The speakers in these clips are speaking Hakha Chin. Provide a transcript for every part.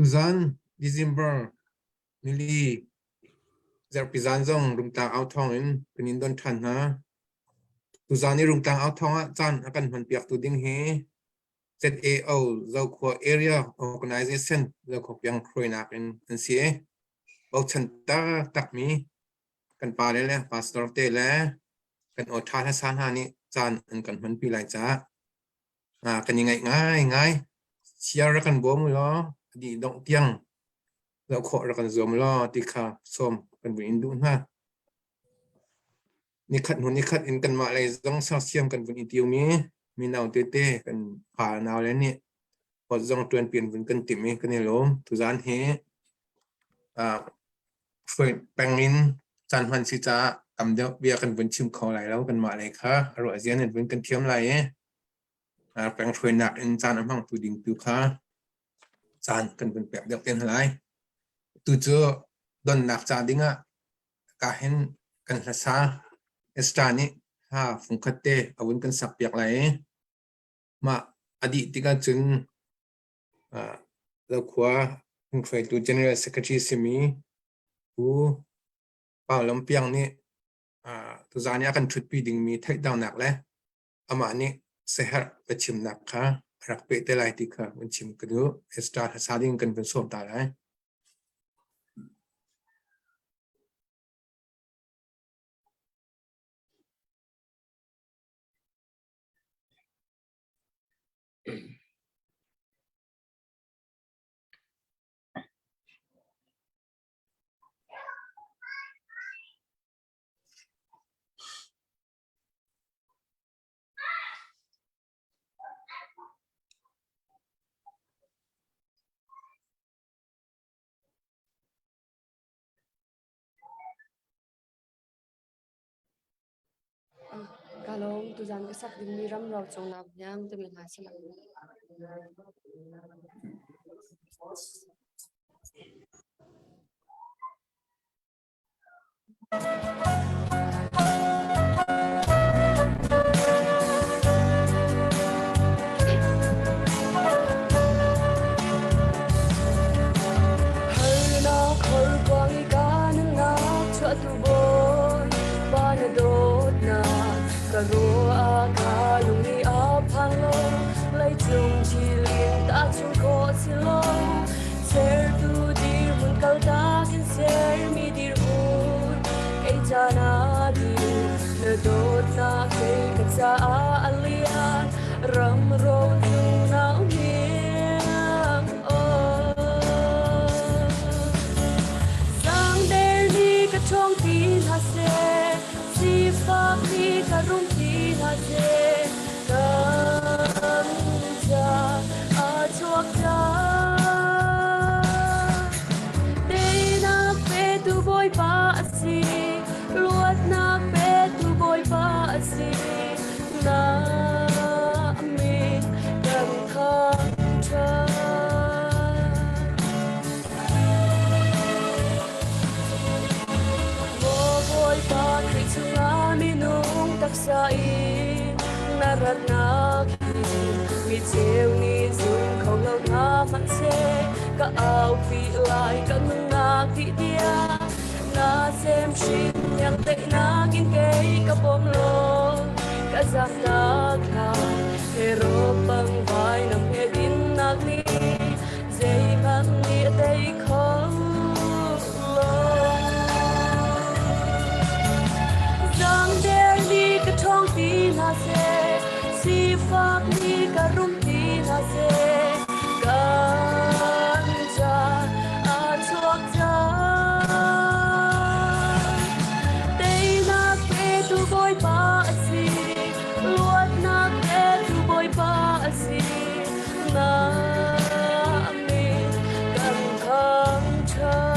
Tuzan December nili zarhpi zan zong Rungtlang au thawng in kan in don ṭhan hna. Tuzan i Rungtlang au thawng ah caan a kan hmanpiaktu ding hi ZAO Zokhua Area Organization Zokhua Piang hruainak in an si i bochan taktakmi kan pale le pastor te le kan aw ṭha hlasa hna nih caan an kan hmanpi lai caah kan i ngaih ngaingai. Siar rak kan bawm u law a dih dongh tiang zoh khawh rak kan zuam law ti kha sawm kan vun in duh hna. Nikhat hnu nikhat in kanmah lei zong sersiam kan vun i tiumi mino tete kan pa nau le nih pot zong ṭuanpian vun kan timh i kan i lawm. Tuzaan hi hruai peng in caan hman si caah tam deuh bia kan vun chim kho lai lo kanmah lei kha a ruah zia nan vun kan thiam lai i peng hruainak in caan a hmangtu ding tu kha caan kan vun pek deuh te hna lai. Tu cu donnak ca ding ah ka hin kan hlasa Esther nih hla fungkhat te a vun kan sak piak lai i mah a dih tikah cun Zokhua hruaitu General Secretary simi Pu Pau Lam Piang nih tuzaan i a kan ṭhutpi dingmi theihdangnak le amah nih siaherh biachimnak kha a rak peh te lai ti kha vun chim ka duh. Esther hlasa ding kan vun sawm ta lai. Ka lawm, tuzaan ka sak dingmi ram ro cungnak hniang timi hna si lai. Harnak horkuang i ka nunnak chuahtu bawi pa na dawtnak ka ruah ka lung i a phang lo leicung thilin tahchun khawh si lo sertu dirhmun kaltak in sermi dirhmun kei ca na dir na dawtnak kei ka caah a lian ram ro cung nau hniang Zangder ni ka ṭhawng ti hna seh, sifak ni ka rum ti hna seh, kan ca a chuak cang. Teinak petu Bawipa a si, luatnak petu Bawipa a si. Na min kan thangṭhat. Maw Bawipa Khrih chungah minung taksa i na ratnak hi mi cheu nih zum kho lo hna hmanhseh ka aupi lai ka nunnak dih tiang na sem hrin yang teinak in kei ka pom lo ka zamnak hla hero pang vai nam he dinnak ni zeihmanh nih a tei kho lo. Zangder ni ka ṭhawng ti hna seh, sifak ni ka rum ti hna seh, kan ca a chuak cang. Teinak petu Bawipa a si, luatnak petu Bawipa a si. Na min kan thangṭhat.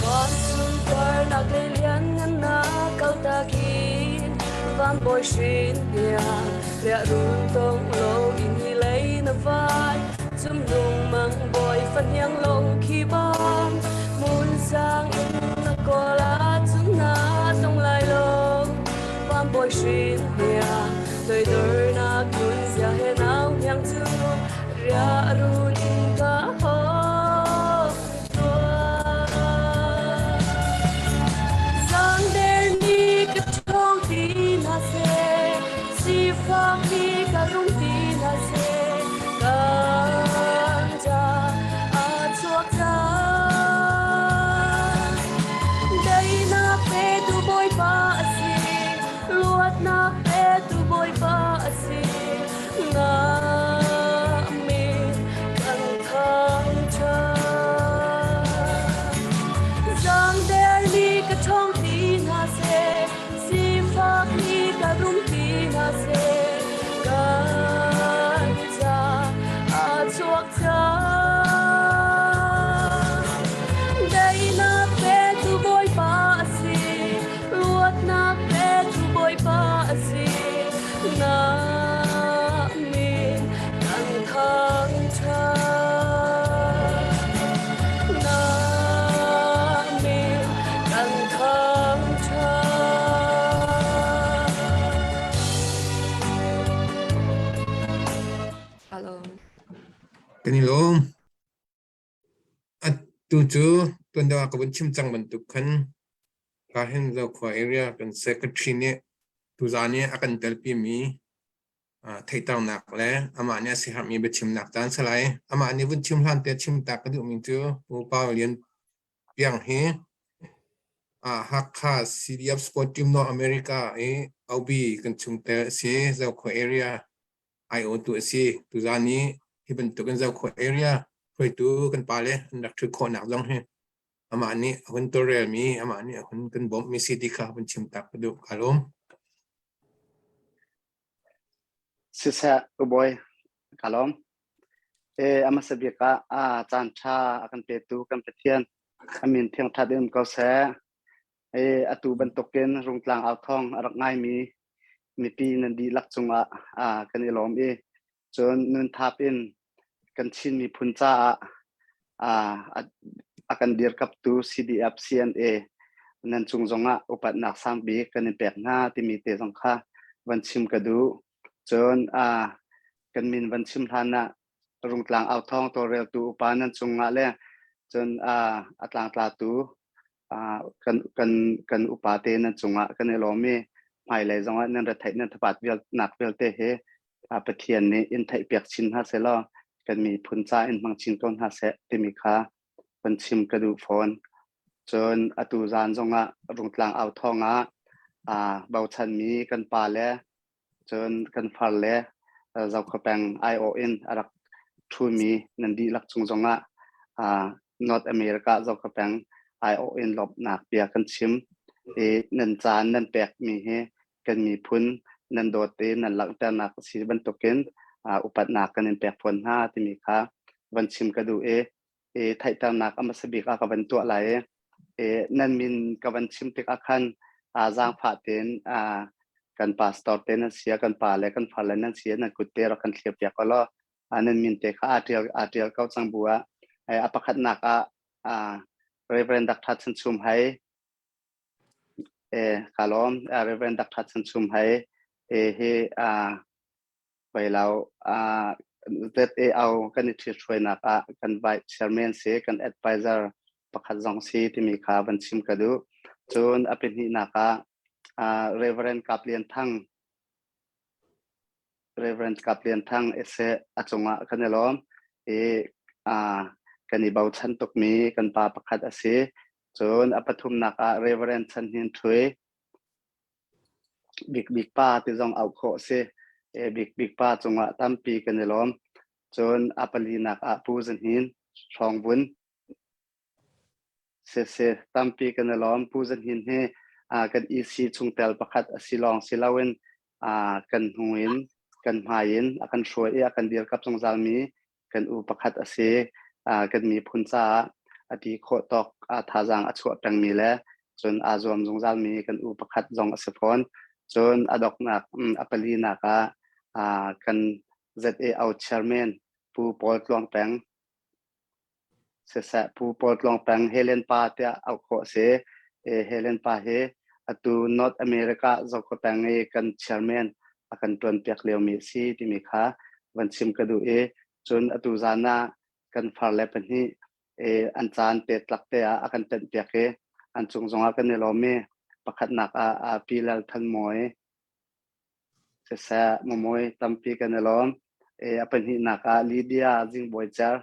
Van sunparnak le lianngannak kaltak in van bawi hrin tiang riahrun tong lo in hi lei na vai. Chumlung mang bawi fahniang lawng khi bang Hmun sang in na kawl ahcun na tong lai lo Pam bawi hrin hniang toidornak nun zia he nau hniang cu ria run in ka hawk tuah. Zangder ni ka ṭhawng ti hna seh, sifak hi ka rung ti hna seh, kan ca a chuak cang. Daihnak petu Bawipa a si, luatnak petu Bawipa a si, na min kan thangṭhat. Zangder ni ka ṭhawng ti hna seh, sifak ni ka rum ti hna seh, kan ca a chuak cang. Daihnak petu Bawipa a si, luatnak petu Bawipa a si, na min kan thangṭhat. Na min kan thangṭhat. Hello. Kan i lawm. Atu cu tuan deuh ah ka vun chim cang bantuk khan Kahin Zokhua area kan secretary nih tuzaan i a kan telpimi theihternak le amah nih a siaherhmi biachimnak caan si lai. Amah nih vun chim hlan te chim ta ka duhmi cu Pu Pau Lian Piang hi Hakha CDF Sport Team North America i OB kan chungtel a si. Zokhua area aiawhtu a si. Tuzaan i hi bantukin Zokhua area hruaitu kan pale an rak ṭhut khawhnak zong hi amah nih a hun tawlrelmi, amah nih a hun kan bawmhmi si ti kha vun chim tak ka duh. Kaa lawm. Siseh, Ubawi, kaa lawm. E, a hmasa bik ah a caan ṭha a kan petu kan Pathian a min thiangṭhat in um ko seh. E, atu bantukin Rungtlang authawng a rak ngaimi mipi nan dihlak cungah kan i lawm i cun nun thap in kan Chin miphun caah a kan dirkaptu CDF CNA nan cung zongah upatnak sangbik kan in pek hna timi te zong kha van chim ka duh. Cun kan min van chim hlan ah Rungtlang authawng tawlreltu upa nan cungah le cun a tlangtlatu kan kan kan upa te nan cungah kan i lawm i hmailei zongah nan retheih nan thapat nak vialte hi Pathian nih in theihpiak chin hna seh law kan miphun ca in hmang chin ko hna seh timi kha van chim ka duh fawn. Cun atu zan zongah Rungtlang authawng ah bochanmi kan pa le cun kan far le Zokhua peng aiawh in a rak ṭhumi nan dihlak cung zongah North America Zokhua peng aiawh in lawmhnak bia kan chim i nan caan nan pekmi hi kan miphun nan dawt i nan langhternak a si bantukin upatnak kan in pek fawn hna timi kha van chim ka duh i i theihternak a hmasa bik ah ka van tuah lai i nan min ka van chim tikah khan zaangfah tein kan pastor te nan sia kan pa le kan far le nan sia nan kut te rak kan thlir piak law nan min te kha aa ṭial ko cang bu ah a pakhatnak ah Reverend Dr. Chan Chum Hai ka lawm Reverend Dr. Chan Chum Hai hi Vailau ZAO kan i ṭhithruainak ah kan vice chairman si, kan advisor pakhat zong si timi kha van chim ka duh. Cun a pahnihnak ah Reverend Kap Lian Thang Reverend Kap Lian Thang ese a cungah kan i lawm i kan i bochan tukmi kan pa pakhat a si. Cun a pathumnak ah Reverend Chan Hnin Ṭhui Bikbik pa ti zong auh khawh a si. Bikbik pa cungah tampi kan i lawm. Cun a palinak ah Pu Za Hnin Hrawngvun siseh tampi kan i lawm. Pu Za Hnin hi kan EC chungtel pakhat a si lawng si loin kan hnu in kan hmai in a kan hruai i a kan dirkap zungzalmi kan u pakhat a si. Kan miphun caah a ti khawh tawk thazaang a chuah pengmi le cun aa zuam zungzalmi kan u pakhat zong a si fawn. Cun a doknak a palinak ah kan ZAO chairman Pu Pu Paul Tluang Peng siseh Pu Paul Tluang Peng Helen pa tiah auh khawh a si. Helen pa hi atu North America Zokhua peng i kan chairman a kan ṭuan piak liomi a si timi kha van chim ka duh i cun atu zan ah kan farle pahnih an caan te tlak te ah a kan tenh piak i an cung zongah kan i lawm i pakhatnak ah Pi Lal Than Mawi siseh Mamawi tampi kan i lawm. A pahnihnak ah Lydia Zingbawi Cer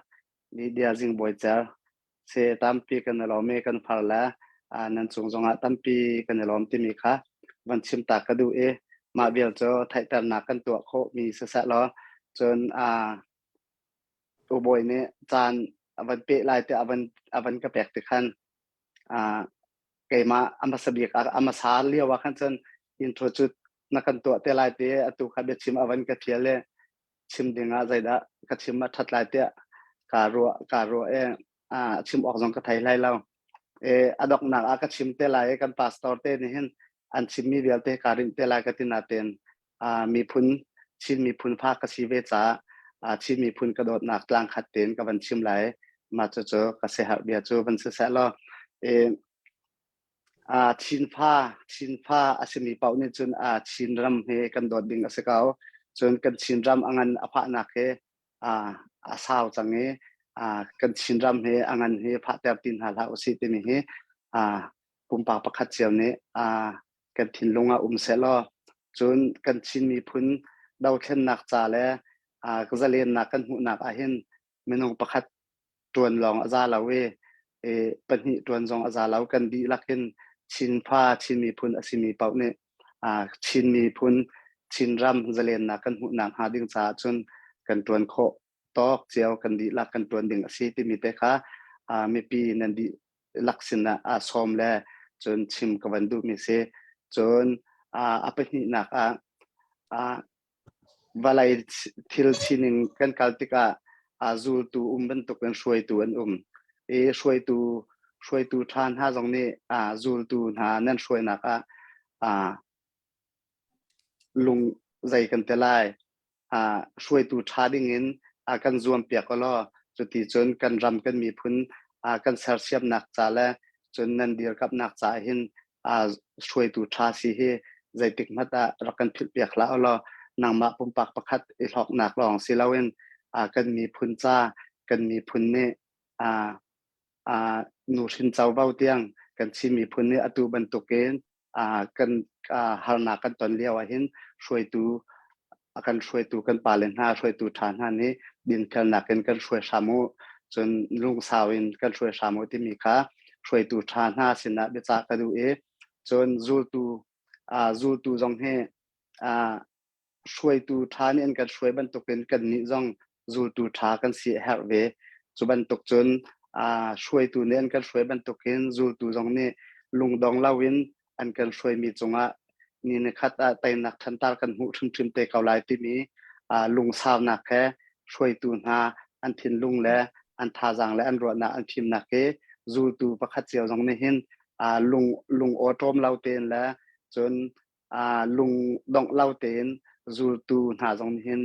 Lydia Zingbawi Cer si tampi kan i lawm i kan far le nan cung zongah tampi kan i lawm timi kha van chim ta ka duh i mah vial cu theihternak kan tuah khawh mi siseh law cun U Bawi nih caan a van peh lai tiah a van ka pek ti khan keimah a hmasa bik a hmasa lio ah khan cun intro cu na kan tuah te lai ti atu kha biachim a van ka thial i chim ding ah zeidah ka chim a ṭhat lai tiah kaa ruah i chim awk zong ka thei hlei lo. E a donghnak ah ka chim te lai i kan pastor te nih hin an chimmi vialte kaa rinh te lai ka ti nain miphun Chin miphun fa ka si ve caah Chin miphun ka dawtnak tlang khat tein ka van chim lai. Mah cucu ka siaherh bia cu van si seh law Chin fa a simi paoh nih cun Chin ram hi kan dawt ding a si ko. Cun kan Chin ram a ngan a fahnak hi a sau cang i kan Chin ram hi a ngan hi fahter ti hna hlah usih timi hi pumpak pakhat cio nih kan thinlung ah um sehlaw cun kan Chin miphun dothlennak ca le zalennak kan hmuhnak ahhin minung pakhat ṭuan lawng a za lo i pahnih ṭuan zong a za lo. Kan dihlak in Chin fa Chin miphun a simi paoh nih Chin miphun Chinram zalennak kan hmuhnak hnga ding caah cun kan ṭuan khawh tawk cio kan dihlak kan ṭuan ding a si timi te kha mipi nan dihlak sinah aa sawm le cun chim ka van duhmi si. Cun a pahnihnak ah vawlei thil sining kan kal tikah zultu um bantukin hruaitu an um i hruaitu ṭha hna zong nih zultu hna nan hruainak ah lung zei kan ti lai hruaitu ṭha dingin kan zuampiak ulaw cuti cun kan ram kan miphun kan sersiamnak ca le cun nan dirkamhnak caah hin hruaitu ṭha si hi zeitik hmanh ah rak kan philhpiak hlah ulaw nangmah pumpak pakhat i hlawknak lawng si loin kan miphun ca kan miphun nih nuhrin covo tiang kan Chin miphun nih atu bantukin kan harnak kan ton lio ahhin hruaitu a kan hruaitu kan pale hna hruaitu ṭha hna nih dinfelnak in kan hruai hram u cun lungsau in kan hruai hram u timi kha hruaitu ṭha hna sinah biacah ka duh i cun zultu zong hi hruaitu ṭha nih an kan hruai bantukin kannih zong zultu ṭha kan si a herh ve. Cu bantuk cun hruaitu nih an kan hruai bantukin zultu zong nih lungdong loin an kan hruaimi cungah ni nikhat ah teinak ṭhantar kan hmuh hrimhrim te ko lai timi lungsaunak he hruaitu hna an thinlung le an thazaang le an ruahnak an fimnak hi zultu pakhat cio zong nih hin lung lung awṭawm lo tein le cun lung dongh lo tein zultu hna zong nih hin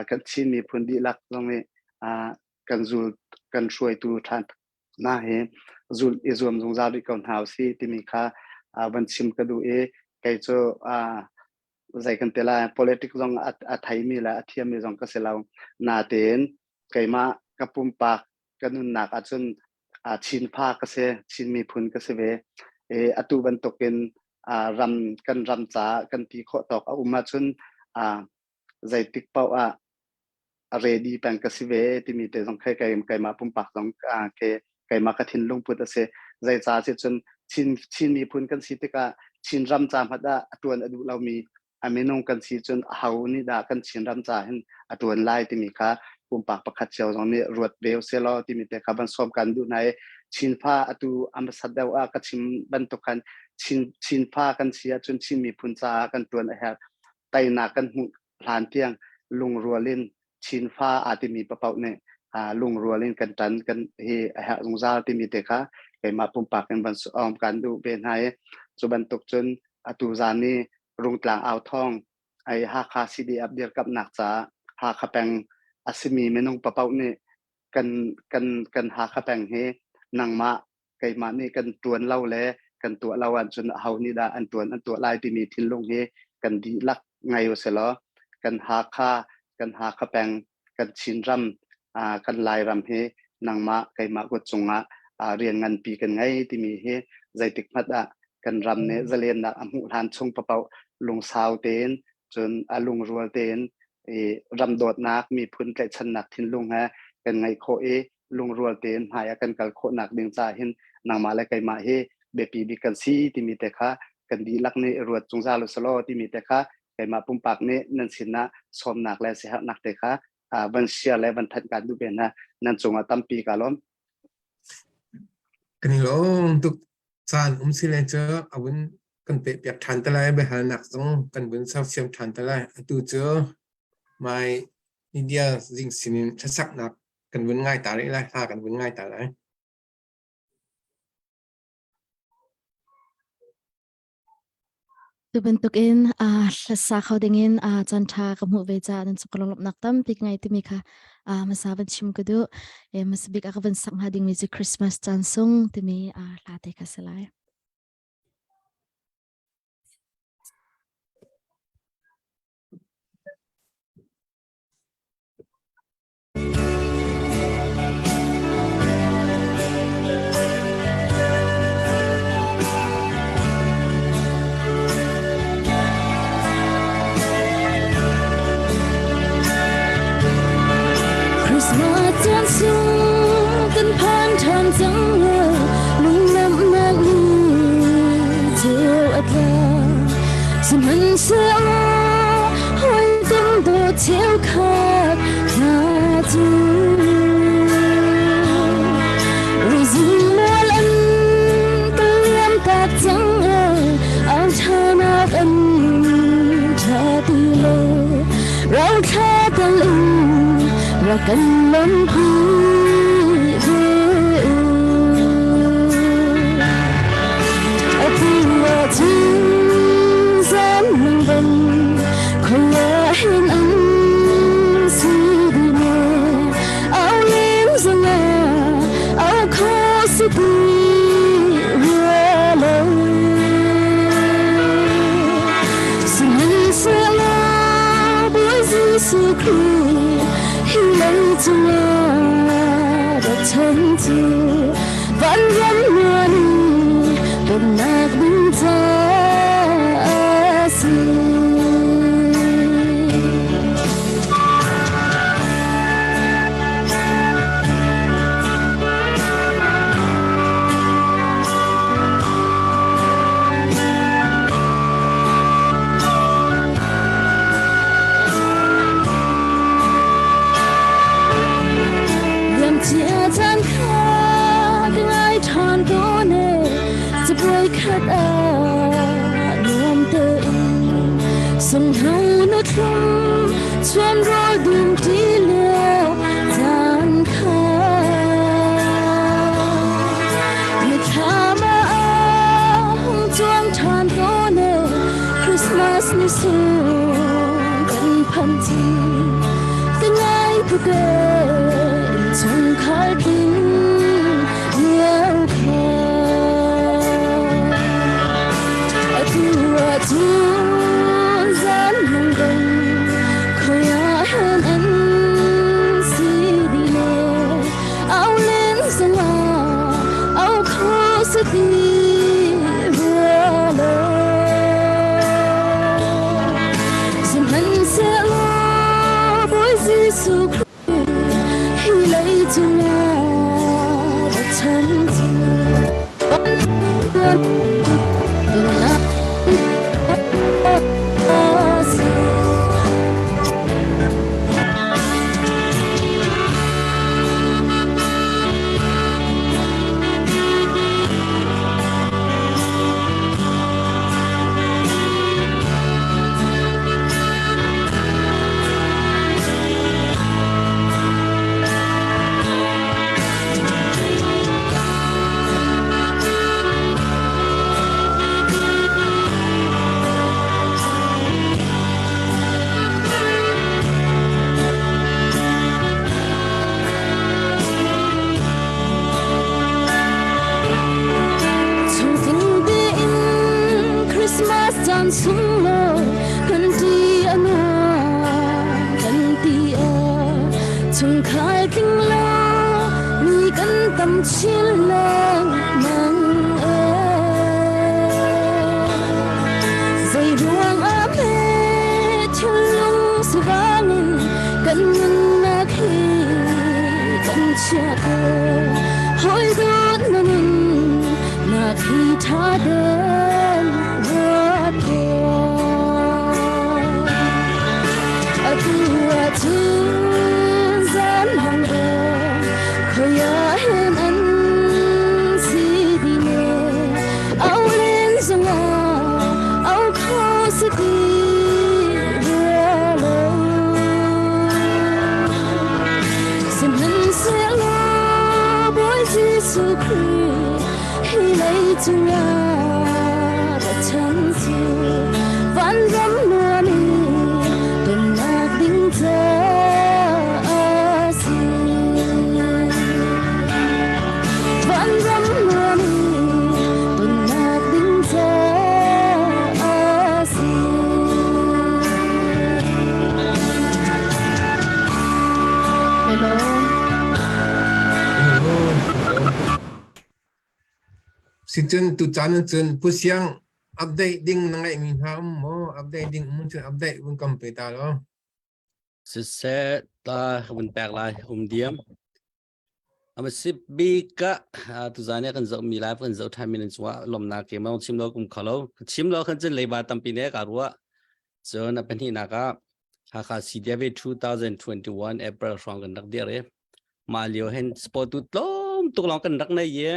kan Chin miphun dihlak zong nih kan zul kan hruaitu ṭhan hna hi zul i zuam zungzal rih ko hna usih timi kha van chim ka duh i kei cu zei kan ti lai politics zong a theimi le a thiammi zong ka si lo natein keimah ka pumpak ka nunnak ahcun Chin fa ka si Chin miphun ka si ve i atu bantukin ram kan ram caah kan ti khawh tawk a um ahcun zeitik paoh ah a ready peng ka si ve timi te zong khe keimah pumpak zong ke keimah ka thinlung put a si. Zeicah si cun Chin Chin miphun kan si tikah Chin ram ca hmanh ah a tuan a duh lomi a minung kan si cun aho nih dah kan Chin ram ca hin a tuan lai timi kha pumpak pakhat cio zong nih ruat ve usih law timi te kha van sawm kan duh hna i Chin fa atu a hmasat deuh ah ka chim bantuk khan Chin Chin fa kan si ahcun Chin miphun caah kan tuan a herh. Teinak kan hmuh hlan tiang lungrual in Chin fa aa timi papaoh nih lungrual in kan ṭan kan hi a herh zungzal timi te kha keimah pumpak in van um kan duh ve hna i cu bantuk cun atu zan i Rungtlang au thawng ai Hakha CDF dirkamhnak caah Hakha peng. a simi minung papaoh nih kan kan kan Hakha peng hi nangmah keimah nih kan ṭuan lo le kan tuah lo ahcun aho nih dah an ṭuan an tuah lai timi thinlung hi kan dihlak ngei usilaw kan Hakha kan Hakha peng kan Chinram kan Lairam hi nangmah keimah kut cungah rian nganpi kan ngei timi hi zeitik hmanh ah kan ram nih zalennak a hmuh hlan chung paoh lungsau tein cun a lungrual tein i ram dawtnak miphun tlaihchannak thinlung he kan ngeih khawh i lungrual tein hmai ah kan kal khawhnak ding ca hin nangmah le keimah hi biapi bik kan si timi te kha kan dihlak nih ruat zungzal usalaw timi te kha keimah pumpak nih nan sinah sawmnak le siaherhnak te kha van share le van thanh kan duh ve hna. Nan cungah tampi ka lawm. Kan i lawm tuk. Caan um si le cu a vun kan peh piak ṭhan te lai. Biahalnak zong kan vun sersiam ṭhan te lai. Atu cu mai media zing sinin hlasaknak kan vun ngai ta rih lai. Hla kan vun ngai ta lai. Tu bantukin hlasa kho dingin caan ṭha ka hmuh ve caah nan cung ka lunglawmhnak tampi ka ngei timi kha hmasa van chim ka duh. Hmasa bik ah ka van sak hnga dingmi cu Christmas caan sung timi hla te kha si lai. Christmas caan sung kan phan ṭhan cang lungnamnak ni ceu a tla sihmanhsehlaw hawikom dawt cheukhat hna cu rizing mual an liam tak cang ang ṭhanak an ṭha ti lo rauthla tal in rak kan lampi ve u. Atu ahcun zan ban khoi hin an si dih ne au len zanga au kho si ti rua lo sihmanhsehlaw Bawi Jesuh Khrih hi lei cungah rak chan cu vanram nuan pennak ding caah si. Liamcia caan kha ka ngai ṭhan tawn e cabuai khat ah nuam tein sunghno na thlum chuan rawl dum ṭi lio caan kha mithlam ah hung cuang ṭhan tawn e Christmas ni sung kan phan ci ka ngai tuk e innchungkhar tling lio kha atu ahcun zan lungdong khoi ah hen an si dih le au len zongah au kho si ti rua lo. Sihmanhsehlaw Bawi Jesuh Khrih hi lei cungah rak chan cu. Caan sunglawi kan ti a nuam kan ti a chungkhar tling lo mi kan tam chin lengmang Zei ruang ah hme thinlung sivang in kan nunnak hi kan chia ko hawi dawt na nun nak hi tha den ruat ko atu ahcun zan hang khoi ah hen an si ti ne au len zongah au kho si ti rua lo Sihmanhsehlaw Bawi Jesuh Khrih hi lei cungah ra chan cu vanram nuam i tonnak ding caah a si. Vanram nuam i tonnak ding caah a si. Hello. Sicun tucaan cun Pu Siang update ding na ngeihmi hna um maw? Update ding um cun update vun kam pe ta law. Siseh ta vun pek lai um diam. Ama si bik ah tuzan kan zoh mi lai kan zoh than mi nan cungah lomnak ke mang chim lo kum khalo chim lo khan cun leiba tampi ne ka ruah cun a pahnih nak ah Hakha CDF 2021 April hrawng kan rak dir i mah lio hin sport tu tlawm tuk lawng kan rak nei i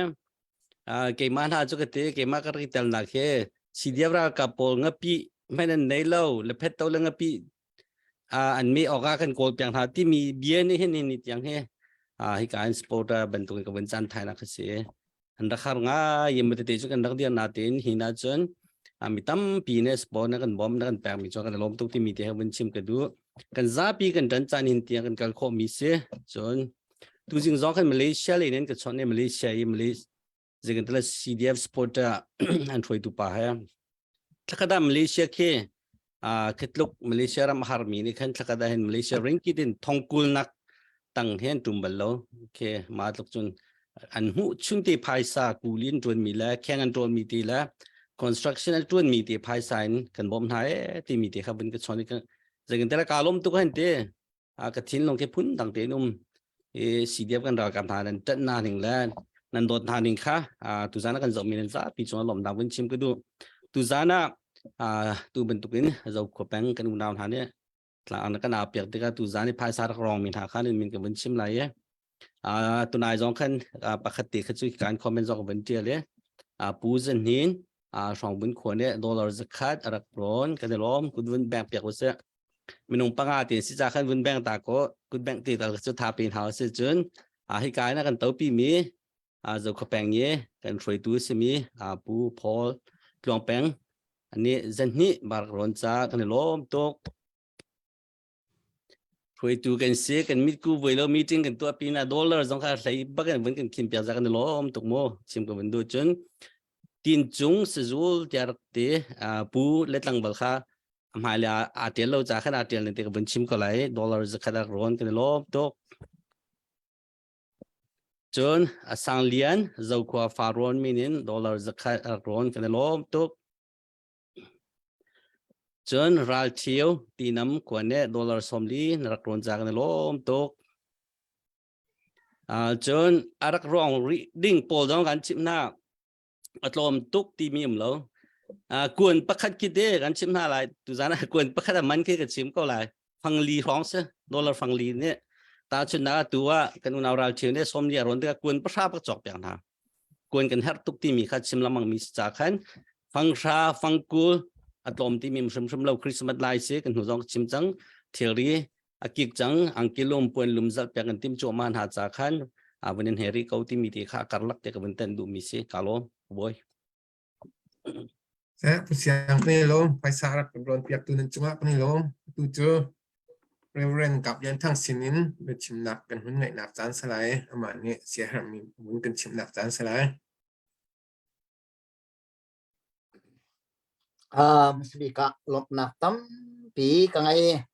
keimah hna cu ka ti keimah ka rak tel nak he CDF ralkap pawl ngapi hmanh an nei lo le phet to le ngapi an mi awk ah kan kawl piak hna timi bia nih hin ni tiang hi hi ka in sport bantuk ka van chan thai nak si an rak har ngai yem tete cu kan rak dir na tin hi na cun mi tampi ne sport na kan bom na kan pek mi chu kan lom tuk timi te vun chim ka du kan zapi kan tan chan hin tiang kan kal kho mi si cun tu jing zong kan Malaysia le nen ka chon ne Malaysia i Malaysia zeikantala CDF supporter an hruaitu pa he thlakada Malaysia khi khitluk Malaysia ram harmi nih khan thlakada hin Malaysia ringkit in thongkul nak tang he an tum bal lo okay ma tluk cun an hmuh chun te phaisa kulin tuan mi le kheng an tuan mi ti le construction an tuan mi te phaisa in kan bom hna e ti mi te kha bun ka chon ka zeikantala ka lom tuk han te a ka thinlung khi phun dang tein um i CDF kan ralkap hna nan ṭanh na ning le nan dawt hna ning kha tuzan ah kan zohmi nan zapi cungah lawmhnak vun chim ka duh tuzan ah tu bantukin Zokhua peng kan unau hna nih tlang kan aa piak tikah tuzan i phaisa rak rong mi hna kha nan min ka vun chim lai i tunai zong khan pakhat te kha cu kan comment zong ka vun ṭial i Pu Zan Hnin Hrawngbun khua nih dollar zakhat a rak rawn kan i lawm kut vun bank piak usih minung panga te si ca khan vun beng ta ko kut beng ti tal cu tha pin hau si cun a hi kai na kan topi mi a zo kho peng ye kan hruaitu simi a pu Paul Tluang Peng ani zanhni bar ron cha kan lom tuk hruaitu kan si kan mit ku voi lo meeting kan tuah pin a dollar zong kha hlei bak in vun kan khin piak za kan lom tuk mo chim ka vun du cun tin cung sazul tiar te pu le tlang bal kha hmai le aa ṭial lo ca khan aa ṭial te ka vun chim ko lai dollar zakhat a rawn kan i lawm tuk cun a sang lian zokhua fa rawn min in dollar zakhat a rawn kan i lawm tuk cun ral ṭhio tinam khua ne dollar 40 na rak rawn ca kan i lawm tuk cun a rak ruang rih ding pawl zong kan chimh hna a tlawm tuk timi um lo kuan pakhat khi te kan chim hna lai tuzan ah kuan pakhat a man khi ka chim ko lai fangli hrawng si dollar fangli nih ta chun na tu ah kan unau ral thiu ne som li aron tikah kuan pahra pak cawk piak hna kuan kan herh tuk timi kha chim lamang mi ca khan fanghra fangkul a tlawm timi hrim hrim lo Christmas lai si kan hnu zong chim cang thilri a kik cang angkilum puan lum zalh piak an tim cuahmah hna ca khan a vun in heri ko timi ti kha karlak te ka vun ten duh mi si ka lawm boy Eh, pu siang kan i lawm phaisa rak kan rawn piak tu nan cungah kan i lawm tu cu Reverend Kap Lian Thang sin in biachimnak kan hun ngaihnak caan salai amah nih siaherhmi vun kan chimnak caan salai. Hmasabik ah lawmhnak tampi ka ngei.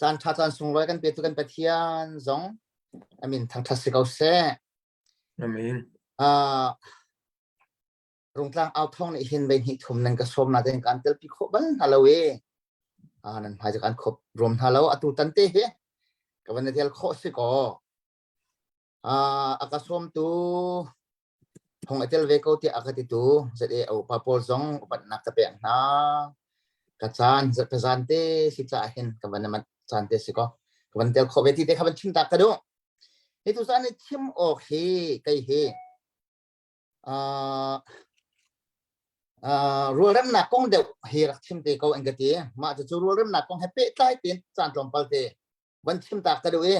Caan ṭha caan sunglawi kan petu kan Pathian zong a min thangṭhat si ko seh. Amen. Rungtlang au thawng nih hin vei hnih thum nan ka sawm na tein kaan telpi khawh bal hna lo i nan hmai cu kaan khop ruam hna lo. Atu tan te hi ka van i tel khawh si kaw. A ka sawmtu Hong a tel ve ko tiah a ka titu ZAO pa pawl zong upatnak ka pek hna. Ka caan ka zan te si caah hin ka van manh caan te si ko. Ka van tel khawh ve ti te kha van chim tak ka duh. Hi tu caan i chim awk hi kei hi uh, uh, rualremnak kong deuh hi rak chim te ko an ka ti. Mah cu rualremnak kong he pehtlai tein caan tlawmpal te van chim tak ka duh i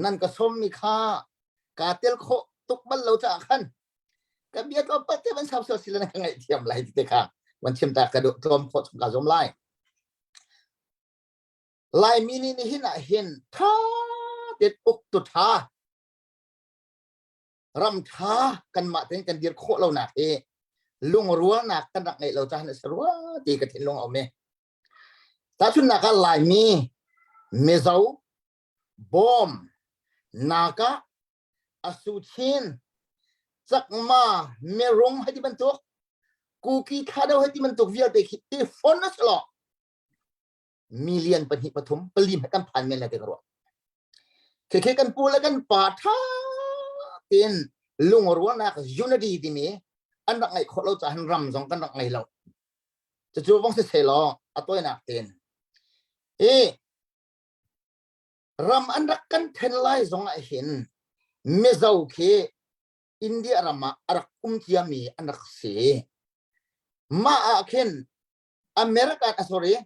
nan ka sawmmi kha kaa tel khawh tuk bal lo caah khan ka bia tlawmpal te van sau sila na ka ngaihthiam lai ti te kha van chim ta ka duh tlawm khawh chung ka zuam lai. Laimi nih nihin ah hin tha tein uktu tha ram tha kanmah tein kan dir khawh lonak hi lungrualnak kan rak ngeih lo caah a si rua ti ka thinlung a um i tahchunhnak ah Laimi Mizo Bawm, Naga, Asuchin, Chakma, Mirung hei ti bantuk, Kuki Thado hei ti bantuk vialte khi i fon a si lo. Million pahnih pathum pali hmanh kan phan men lai ti ka ruah. Khekhe kan pu le kan pa tha tein lungrualnak unity timi an rak ngeih khawh lo caah ram zong kan rak ngei lo. Cucu vong si seh law a tawinak tein. I Ram an rak kan then lai zong ah hin Mizo khi India ram ah a rak um ciami an rak si. Mah ah khin America, ah, sorry,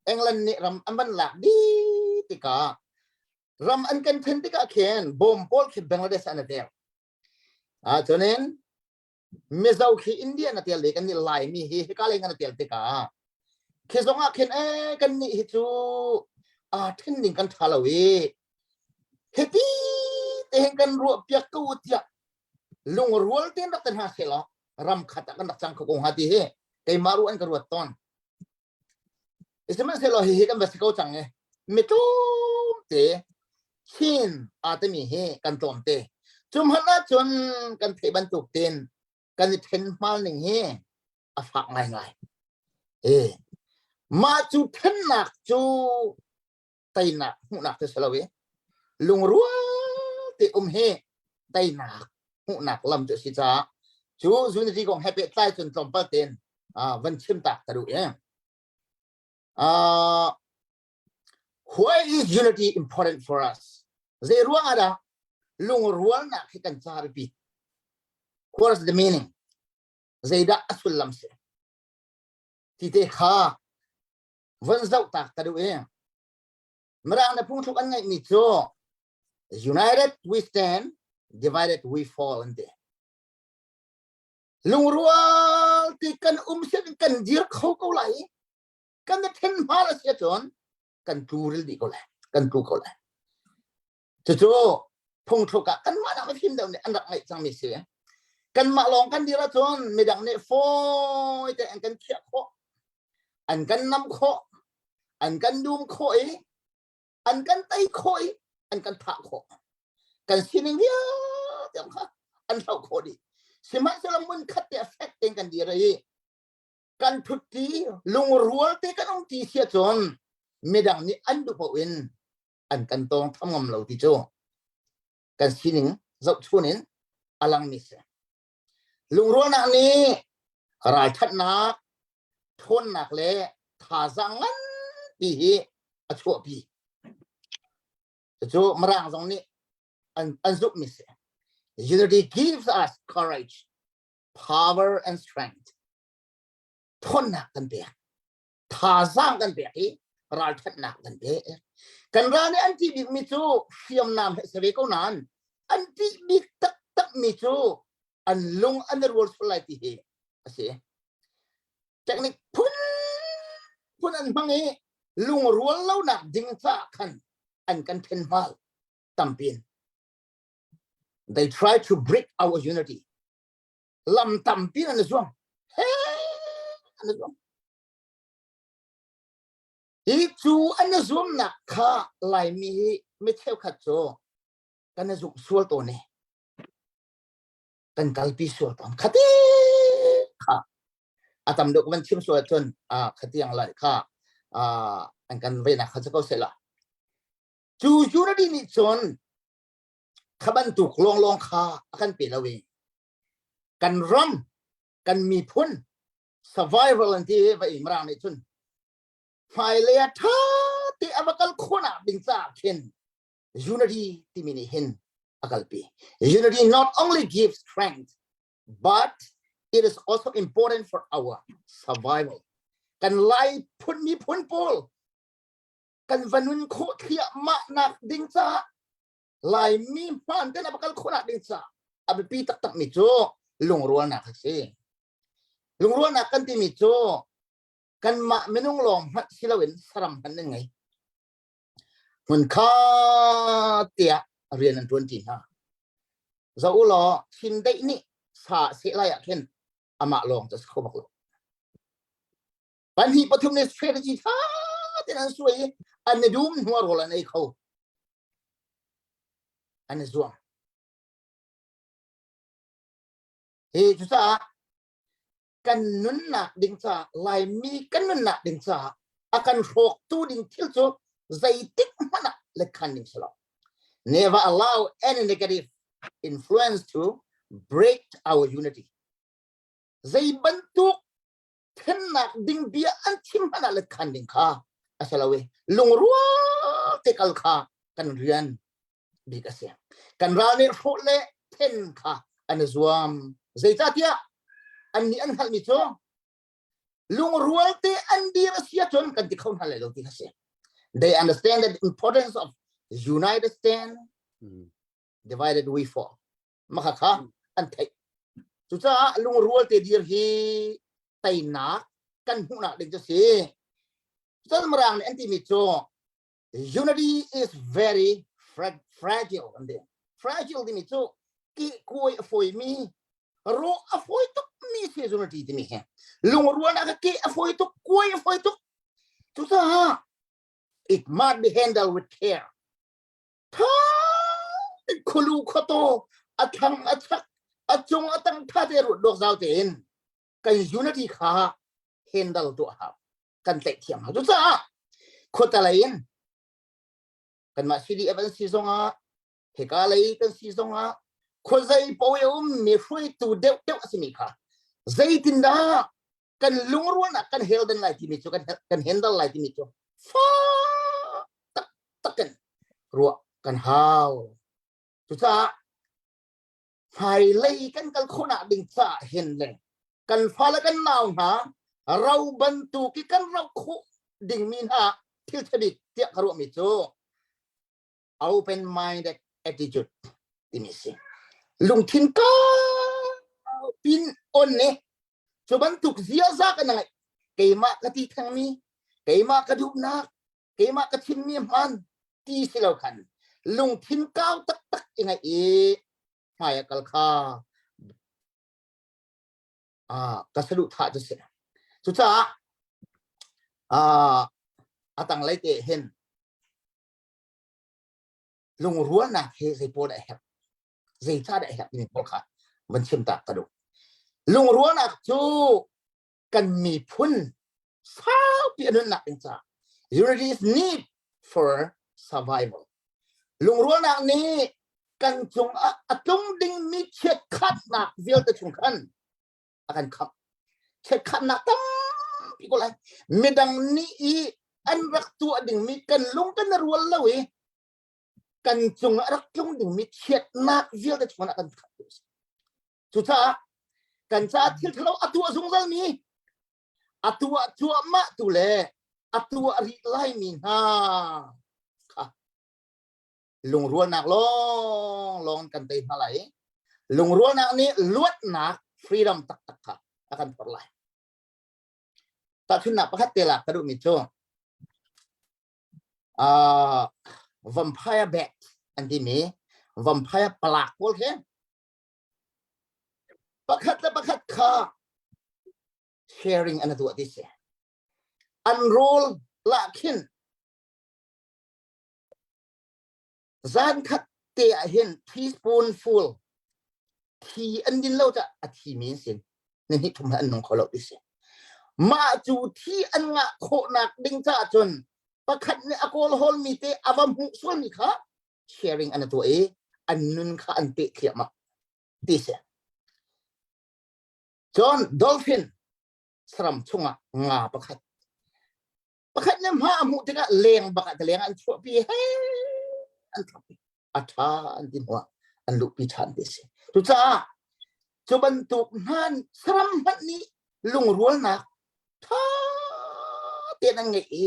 England nih ram an van lak dih tikah ram an kan then tikah khin bom pawl khi Bangladesh an tel. Ah cunin Mizo khi India na tel le kan nih Laimi hi hika lei na tel tikah khi zong ah khin eh kan nih hi cu aa then ding kan tha lo i hiti te hin kan ruah piak ko tiah lungrual tein rak ten hna seh law ram khat ah kan rak cang kho ko hnga ti hi keimah ruah an ka ruat tawn. Sihmanhsehlaw hihi kan va si ko cang i mi tlawmte Chin aa timi hi kan tlawmte. Cu hmanh ahcun kan theih bantuk tein kan i then hmal ning hi a fak ngaingai. E, mah cu thennak cu teinak hmuhnak cu si lo i lungrual te um hi teinak hmuhnak lam cu a si caah cu unity kong he pehtlai cun tlawmpal tein van chim tak ka duh i why is unity important for us? Zei ruang ah dah lungrualnak hi kan ca biapi? What is the meaning? Zeidah a sullam si? Ti te kha von zoh tak ka duh i Mirang le phungthluk an ngeihmi cu united we stand, divided we fall an ti. Lungrual ti kan um sian in kan dir kho ko lai i kan i then hma la si ahcun kan tlu ril dih ko lai kan tlu ko lai. Cucu phungthluk ah kanmah nak mifim deuh nih an rak ngeih cangmi si. Kanmah lawng kan dir ahcun midang nih fawi te an kan khiah khawh, an kan nam khawh, an kan dum khawh i an kan tei khawh i an kan thah khawh. Kan sining vialte kha an hloh khawh dih. Sihmanhsehlaw mun khat te a fek tein kan dir i kan thutti lungrual te kan um ti si ahcun midang nih an duh paoh in an kan tawng tham ngam lo ti cu kan sining zohchun in a langmi si. Lungrualnak nih ralṭhatnak, ṭhawnnak le thazaang nganpi hi a chuahpi. Cucu Mirang zong nih an, an zumhmi si. Unity gives us courage, power and strength. Ṭhawnnak kan pek. Thazaang kan pek i ralṭhatnak kan pek. Kan ral nih an ṭih bikmi cu hriamnam he si ve ko nain an ṭih bik taktakmi cu an lung an i rual sual lai ti hi a si. Technique phun phun an hmang i lungrual lonak ding caah khan an kan ṭhen hmal tampin. They try to break our unity. Lam tampi an i zuam. He! An i zuam. Hi cu an i zuamnak kha Laimi hi mi cheukhat cu kan i zumh sual tawn i kan kalpi sual tawn. Khati kha a tam deuh van chim sual ahcun khatiang lai kha an kan venak kha cu ko seh la. Cu unity nih cun kha bantuk lawnglawng kha a kan pe lo i kan ram kan miphun survival an ti va i mirang nih cun hmailei ah ṭha te a va kal khawhnak ding caah khin unity timi nih hin a kalpi. Unity not only gives strength but it is also important for our survival. Kan Lai phun miphun pawl kan va nun khawh thliahmah nak ding caah Laimi hmaan ten a va kal khawhnak ding caah a biapi taktak mi cu lungrualnak a si. Lungrualnak kan timi cu kanmah minung lawng hmanh si loin saram hmanh nan ngei. Hmunkha tiah rian an ṭuan ṭi hna. Zoh u law Chindeih nih sa a seh lai ah khin amah lawng cu a si kho bak lo. Pahnih pathum nih strategy ṭha tein an suai i an i dum hnu ah rawl an ei kho. An i zuam. Hi cucaah kan nunnak ding caah Laimi kan nunnak ding caah a kan hrawktu ding thil cu zeitik hmanh ah letkhan ding si lo. Never allow any negative influence to break our unity. Zei bantuk thennak ding bia an chim hmanh ah letkhan ding kha a si lo i lungrual te kal kha kan rian bik a si. Kan ral nih hrawh le then kha an i zuam. Zeicahtiah annih an hngalhmi cu lungrual te an dir a si ahcun kan ti kho hna lai lo ti kha si. They understand the importance of united stand, divided we fall. Maka kha an theih. Cucaah lungrual te dir hi teinak kan hmuhnak ding cu si. Cun Mirang nih an timi cu unity is very fragile an ti. Fragile timi cu ki kuai a fawimi rawh a fawi tuk mi si unity timi hi. Lungrualnak ka ke a fawi tuk, kuai a fawi tuk. Cucaah it must be handled with care. Tha khulu khoto a thang a chak a cung a tang tha te rut dok zau tein kan unity kha handle tuah hau. Kan tlaih thiam hau. Cucaah khuata lei in kanmah CDF an si zongah hika lei kan si zongah khuazei paoh i a ummi hruaitu deuhdeuh a simi kha zeitindah kan lungrualnak kan helden lai timi cu kan kan handle lai timi cu fak taktak in ruah kan hau. Cucaah hmailei kan kal khawhnak ding caah hin le kan fale kan nau hna ro bantuk i kan ro khawh dingmi hna thil ṭha tiah ka ruahmi cu open minded attitude timi si lungthin kau pin on ne cu bantuk ziaza kan ngai keimah ka ti thengmi keimah ka duhnak keimah ka chimmi hman ti si lo khan lungthin kau taktak i ngaih i hmai a kal kha ka saduh thah cu si cucaah a tanglei te hin lungrualnak hi zei pawl dah a herh zeicah dah a herh timi pawl kha van chim ta ka duh lungrualnak cu kan miphun saupi a nunnak ding caah unity is need for survival lungrualnak nih kan cung ah a tlung dingmi chiatkhatnak vialte chung khan a kan khamh chiatkhatnak tampi ko lai midang nih i an rak tuah dingmi kan lung kan rual lo i kan cung ah rak tlung dingmi chiatnak vialte chung ah kan khamh Cucaah kan caah thil ṭhalo a tuah zungzalmi a tuah cuahmah tu le a tuah rih laimi hna kha lungrualnak lawnglawng kan tei hna lai. Lungrualnak nih luatnak freedom taktak kha a kan phorh lai. Tahchunhnak pakhat te lak ka duhmi cu uh, vampire bat an timi vampire palak pawl khi pakhat le pakhat kha Sharing an tuah ti si. An rawl lah khin zan khat te ah hin teaspoonful thi an din lo ca a thi mi an sin ni hnih thum an nung kho lo ti si. Mah cu thi an ngah khawhnak ding caah cun pakhat nih a kawl hawl mi te a va hmuh sual mi kha sharing an tuah i an nun kha an peh thliahmah ti si. Cun dolphin saram chungah nga pakhat pakhat nih hma a hmuh tikah leng bak ah leng an chuahpi he an thlap a ṭha an ti hnuah an luhpi ṭhan ti si. Cucaah cu bantuk hna saram hmanh nih lungrualnak ṭha tein an ngeih i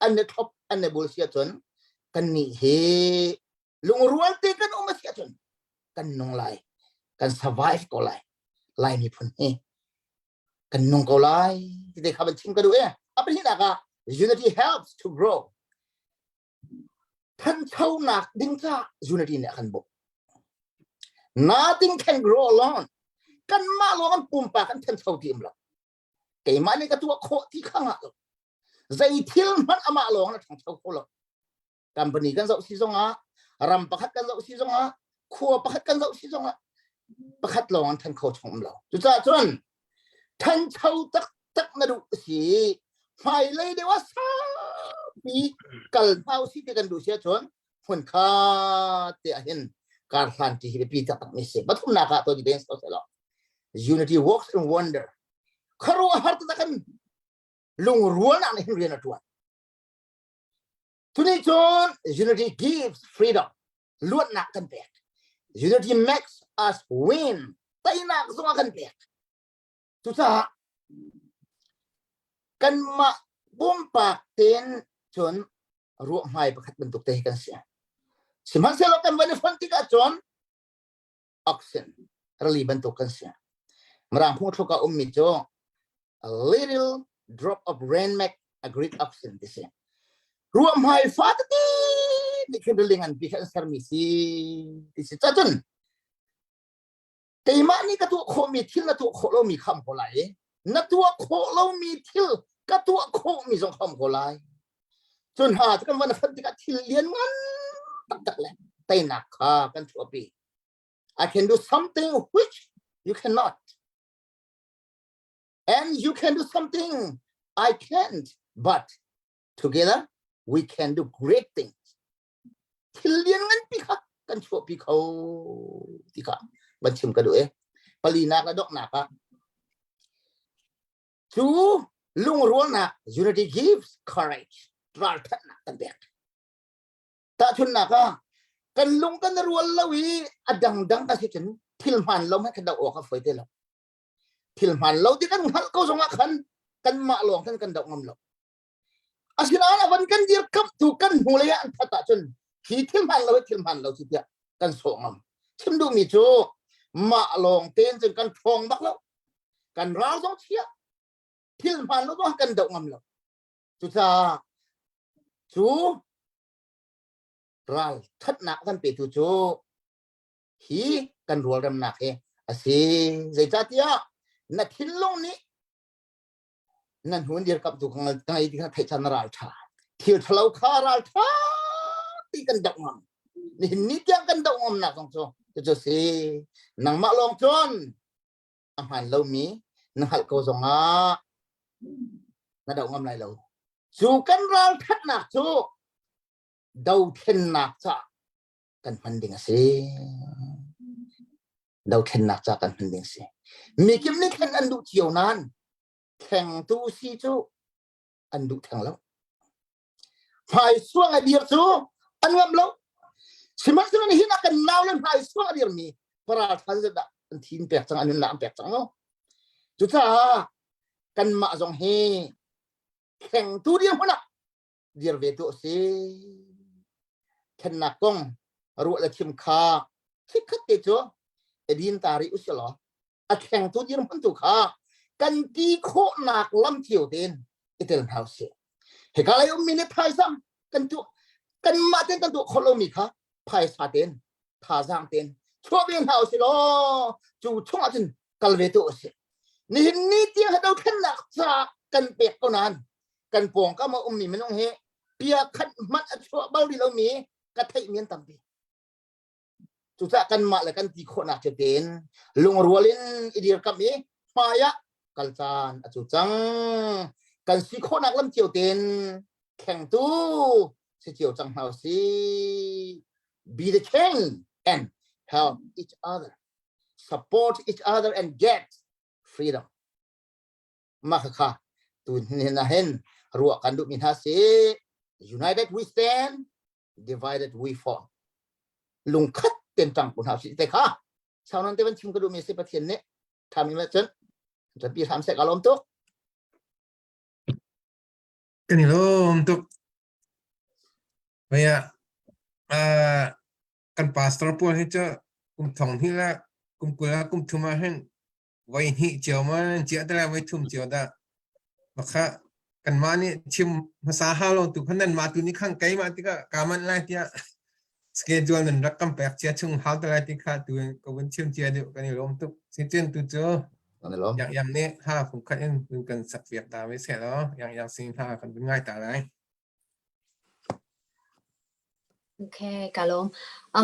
an i thlop an i bul si ahcun kannih hi lungrual te kan um a si ahcun kan nung lai kan survive ko lai lai miphun hi kan nung ko lai ti te kha van chim ka duh e a pahnihnak ah unity helps to grow thanchonak ding ca unity nih a kan bawmh nothing can grow alone kanmah lawng an pumpak kan thancho ti um lo keimah nih ka tuah khawh ti kha ngah lo zei thil hmanh amah lawng na ṭhangcho kho lo company kan zoh si zongah ram pakhat kan zoh si zongah khua pakhat kan zoh si zongah pakhat lawng an ṭhan kho chung um lo cucaah cun ṭhancho taktak na duh si hmailei deuh ah saupi kal hna usih ti kan duh si ahcun hmun kha te ah hin kar hlan ti hi biapi taktak mi si pathumnak ah to di den so unity works in wonder khuaruahhar taktak kan lungrualnak nih hin rian a ṭuan Tuni cun unity gives freedom luatnak kan pek. Unity makes us win teinak zong a kan pek. Cucaah kanmah pumpak tein cun ruahhmai pakhat bantuk te hi kan si. Sihmanhsehlaw kan van i fonh tikah cun oxygen rali bantuk kan si. Mirang phungthluk ah ummi cu a little drop of rain make a great oxygen ti si. Ruahhmai fa tete nih khin rili nganpi kha an sermi si ti si. Cacun keimah nih ka tuah khawhmi thil na tuah khawh lomi kha um ko lai i na tuah khawh lomi thil ka tuah khawhmi zong kha um ko lai. Cun ha kan van fan tikah thil lian ngan taktak le teinak kha kan chuahpi. I can do something which you cannot. And you can do something I can't. But together we can do great things. Thil lian ngan pi kha kan chuahpi kho ti kha van chim ka duh e. Palinak le donghnak ah cu lungrualnak unity gives courage ralthatnak kan pek. Tahchunhnak ah kan lung kan rual lo i a dangdang ka si cun thil hmaan lo hmanh kan doh awk a fawi te lo. Thil hmaan lo ti kan hngalh ko zongah khan kanmah lawng khan kan doh ngam lo. Asinain a van kan dirkamhtu kan hnulei ah an that ahcun hi thil hmaan lo hi thil hmaan lo si tiah kan sawh ngam. Chim duhmi cu mah lawng tein cun kan ṭhawng bak lo. Kan ral zong chia. Thil hmaan lo zong kan doh ngam lo. Cucaah cu ral ṭhatnak kan petu cu hi kan rualremnak hi a si. Zeicahtiah na thinlung nih nan hun dirkamhtu ka ngei ti kha theih chan ral ṭha. Thil ṭhalo kha ral ṭha ti kan doh ngam. Nihin ni tiang kan doh ngamnak zong cu cucu si. Nangmah lawng cun a hmaan lomi na hngalh ko zongah na doh ngam lai lo. Cu kan ralṭhatnak cu dothlennak caah kan hman ding a si. Dothlennak caah kan hman ding a si. Mikip nih thlen an duh cio nain thlengtu si cu an duh theng lo. Hmaisuang a dir cu an ngamh lo. Sihmanhsehlaw nihin ah kan nau le hmaisuang a dirmi paral ṭha dah an thin pek cang, an nunnak an pek cang lo. Cucaah kanmah zong hi thlengtu dirhmun ah dir ve tu a si. Thlennak kong ruah le chim kha chikkhat te cu edin ta rih usih law a thlengtu dirhmun tu kha kan ti khawhnak lam cio tein i tel hna usih. Hika lei ummi nih phaisa kan tuah kanmah tein kan tuah khawh lomi kha phaisa tein thazaang tein chuah ve hna usih law cu chung ahcun kal ve tu usih. Nihin ni tiang hi dothlennak ca kan pek ko nain kan pawngkam a ummi minung hi pia khat hmanh a chuah bal rih lomi ka theihmi an tampi. Cucaah kanmah le kan ti khawhnak cio tein lungrual in i dirkamh i hmai ah kal caan a cu cang. Kan si khawhnak lam cio tein khengtu si cio cang hna usih. Be the change and help each other. Support each other and get freedom. Mah kha tu hin hin ruah kan duhmi hna si. United we stand, divided we fall. Lungkhat ten tang kun hau si te kha. Saunan te van chim ka duhmi si Pathian nih thami ma cun tapi hram sek alom tuk. Kan i lawm tuk. Maya, kan pastor pawl hi cu kum thong hi la kum kul la kum thum ah hin voi hnih cio ma nan ciah te lai voi thum cio dah. Makha kanmah nih chim hmasa hau lo tu khan nanmah tu nih khan keimah tikah kaa manh lai tiah schedule nan rak kan pek cia chung hau te lai ti kha tu ka vun chim cia deuh kan i lawm tuk. Si cun tu cu yang yang nih ha phung khat in vun kan sak piak ta ve seh law yang yang sin hla kan vun ngai ta lai. Okay, ka lawm.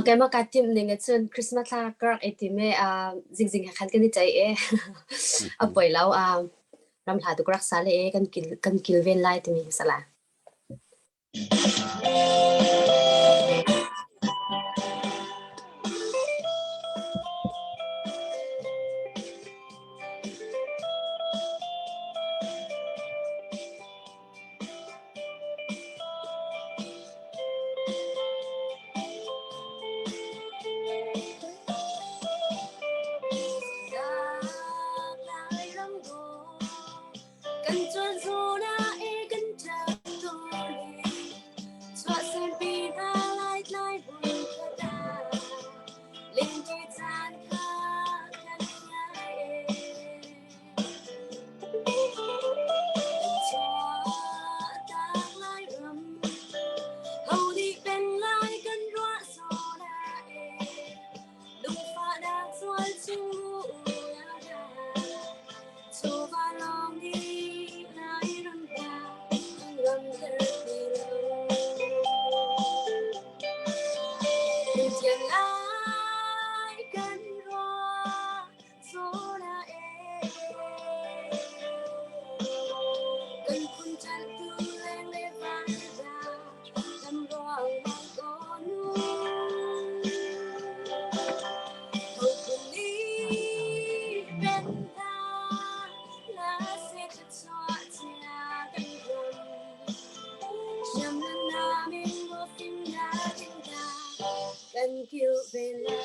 Keimah kaa timh ning ahcun Christmas thla ka rak i tim i zingzing he khan kan i ceih i a poi lo. Ram hla tu ka rak sa le i kan kilven lai timi hi si la. Kan cuan zuna i kan ṭap tawn i chuahsempi hna laitlai hmun khat ah lingṭi caan kha kan ngai Kan ruah Thank you, Bella.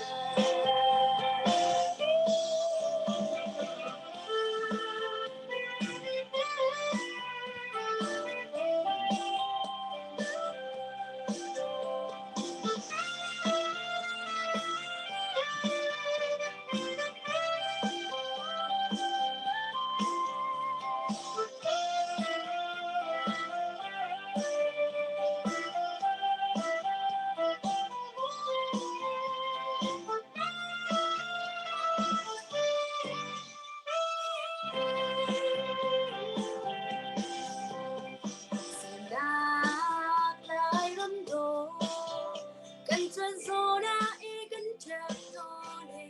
Kan chuan zona i kan ṭap tawn i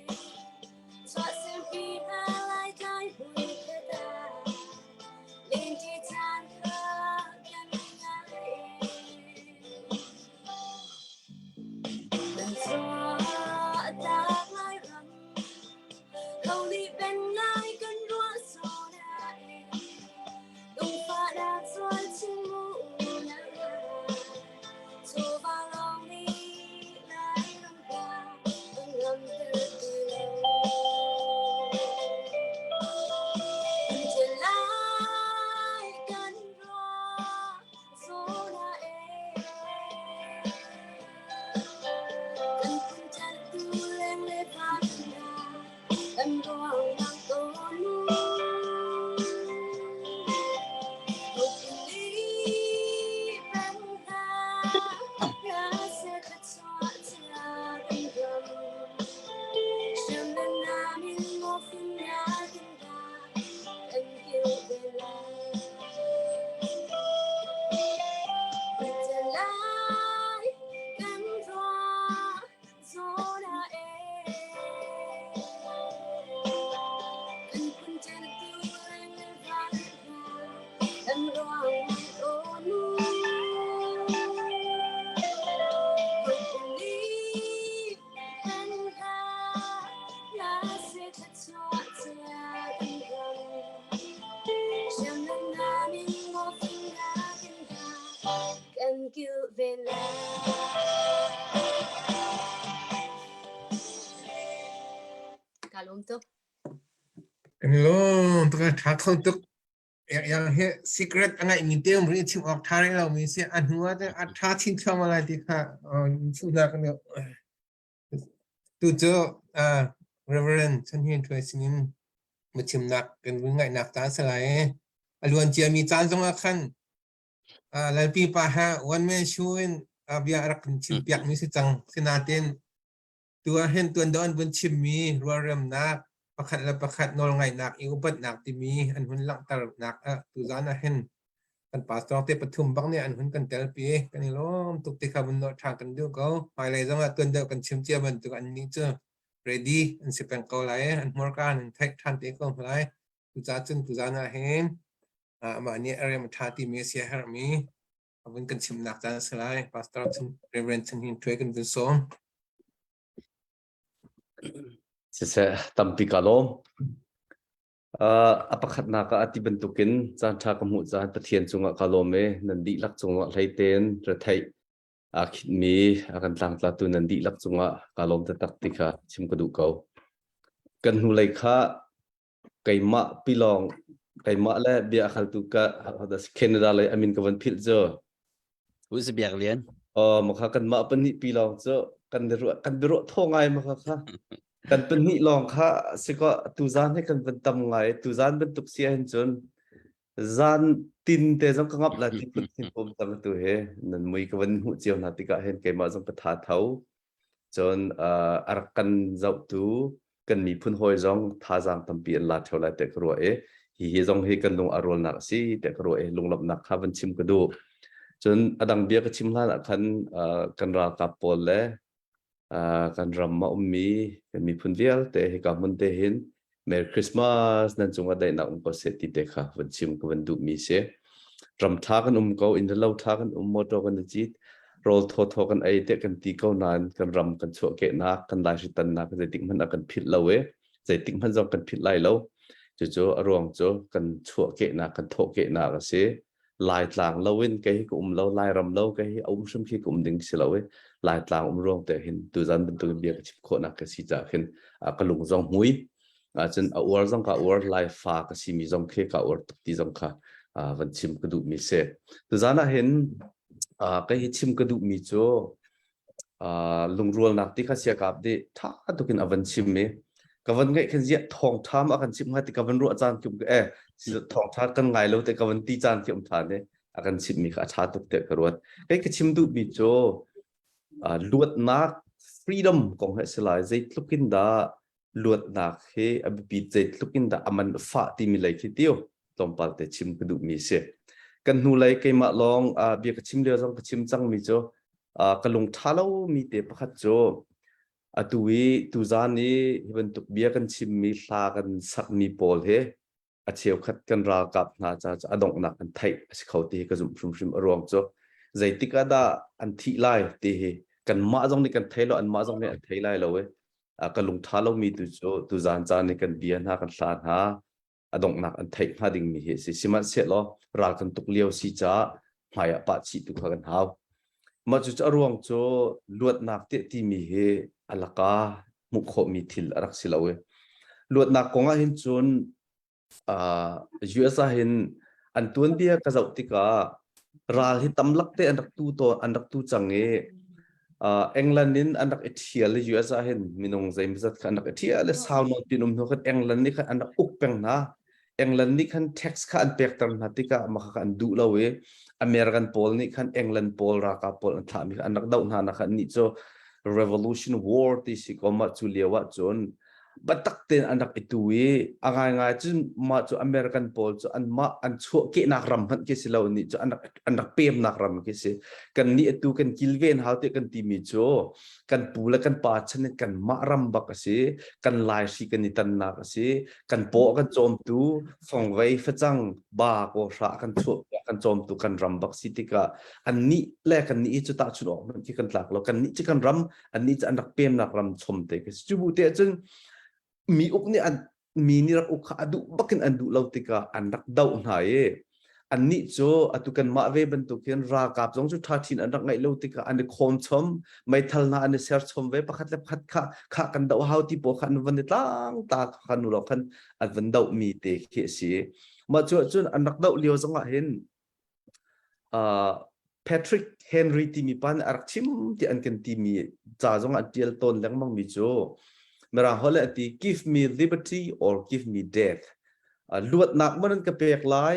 chuahsempi hna laitlai hui khat ah lenṭi caan kha kan ngai. Kan chuah tak lai ram, ho nih pen lai kan ruah zawn. kilven lai. Lai kan ruah zawn ah ee. Kan phun ṭanhtu leng van hna kan ruang aw nu. Hawikom nih kan hla hla seh thluachuah cia kan ram. Kan kilven lai. Ka lawm tuk. Kan i lawm tuk tha kho tuk. Yang hi secret a ngaih mi te um ri chim awk tha rih lo mi si a hnu ah a tha chin thluahmah lai ti kha chim nak Tu cu Reverend Chan Hin Ṭhuai sinin biachimnak kan vun ngaihnak caan a si lai i a luan ciami caan zongah khan Lalpi pa he one man show in bia a rak kan chimpiakmi si cang. Sinain tu ah hin tuan deuh an vun chimmi rualremnak, pakhat le pakhat nawlngaihnak i upatnak timi an hun langhternak ah tuzaan ah hin kan pastor te pathum bak nih an hun kan telpi kan i lawm tuk ti kha vun nawh ṭhan kan duh ko. Hmailei zongah tuan deuh kan chim cia bantuk annih cu ready an si peng ko lai an hmurka an theih ṭhan te ko lai. Cucaah cun tuzaan ah hin amah nih a rem a ṭha timi a sia herhmi a vun kan chimnak caan a si lai. Pastor Reverend Chan Hin Ṭhuai kan vun sawm. Siseh, tampi ka lawm. A pakhatnak ah ati bantukin caanṭha ka hmuh caan Pathian cungah ka lawm i nan dihlak cungah hleitein retheih aa khitmi a kan tlangtlatu nan dihlak cungah ka lawm taktak ti kha chim ka duh ko. Kan hnulei kha keimah pilawng keimah le bia a khaltu ka Canada lei amin ka van philh cu Uzi Biak Lian. Oh, makha kan mah pahnih pi lawng cu kan ruah kan biaruah thaw ngai makha kha. Kan pahnih lawng kha siko tuzan he kan van tam ngai tuzan bantuk si ahhin cun zan tin te zong ka ngap la ti phun thin pom tam tu he nan mui ka van hmuh cio hna tikah hin keimah zong ka tha tho Cun a rak kan zohtu kan miphun hawi zong thazaang tampi an la ṭheo lai tiah ka ruah i hihi zong hi kan lung a rualnak a si tiah ka ruah i lunglawmhnak kha van chim ka duh. Cun a dang bia ka chim hlan ah khan kan ralkap pawl le kan ram a ummi kan miphun vialte hika hmun te hin Merry Christmas nan cungah daihnak um ko seh ti te kha van chim ka van duhmi si. Ram ṭha kan um ko, inn lo ṭha kan um, motor kan i cit, rawl thawthaw kan ei te kan ti ko nain kan ram kan chuahkehnak, kan laihritannak zeitik hmanh ah kan philh lo i zeitik hmanh zong kan philh lai lo. Cucu a ruang cu kan chuahkehnak, kan thawhkehnak a si. Laitlang lo in kei hi ka um lo, Lairam lo kei hi a um hrim khi ka um ding si lo i Laitlang um ruang te hin tuzan bantukin bia ka chim khawhnak ka si caah khin ka lung zong hmui. Cun a uar zong ka uar, Laifa ka simi zong khi ka uar tuk ti zong kha van chim ka duhmi si. Tuzan ah hin kei hi chim ka duhmi cu lungrualnak ti kha siakap nih ṭha tukin a van chim i ka van ngaih khan ziah thawngṭha ma a kan chimh hnga ti ka van ruah caan khi um eh thawngṭha kan ngai lo te ka van ti caan khi um ṭhan i a kan chimhmi kha a ṭha tuk tiah ka ruat. Kei ka chim duhmi cu luatnak freedom kong he si lai zeitluk in dah luatnak hi a biapit zeitluk in dah a man a fah timi lei khi tiu tlawmpal te chim ka duhmi si. Kan hnulei keimah lawng bia ka chim lio zong ka chim cangmi cu ka lung ṭha lomi te pakhat cu atu i tuzan i hi bantuk bia kan chimmi hla kan sakmi pawl hi a cheukhat kan ralkap hna ca cu a donghnak an theih a si kho ti hi ka zumh hrimhrim a ruang cu zeitik ah dah an thih lai ti hi kanmah zong nih kan thei lo anmah zong nih an thei lai lo i ka lung ṭha lomi tu cu tuzan caan i kan bia hna kan hla hna a donghnak an theih hnga dingmi hi a si. Sihmanhsehlaw ral kan tuk lio si caah hmai ah pah chih tu kha kan hau. Mah cu a ruang cu luatnak tiah timi hi a laka hmuh khawhmi thil a rak si lo i luatnak kong ah hin cun US ah hin an tuanbia ka zoh tikah ral hi tamlak te an rak tu to an rak tu cang i England in an rak i ṭhial i US ah hin minung zeimawzat kha an rak i ṭhial i sau nawn tin um hnu khan England nih khan an rak uk peng hna. England nih khan tax kha an pekter hna tikah mah kha an duh lo i American pawl nih khan England pawl ralkap pawl an thlahmi kha an rak doh hna nak khan nih cu Revolution War ti si ko mah cu lio ah cun. Biatak tein an rak i tu i a ngaingai cun mah cu American pawl cu anmah an chuahkehnak ram hmanh khi si lo nih cu an rak an rak pemnak ram khi si. Kan nih atu kan kilven hau tiah kan timi cu kan pu le kan pa chan in kanmah ram bak a si. Kan laihri kan i tannak a si. Kan paw a kan cawmtu fongvei facang ba kawhra a kan chuah kan cawmtu kan ram bak si tikah annih le kannih hi cu tahchunh awk hmanh khi kan tlak lo. Kannih cu kan ram annih cu an rak pemnak ram chom te khi si. Cu bu te ahcun mi uk nih an mi nih rak uk kha a duh bakin an duh lo tikah an rak doh hna i annih cu atu kanmah ve bantuk hin ralkap zong cu ṭha thin an rak ngeih lo tikah an i khawm chom meithal hna an i ser chom ve pakhat le pakhat kha kha kan doh hau ti pawl kha an van i tlang ta kha nu lo khan an van doh mi te khi a si mah cu ahcun an rak doh lio zong ah hin Uh, Patrick Henry timi pa nih a rak chim ti an kan timi ca zong an tial tawn lengmang mi cu Mirang holh a ti give me liberty or give me death. Uh, luatnak man an ka pek lai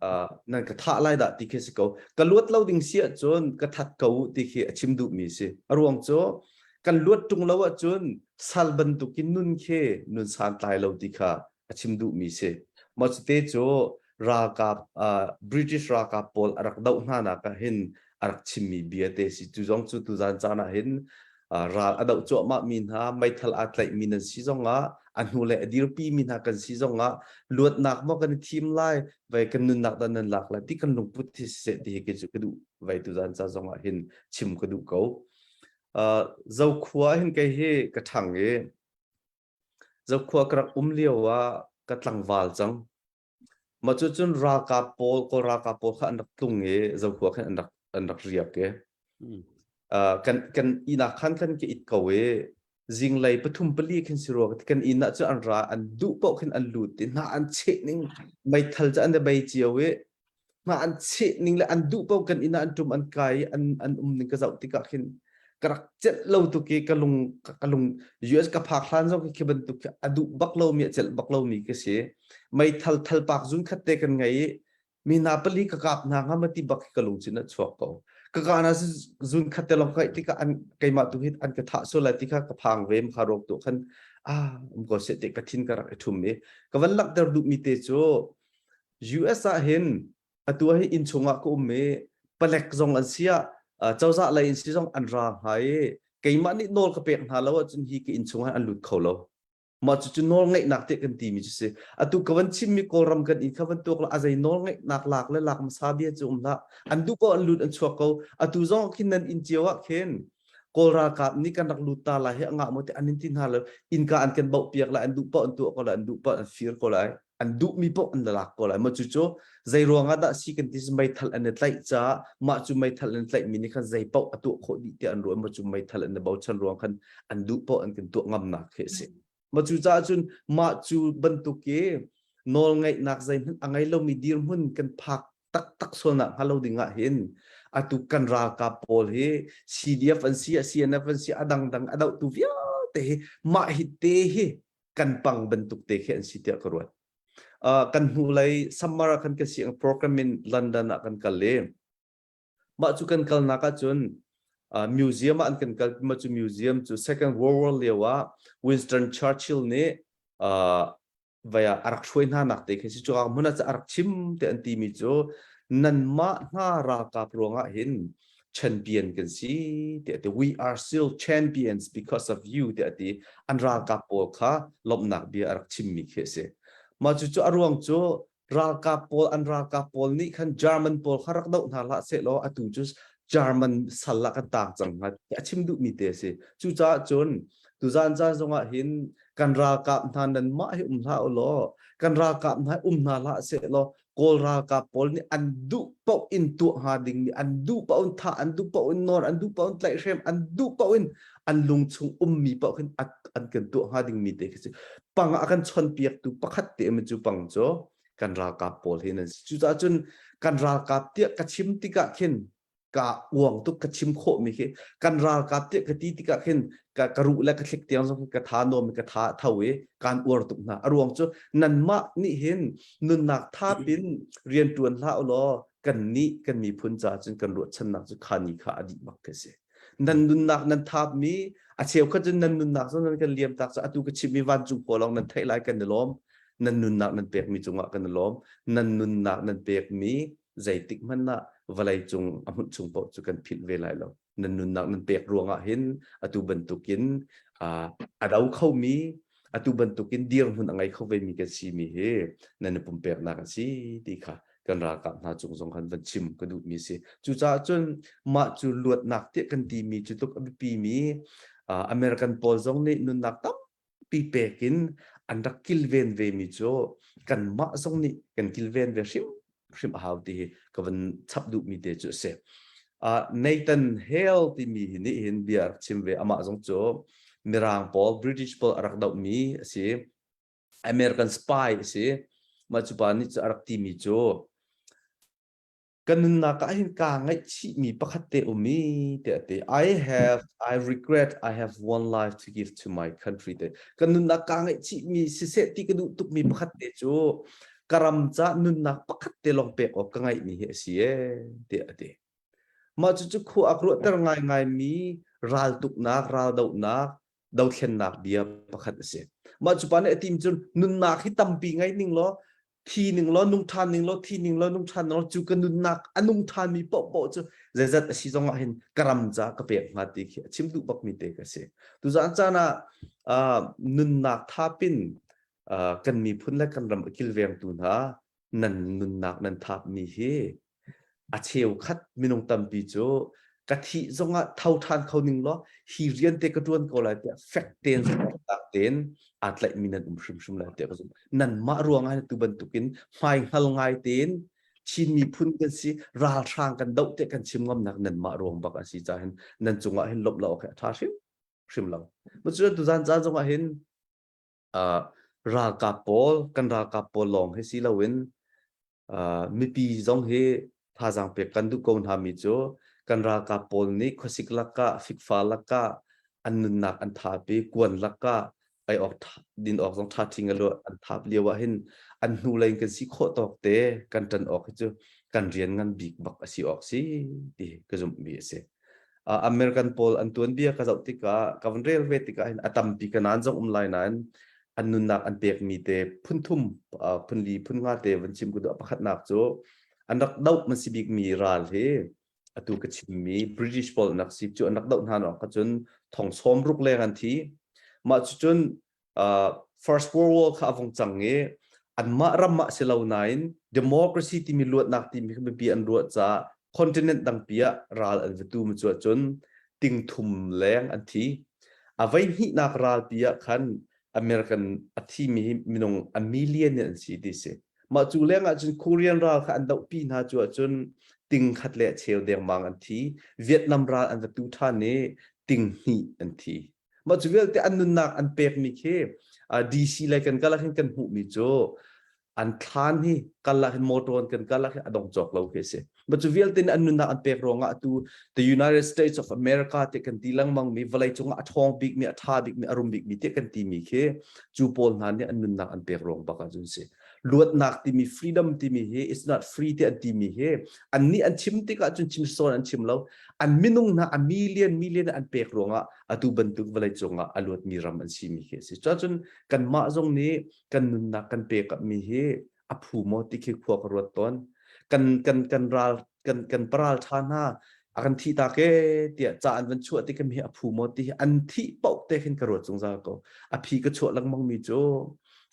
uh, nan ka thah lai dah ti khi si ko. Ka luat lo ding si ahcun ka that ko ti khi a chim duh mi si. A ruang cu kan luat tung lo ahcun sal bantukin nun khi nun santlai lo ti kha a chim duhmi si. Mah cute cu ralkap uh, British ralkap pawl a rak doh hna nak ah hin a rak chimmi bia te si. Cu zong cu tuzan caan ah hin uh, ral a doh cuahmah mi hna meithal aa tlaihmi nan si zong ah a hnu le a dirpi mi hna kan si zong ah luatnak maw kan i thim lai vai kan nunnak dah nan lak lai ti kan lungput hi siseh ti hi kei cu ka duh vai tuzan ca zong ah hin chim ka duh ko. Uh, Zokhua hin kei hi ka ṭhang i Zokhua ka rak um lio ah ka tlangval cang. Mah cu cun ralkap pawl, Kawl ralkap pawl kha an rak tlung i Zokhua khan an rak an rak riak i uh, kan kan inn ah khan khan ka it ko i zinglei pathum pali khin si rua kan inn ah cu an ra an duh paoh khin an lut i hna an cheh ning meithal cu an i bei cio i Hma an cheh ning le an duh paoh kan inn ah an ṭum an kai i an an um ning ka zoh tikah khin ka rak celh lo tuk i ka lung ka lung US ka phak hlan zong khi bantuk khi a duh bak lomi a celh bak lomi ka si. Meithal thalpak zun khat te kan ngei i mi hna pali ka kap hna hnga ma ti bak khi ka lungchin a chuak ko. Ka ka na zun khat te lawng ka ngaih tikah an keimah tu hi an ka thah sual lai ti kha ka phang ve kha ruak tu khan ah um ko seh te ka thin ka rak i ṭhum i ka van langhter duhmi te cu US ah hin atu ah hin innchung ah ka um i palek zong an si ah cozah lei in si zong an ra hnga i keimah nih nawl ka pek hna lo ahcun hi ka innchung ah an lut kho lo. Mah cucu nawl ngeihnak tiah kan timi cu si. Atu ka van chimmi Kawlram kan inn kha van tuak la a zei nawl ngeihnak lak le lak hmasa bia cu um hlah. An duh ko an lut an chuak ko. Atu zong khin nan inn cio ah khin Kawl ralkap nih kan rak lut ta lai hi a ngah maw ti an in ti hna lo. Innka an kan bauh piak lai an duh paoh an tuah ko lai an duh paoh an fir ko lai. An duhmi paoh an lak ko lai. Mah cucu zei ruangah dah si kan ti meithal an i tlaih caah mah cu meithal an tlaihmi nih khan zei paoh a tuah khawh dih tiah an ruah. Mah cu meithal an i bochan ruang khan an duh paoh an kan tuah ngamnak khi a si. Mah cu caah cun mah cu bantuk i nawlngeihnak zeihmanh a ngei lomi dirhmun kan phak taktak sualnak hnga lo ding ah hin atu kan ralkap pawl hi CDF an si CNF an si a dangdang a dohtu vialte hi mah hi te hi kan pang bantuk te khi an si tiah ka ruat. Uh, kan hnulei summer ah khan kan si ang program in London ah kan kal i mah cu kan kalnak ahcun uh, museum ah an kan kal mah cu museum cu Second World War lio ah Winston Churchill nih uh, vai ah a rak hruai hna nak te khi si cu hmun ah a rak chim te an timi cu nanmah hna ralkap ruangah hin champion kan si tiah ti we are still champions because of you tiah ti an ralkap pawl kha lawmhnak bia a rak chimmi khi a si mah cu cu a ruang cu ralkap pawl an ralkap pawl nih khan German pawl kha rak doh hna hlah seh law atu cu German sal ah kan tang cang hnga a chim duhmi te a si cucaah cun tuzan caan zongah hin kan ralkap hna nan mah hi um hlah u law kan ralkap hna um hna hlah seh law Kawl ralkap pawl nih an duh paoh in tuah hnga dingmi an duh paoh in thah an duh paoh in nawn an duh paoh in tlaihhrem an duh paoh in an lung chung ummi paoh khin an kan tuah hnga dingmi te khi si pang a kan chonpiaktu pakhat te mi cu pang cu kan ralkap pawl hi nan si cucaah cun kan ralkap tiah ka chim tikah khin ka uang tuk ka chim khawh mi khi kan ralkap tiah ka ti tikah khin ka ka ruh le ka thlik tiang zong ka tha nuam ka tha tho i kan uar tuk hna a ruang cu nanmah nih hin nunnak thap in rian tuan hlah u law kan nih kan miphun ca cun kan ruahchannak cu kha ni kha a dih bak khi si nan nunnak nan thap mi A cheukhat cun nan nunnak zong nan kan liam tak cu atu ka chimmi vancung khua lawng nan theih lai kan i lawm. Nan nunnak nan pekmi cungah kan i lawm. Nan nunnak nan pekmi zeitik hmanh ah vawlei cung a hmunh chung paoh cu kan philh ve lai lo. Nan nunnak nan pek ruangah hin atu bantukin a do khomi atu bantukin dirhmun a ngei kho vemi kan simi hi nan i pumpeknak a si ti kha kan ralkap hna cung zong khan van chim ka duhmi si. Cucaah cun mah cu luatnak tiah kan timi cu tluk a biapimi American pawl zong nih nunnak tampi pek in an rak kilven vemi cu kanmah zong nih kan kilven ve hrim hrim a hau ti hi ka van chap duhmi te cu a si. Uh, Nathan Hale timi hi nih hin bia rak chim ve amah zong cu Mirang pawl British pawl a rak dohmi a si. American spy a si. Mah cu pa nih cu a rak timi cu ka nunnak ah hin kaa ngaihchihmi pakhat te um i tiah a ti. I have I regret I have one life to give to my country te. Ka nunnak kaa ngaihchihmi siseh ti ka duh tukmi pakhat te cu ka ram ca nunnak pakhat te lawng pek awk ka ngaihmi hi a si ee tiah a ti. Mah cucu khua a ruahter ngaingaimi raltuknak, raldohnak, dothlennak bia pakhat a si. Mah cu pa nih a tim cun nunnak hi tampi ngei ning law thi ning law nung ṭhan ning law thi ning law nung ṭhan ning law cu ka nunnak a nung ṭhanmi paohpaoh cu zeizat a si zong ah hin ka ram ca ka pek hnga ti khi a chim duh bakmi te ka si. Tuzaan caan ah nunnak thapin kan miphun le kan ram a kilvengtu hna nan nunnak nan thapmi hi a cheukhat minung tampi cu ka thih zongah tho ṭhan kho ning law hi rian te ka ṭuan ko lai tiah fek tein tak tein aa tlaihmi nan um hrimhrim lai tiah ka zumh. Nanmah ruangah tu bantukin hmaihngal ngai tein Chin miphun kan si ralhrang kan doh tiah kan chim ngamnak nanmah ruang bak a si caah hin nan cungah hin lawmh lo awk hi a ṭha hrim hrim lo. Cu tuzan caan zongah hin uh, ralkap pawl kan ralkap pawl lawng hi si loin uh, mipi zong hi thazaang pek kan duh ko hna mi cu kan ralkap pawl nih khuasik lakah fikfa lakah an nunnak an thapi kuan lakah ai awk din awk zong tha thing alu an thap lio ah hin an hnu lei kan si khawh tawk te kan tan awk hi cu kan rian ngan bik bak a si awk si ti ka zumh mi a si. American pawl an tuanbia ka zoh tikah ka van rel ve tikah hin a tampi ka nan zong um lai nain an nunnak an pekmi te phun thum phun li phun nga te van chim ka duh pakhatnak cu an rak doh man si bikmi ral hi atu ka chimmi British pawl an rak si cu an rak doh hna no ka cun thong sawm ruk leng an thi mah cu cun uh, First World War kha a vung cang i anmah ram ah si lo nain democracy timi luatnak timi kha biapi an ruah caah continent dangpi ah ral an va tu mu cu ahcun ting thum leng an thi. A voi hnihnak ralpi ah khan American a thimi hi minung a million in an si ti si. Mah cu leng ah cun Korean ral kha an dohpi hna cu ahcun ting khat le cheu dengmang an thi. Vietnam ral an va tu ṭhan i ting hnih an thi. Mah cu vialte an nunnak an pekmi khi DC lei kan kal ah khin kan hmuhmi cu an thlan hi kal ah hin motor kan kal ah hin a dong cawk lo khi a si. Mah cu vialte nih an nunnak an pek ruangah atu the United States of America te kan ti lengmang mi vawlei cungah a ṭhawng bikmi a ṭha bikmi a rum bikmi te kan timi khi cu pawl hna nih an nunnak an pek ruang bak ah cun si. Luatnak timi freedom timi hi it's not free te an timi hi an nih an chim tikah cun chim sawn an chim lo an minung hna a million million an pek ruangah atu bantuk vawlei cungah a luatmi ram an simi khi a si. Cuahcun kanmah zong nih kan nunnak kan pekmi hi a phu maw ti khi khua ka ruat tawn. Kan kan kan ral kan kan paral ṭha hna a kan thih tak e tiah ca an van chuah tik hi a phu maw ti hi an thih paoh te khin ka ruat zungzal ko. A phi ka chuah lengmang mi cu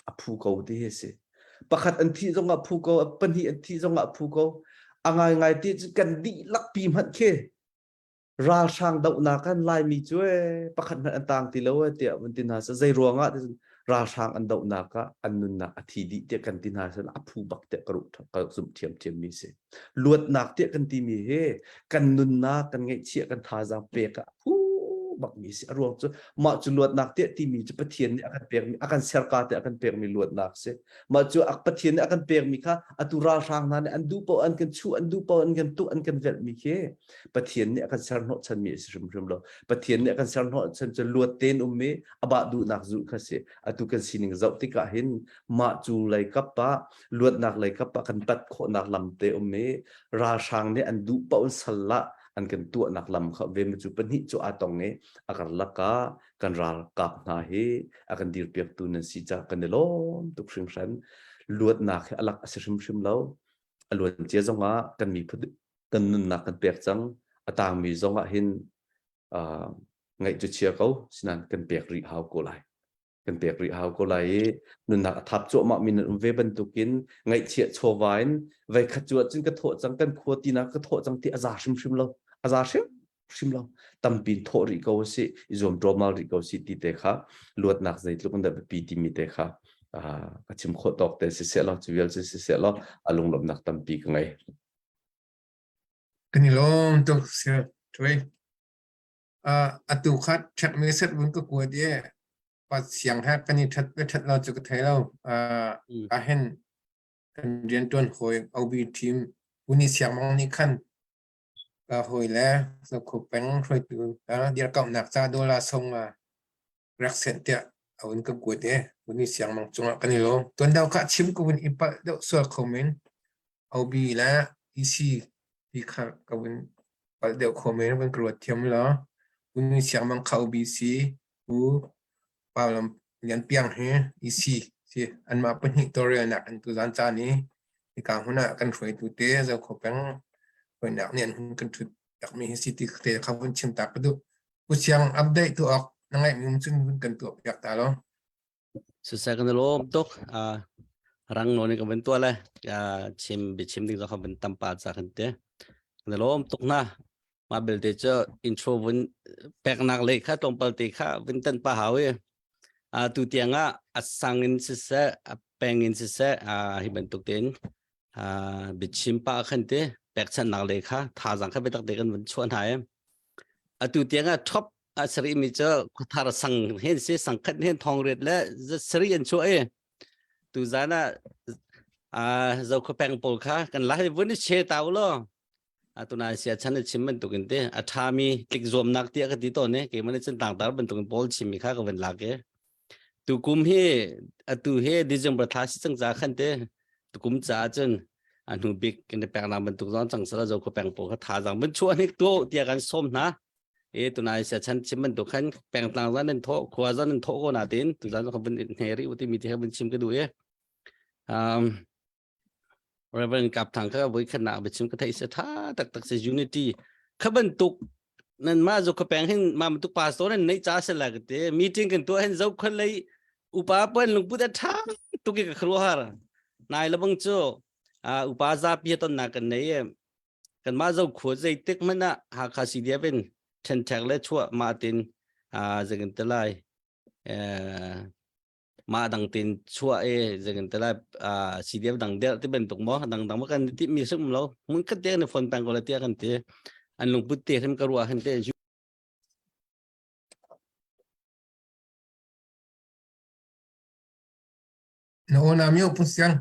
a phu ko ti hi a si. Pakhat an thih zongah phu ko, pahnih an thih zongah phu ko. A ngaingai ti cu kan dihlak pi hmanh khi ralhrang dohnak kan Laimi cu ee pakhat hmanh an tang ti lo ee tiah vun ti hna seh zei ruangah ti ralhrang an dohnak ah an nunnak a thi dih tiah kan ti hna seh a phu bak tiah ka ruh ka zumh thiamthiam mi si luatnak tiah kan ti mi hi kan nunnak kan ngeihchiah kan thazaang pek ah a phu bak mi si a ruang cu mah cu luatnak tiah timi cu Pathian nih a kan pekmi a kan serka tiah a kan pekmi luatnak si mah cu Pathian nih a kan pekmi kha atu ralhrang hna nih an duh paoh an kan chuh an duh paoh an kan tuh an kan velhmi khi Pathian nih a kan ser hnawhchanmi a si hrimhrim lo. Pathian nih a kan ser hnawhchan cu luat tein ummi abah duhnak zulh kha si. Atu kan sining zoh tikah hin mah cu lei kap ah luatnak lei kap ah kan pat khawhnak lam te um i ralhrang nih an duh paoh in sal ah. an kan tuahnak lam kha ve cu pahnih cu aa tong i a karlak ah kan ralkap hna hi a kan dirpiaktu nan si ca kan i lawm tuk hringhran. Luatnak hi a lak a si hrimhrim lo. A luan cia zongah kan miphun kan nunnak kan pek cang. A tangmi zongah hin uh, ngaih cu chia ko sinan kan pek rih hau ko lai. Kan pek rih hau ko lai i nunnak a thap cuahmah mi nan um ve bantukin ngaihchiah chawva in veikhat cu ahcun ka thawh cang kan khua tinak ka thawh cang ti a za hrimhrim lo a za hrim hrim lo tampi in thawh rih ko si i zuam ṭawmal rih ko si ti te kha luatnak zeitluk in dah biapi timi te kha ka chim khawh tawk te si seh law cu vial cu si seh law a lunglawmhnak tampi ka ngei. Kan i lawm tuk sir. Tui. Atu kha ṭhek mi set vun ka kuat i pa siang he kan i ṭhat ve ṭhat lo cu ka thei lo. Ahin kan rianṭuan hawi OB team Puni Siang Mang nih khan ka hawi le Zokhua peng hruaitu dirkamhnak ca dollar sung rak senh tiah a vun ka kuat i Puni Siang Mang cungah kan i lawm. Tuan deuh kha chim ka vun i palh deuh sual kho men. OB le EC ti kha ka vun palh deuh kho men vun ka ruat thiam law. Puni Siang Mang kha OB si Pu Pau Lam Lian Piang hi EC si anmah pahnih tawlrelnak an tuzan caan i hika hmun ah kan hruaitu te Zokhua peng hruainak nih an hun kan ṭhut takmi hi si ti te kha vun chim ta ka duh. Pu Siang update tu awk na ngaihmi um cun vun kan tuah piak ta lo. Siseh kan i lawm tuk. Uh, rang nawn in ka van tuah le uh, chim biachim ding zong kha van tam pa ca kan ti. Kan i lawm tuk na. Mah belte cu intro vun peknak lei kha tlawmpal te kha vun tan pa hau i. Uh, tu tiang ah a sang in siseh, a peng in siseh, uh, hi bantuk tein uh, biachim pa khan te pekchanhnak lei kha thazaang kha biatak te kan vun chuah hna i. Atu tiang ah top a sari mi cu khuathar sang hen si sangkhat hen thong riat le sari an chuah i tu zan ah a zokho peng pawl kha kan lai vun i che ta u law atuna sia chan chim bantuk in te a tha mi tlik zuamnak tiah ka ti tawn ne keimah nih cun tangtar bantuk in pawl chim mi kha ka van lak i tu kum hi atu hi December thla si cang ca khan te tukum ca cun a hnu bik kan i pek nak bantuk zong cang sala zokho peng pawl kha thazaang vun chuah hnik tu tiah kan sawm hna e tunai sia chan chim bantuk khan pengtlang zan nan thawh khua zan nan thawh ko na tin tu zan ka vun hne ri uti mi te vun chim ka du e um Reverend Kap Thang kha voi khat nak biachim ka thei se tha tak tak se unity kha bantuk nan ma zo ka peng hin ma tuk pastor nan nei cha se la te meeting kan tu hin zo khon lei upa pan lungput a tha tuki ka khru har nai labang chu upa za pi ton na kan nei kanmah zokhua zeitik hmanh ah Hakha CDF in ṭhenṭhek le chuah mah tin zeikan ti lai mah dang tin chuah i zeikan ti lai CDF dang derh ti bantuk maw dang dang ma kan ti mi sum lo mun khat te kan phone peng ko la tiah kan ti an lungput te hrim ka ruah hin te Na aw na mio pu siang.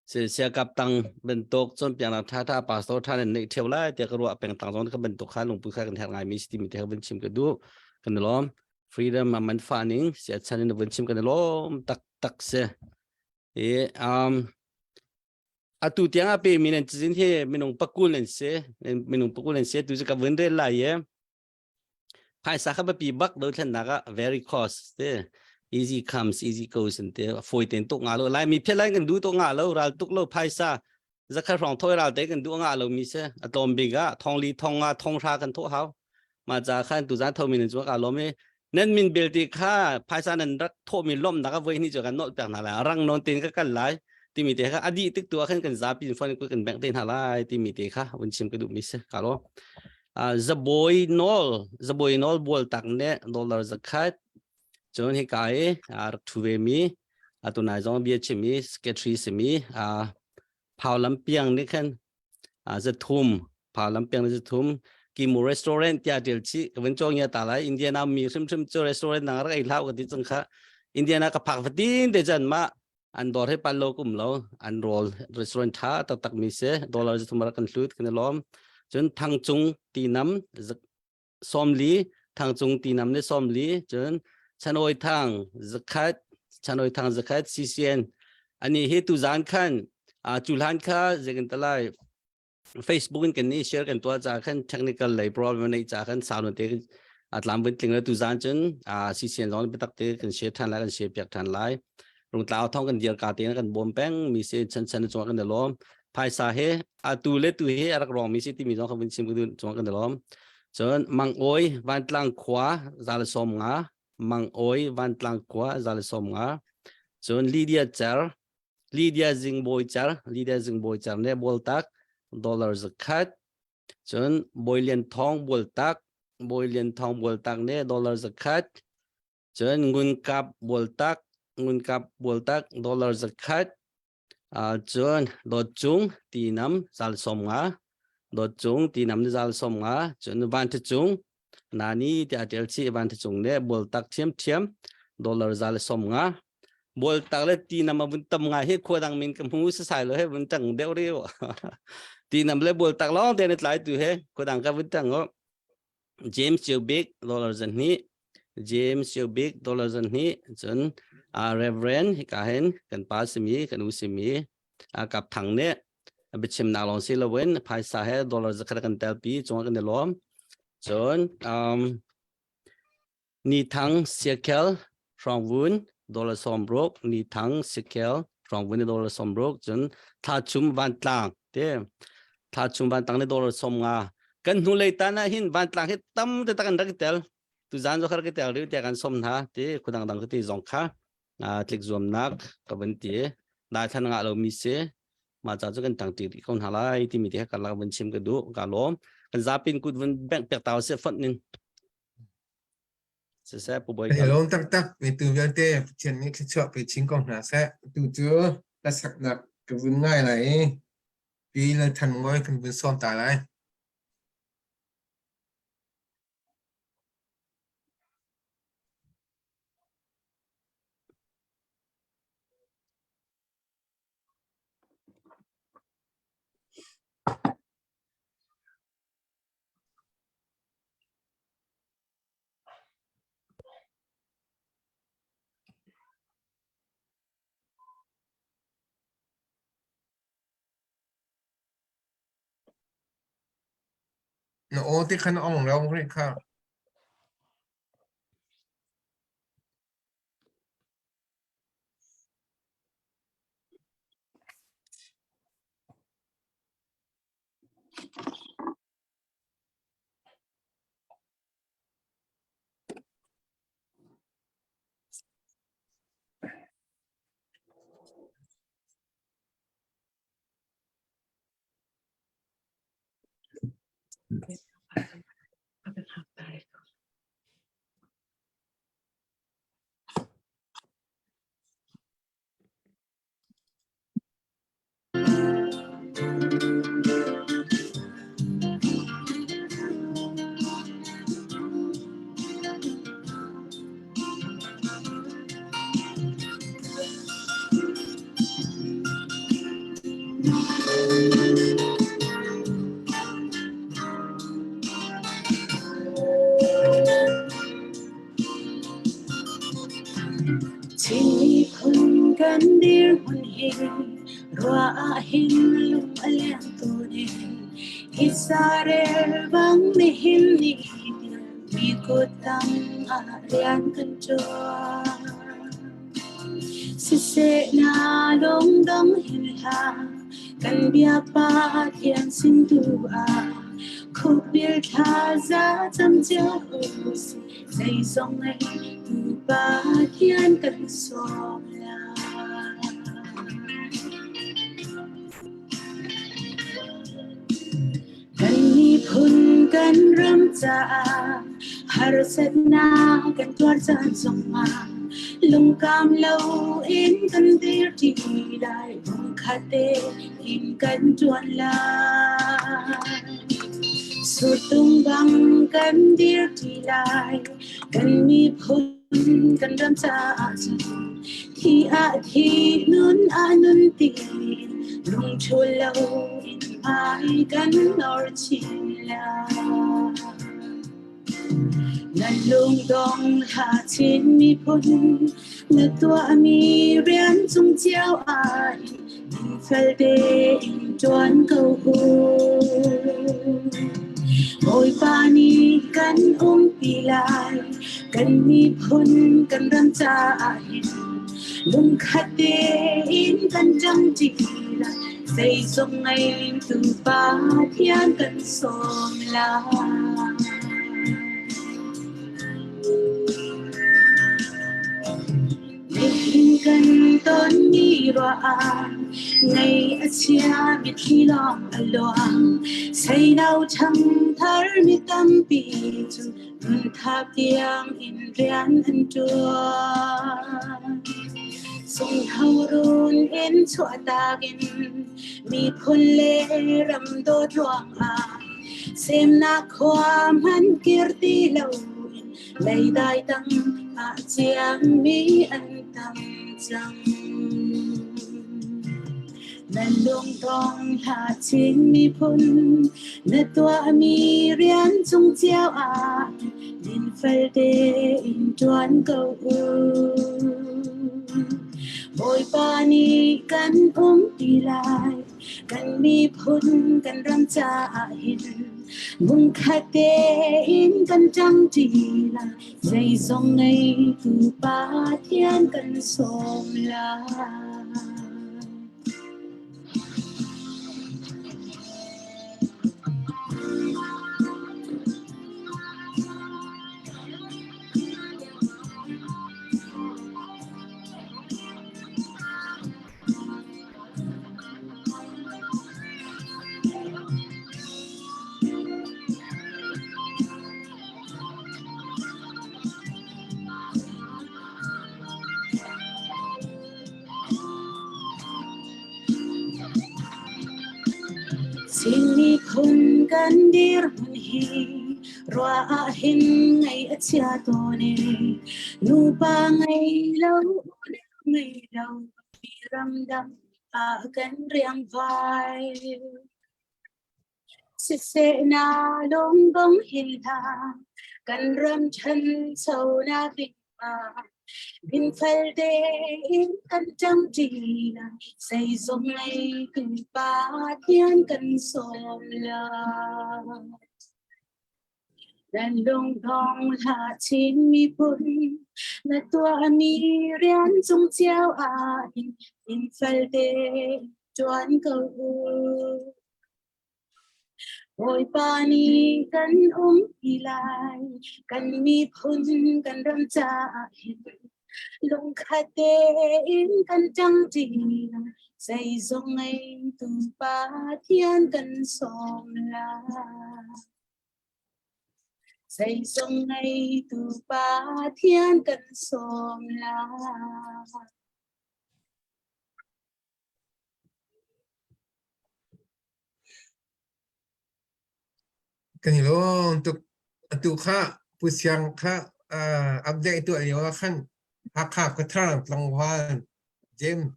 Siakap tang bantuk cawnpiaknak ṭhaṭha pastor ṭha nan neih ṭheo lai tiah ka ruah pengtlang zong ka bantuk kha lungput kha kan herh ngaimi si timi te kha vun chim ka duh kan i lawm freedom a man fa ning siachan in vun chim kan i lawm taktak si i um atu tiang a pe mi nan cizin hi minung pakul nan si minung pakul nan si tu cu ka vun rel lai i Phaisa kha biapi bak dothlennak ah very cost te easy comes easy goes an te fawi ten tuk nga lo Laimi phiat lai kan duh tuk nga lo ral tuk lo phaisa zakhat hrawng thoi ral te kan duh nga lo mi se a tlawm bik ah thong li thong nga thong hra kan thawh hau ma ca khan tu zan tho min chu ka lom i nan min bel ti kha phaisa nan rak thawh mi lom nak a voi ni chu kan nol pek hna lai rang non tin ka kal lai timi te kha adi tik tu ah khan kan zapi phone kan bank te hna lai timi te kha vun chim ka duh mi se ka lo Zabawi nawl zabawi nawl bual tak ne dollar zakhat cun hika i a rak ṭhu ve mi atu nai zong bia chim i secretary simi Phau Lam Piang nih khan zathum Phau Lam Piang nih zathum Kimu restaurant tiah ṭial chih ka van cawng ya ta lai Indiana mi hrimhrim cu restaurant nang rak ei hlah ka ti cang kha Indiana ka phak fatin te chan mah an dawr he pan lo kum lo an rawl restaurant tha taktak mi si dollar zathum rak kan hlut kan i lawm cun thangcung tinam sawmli thangcung tinam le sawmli cun chanoi thang zakhat chanoi thang zakhat CCN ani hi tu zan khan a chu hlan kha zekin talai. Facebook in kan ni share kan tuah ca khan technical lei problem nei ca khan sau te a tlam vun tling le tu zan cun a CCN zong biatak te kan share than lai kan share piak than lai rungtlau thong kan dir ka te kan bawm peng mi se chan chan chung kan lom phaisa he atu le tu he arak rong mi si ti mi zong kan vun chim kan chung kan lom cun mang oi vantlang khua zal som nga mang oi vantlang khua zal som nga cun Lydia Cer Lydia Zingbawi Cer Lydia Zingbawi Cer ne Bualtak dollar zakhat cun Bawi Lian Thawng Bualtak Bawi Lian Thawng Bualtak ne dollar zakhat cun Ngun Kap Bualtak Ngun Kap Bualtak dollar zakhat Cun Dawt Cung Tinam zal 50 Dawt Cung Tinam ni zal 50 cun Van Ṭha Cung Nani tiah a ṭial chih Van Ṭha Cung le Bualtak ṭhiamṭhiam dollar zal 50 Bualtak le Tinam a vun tam ngai hi khua dang min ka hmu sasai lo he vun ṭang deuh riu Tinam le Bualtak lawng te na tlai tu he khua dang ka vun ṭang James Ceu Bik dollar 200 James Ceu Bik dollar 200 cun Reverend hika hin kan pa simi kan u simi Kap Thang nih biachimnak lawng si loin phaisa he dollar 100 kan telpi cungah kan i lawm cun Ni Thang Siakhel Hrawngvun dollar 60 Ni Thang Siakhel Hrawngvun dollar 60 cun Thla Chum Vantlang te Thla Chum Vantlang ne dollar 50 kan hnulei tan ah hin Vantlang hi tam te tak an rak tel tu zan zo khar ke tel riu te kan som hna ti khudang dang ti zong kha tlik zuamnak ka van ti dai than nga lo mi si ma cha chu kan tang ti ko hna lai ti mi te ka la van chim ka du ka lom kan zapin kut van bank pek taw se font nin Siseh Pu Bawi Kan i lawm taktak mi tu vialte Pathian nih thluachuah pe chin ko hna seh. Tu cu hlasaknak ka vun ngai lai i Pi Lal Than Mawi kan vun sawm ta lai. Na aw te khan ong lo rih kha. Chin miphun kan dirhmun hi ruah ah hin lung a leng tawn e. Hi sarel bang nihin ni mi kut tang ah rian kan ṭuan. Siseh na lungdong hin hlah, kan bia Pathian sin tu ah khukbil thlaza cam cio u sih. Zeizong ngei tu Pathian kan sawm lai. Kan miphun kan ram caah harsatnak kan tuar caan zongah lungkam loin kan dir ṭi lai lungkhat tein kan ṭuan lai. Surtung bang kan dir ṭi lai kan miphun kan ram caah cun thi ah thi nun ah nun tiin lungṭhul loin hmai kan nor chin lai. Na lungdong hlah Chin miphun na tuahmi rian cung cio ah hin. Dinfel tein ṭuan ko u. Bawipa nih kan umpi lai, kan miphun kan ram caah hin lungkhat tein kan ṭangṭi lai. Zeizong ngeitu Pathian kan sawm lai. Nihin kan tonmi ruah ah ngaih a chia mitthli lawng a luang. Seino ṭhangthar mi tampi cu hmunthap tiang in rian an ṭuan. Sungho run in chuahtak in miphun le ram dawt ruangah semnak khua hmanh kir ti lo in Leidai tang ah ciangmi an tam cang. Nan lungtong hlah Chin miphun, na tuahmi rian cung cio ah dinfel tein ṭuan ko u. Bawipa nih kan umpi lai, kan miphun kan ram caah hin Hmunkhat tein kan ṭangṭi lai, zeizong ngeitu Pathian kan sawm lai. Chin miphun kan dirhmun hi ruah ah hin ngaih a chia tawn e. Nupa ngei lo ngei lo mi ramdang ah kan riangvai. Siseh na lungbong hin hlah, kan ram ṭhanchonak ding ah dinfel tein kan ṭangṭi lai, zeizong lei tu Pathian kan sawm lai. Nan lungdong hlah Chin miphun, na tuahmi rian cung cio ah hin dinfel tein ṭuan ko u. Bawipa nih kan umpi lai, kan miphun kan ram caah hin lungkhat tein kan ṭangṭi lai, zeizong ngeitu Pathian kan sawm lai. Zeizong ngeitu Pathian kan sawm lai. Kan i lawm tuk. Atu kha Pu Siang kha update tuah lio ah khan Hakha khuathar tlangval James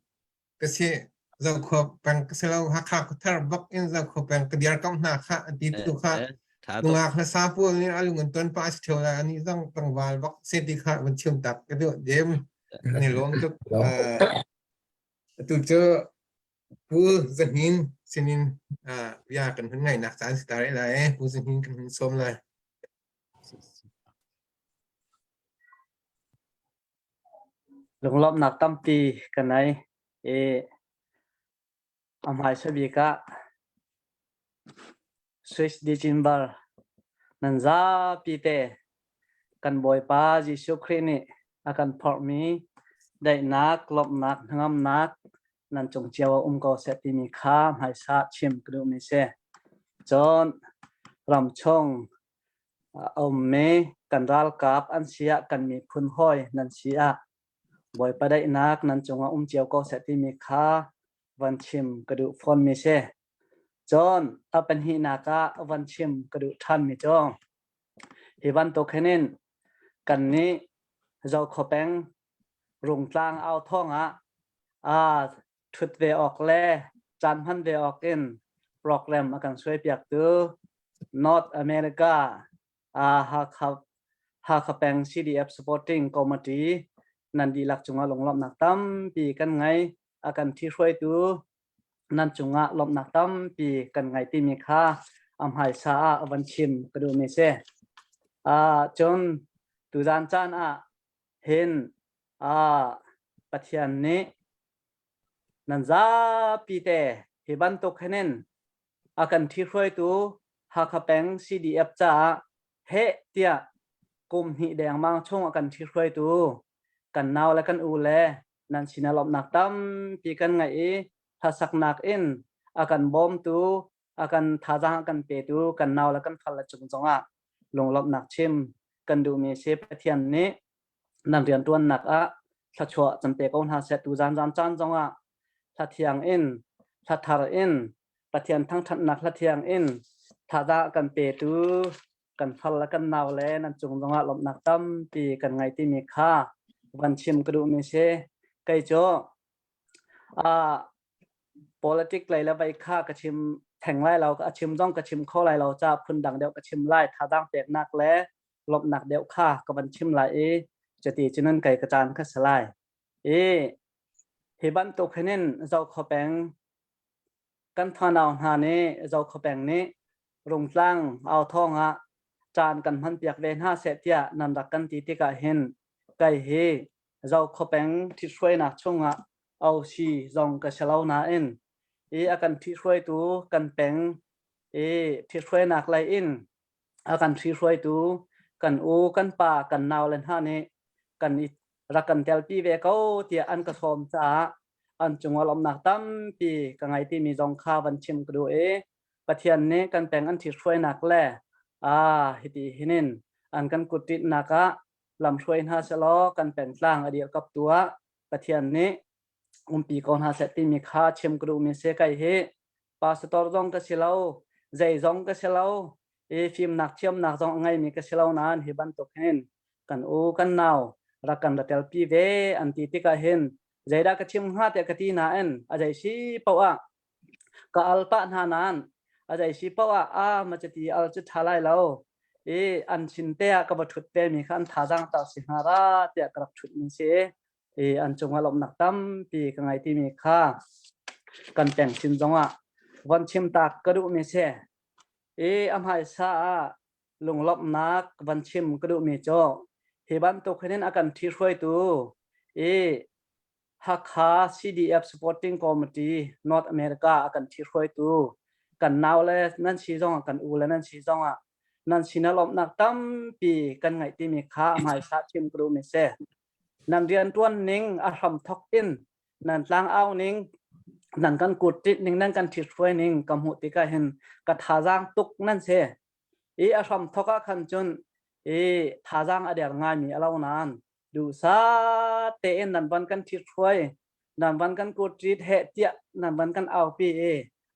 ka si Zokhua peng ka si lo Hakha khuathar bak in Zokhua peng ka diar kam hna kha an ti tu kha nungak hlasa pawl nih a lung an ton pa si theo lai ani zong tlangval bak se ti kha van chim tak ka duh James kan i lawm tuk. Atu cu Pu Za Hnin sinin bia kan hun ngaihnak caan si ta rih lai. Pu Za Hnin kan hun sawm lai. Lunglawmhnak tampi ka nei i a hmaisa bik ah Swiss December nan zapi te kan Bawipa Jesuh Khrih nih a kan phorhmi daihnak, lawmhnak, hnangamnak nan cung cio ah um ko seh timi kha hmaisa chim ka duhmi si. Cun ramchung a ummi kan ralkap an si ah kan miphun hawi nan si ah Bawipa daihnak nan cungah um cio ko seh timi kha van chim ka duh fawnmi si. Cun a pahnihnak ah van chim ka duh ṭhanmi cu hi bantuk hin in kannih Zokhua peng Rungtlang au thawng ah aa ṭhut ve awk le caan hman ve awk in program a kan suaipiaktu North America Hakha Hakha peng CDF Supporting Committee nan dihlak cungah lunglawmhnak tampi kan ngei. A kan ṭhihruaitu Nan cungah lawmhnak tampi kan ngei timi kha a hmaisa ah van chim ka duhmi si. Ah, cun tuzan caan ah hin ah Pathian nih nan zapi te hi bantuk hinin a kan ṭhihruaitu Hakha peng CDF caah heh tiah kum hnih dengmang chung a kan ṭhihruaitu kan nau le kan u le nan sinah lawmhnak tampi kan ngeih i hlasaknak in a kan bawmtu a kan thazaang a kan petu kan nau le kan fal le cung zongah lunglawmhnak chim kan duhmi si. Pathian nih nan rianṭuannak ah thluachuah can pe ko hna seh. Tu zan zan caan zongah hla thiang in, hla thar in, Pathian thangṭhatnak hla thiang in thazaang a kan petu kan fal le kan nau le nan cung zongah lawmhnak tampi kan ngei timi kha van chim ka duhmi si. Kei cu ah politic lei le vei kha ka chim theng lai lo, a chim zong ka chim kho lai lo ca phundang deuh ka chim lai. Thazaang peknak le lawmhnak deuh kha ka van chim lai i cuti cun kei ka caan kha si lai. I hi bantuk hinin Zokhua peng kan fanau hna nih, Zokhua peng nih Rungtlang authawng ah caan kan hmanpiak ve hna seh tiah nan rak kan ti tikah hin kei hi Zokhua peng ṭhithruainak chungah OC zong ka si lo nain i a kan ṭhithruaitu kan peng i ṭhithruainak lei in a kan ṭhithruaitu kan u kan pa kan nau le hna nih kan i rak kan telpi ve ko tiah an ka sawm caah an cungah lawmhnak tampi ka ngei timi zong kha van chim ka duh i Pathian nih kan peng an ṭhithruainak le ah hiti hinin an kan kutṭitnak ah lamhruai hna selaw kan pengtlang a dirkaptu ah Pathian nih umpi ko hna seh timi kha chim ka duhmi si. Kai hi pastor zong ka si lo, zei zong ka si lo, i fimnak thiamnak zong a ngeimi ka si lo nain hi bantuk hin kan u kan nau rak kan ra telpi ve an ti tikah hin zeidah ka chim hnga tiah ka ti nain a zei si paoh ah ka al pah hna nain a zei si paoh ah a ma cati al cu ṭha lai lo i an sin te ah ka va ṭhut ve mi kha an thazaang ta si hnga ra tiah ka rak ṭhut mi si i an cungah lawmhnak tampi ka ngei timi kha kan peng sin zongah von chim tak ka duh mi si. I a hmaisa ah lunglawmhnak van chim ka duh mi cu hi bantuk hin a kan ṭhihruaitu i Hakha CDF Supporting Committee North America a kan ṭhihruaitu kan nau le nan si zongah, kan u le nan si zongah nan sinah lawmhnak tampi kan ngaih timi kha a hmaisa chim ka duh mi si. Nan rianṭuan ning a hram thok in nan tlang au ning, nan kan kut ning, nan kan ṭhithruai ning ka hmuh tikah hin ka thazaang tuk nan si. I a hram thok ah khan cun i thazaang a der ngaimi a lo nain duhsah tein nan van kan ṭhithruai, nan van kan kut ṭit heh tiah nan van kan aupi i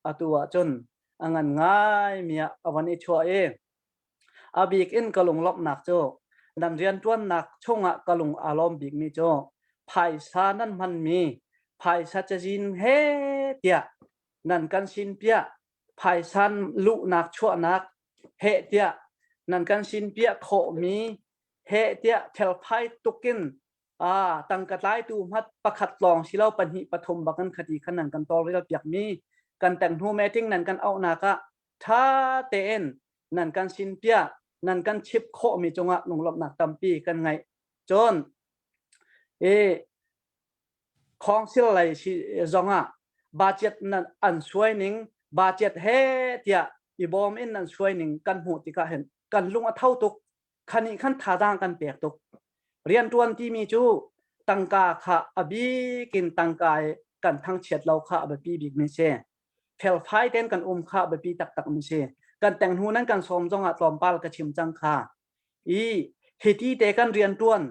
atu ah cun a ngan ngai mi ah a van i chuah i a bik in ka lunglawmhnak cu nan rianṭuannak chungah ka lung aa lawm bikmi cu phaisa nan hmanmi phaisa cazin he tiah nan kan sin piah, phaisa luhnak chuahnak heh tiah nan kan sin piah khawhmi heh tiah felfai tukin a tangka tlaitu hmat pakhat lawng silo pahnih pathum bakin khati khan nan kan tawlrel piakmi kan teng hnu meeting nan kan auhnak ah ṭha tein nan kan sin piah, nan kan chip khawhmi cungah lunglawmhnak tampi kan ngeih. Cun i khawngsil lei si zongah budget nan an suai ning, budget he tiah i bawm in nan suai ning kan hmuh tikah hin kan lung a tho tuk. Khani khan thazaang kan pek tuk. Rianṭuan timi cu tangka kha a bik in tangka i kan thangchiat lo kha a biapi bik mi si. Felfai tein kan um kha a biapi taktak mi si. Kan teng hnu nan kan sawm zongah tlawmpal ka chim cang kha. I hiti te kan rianṭuan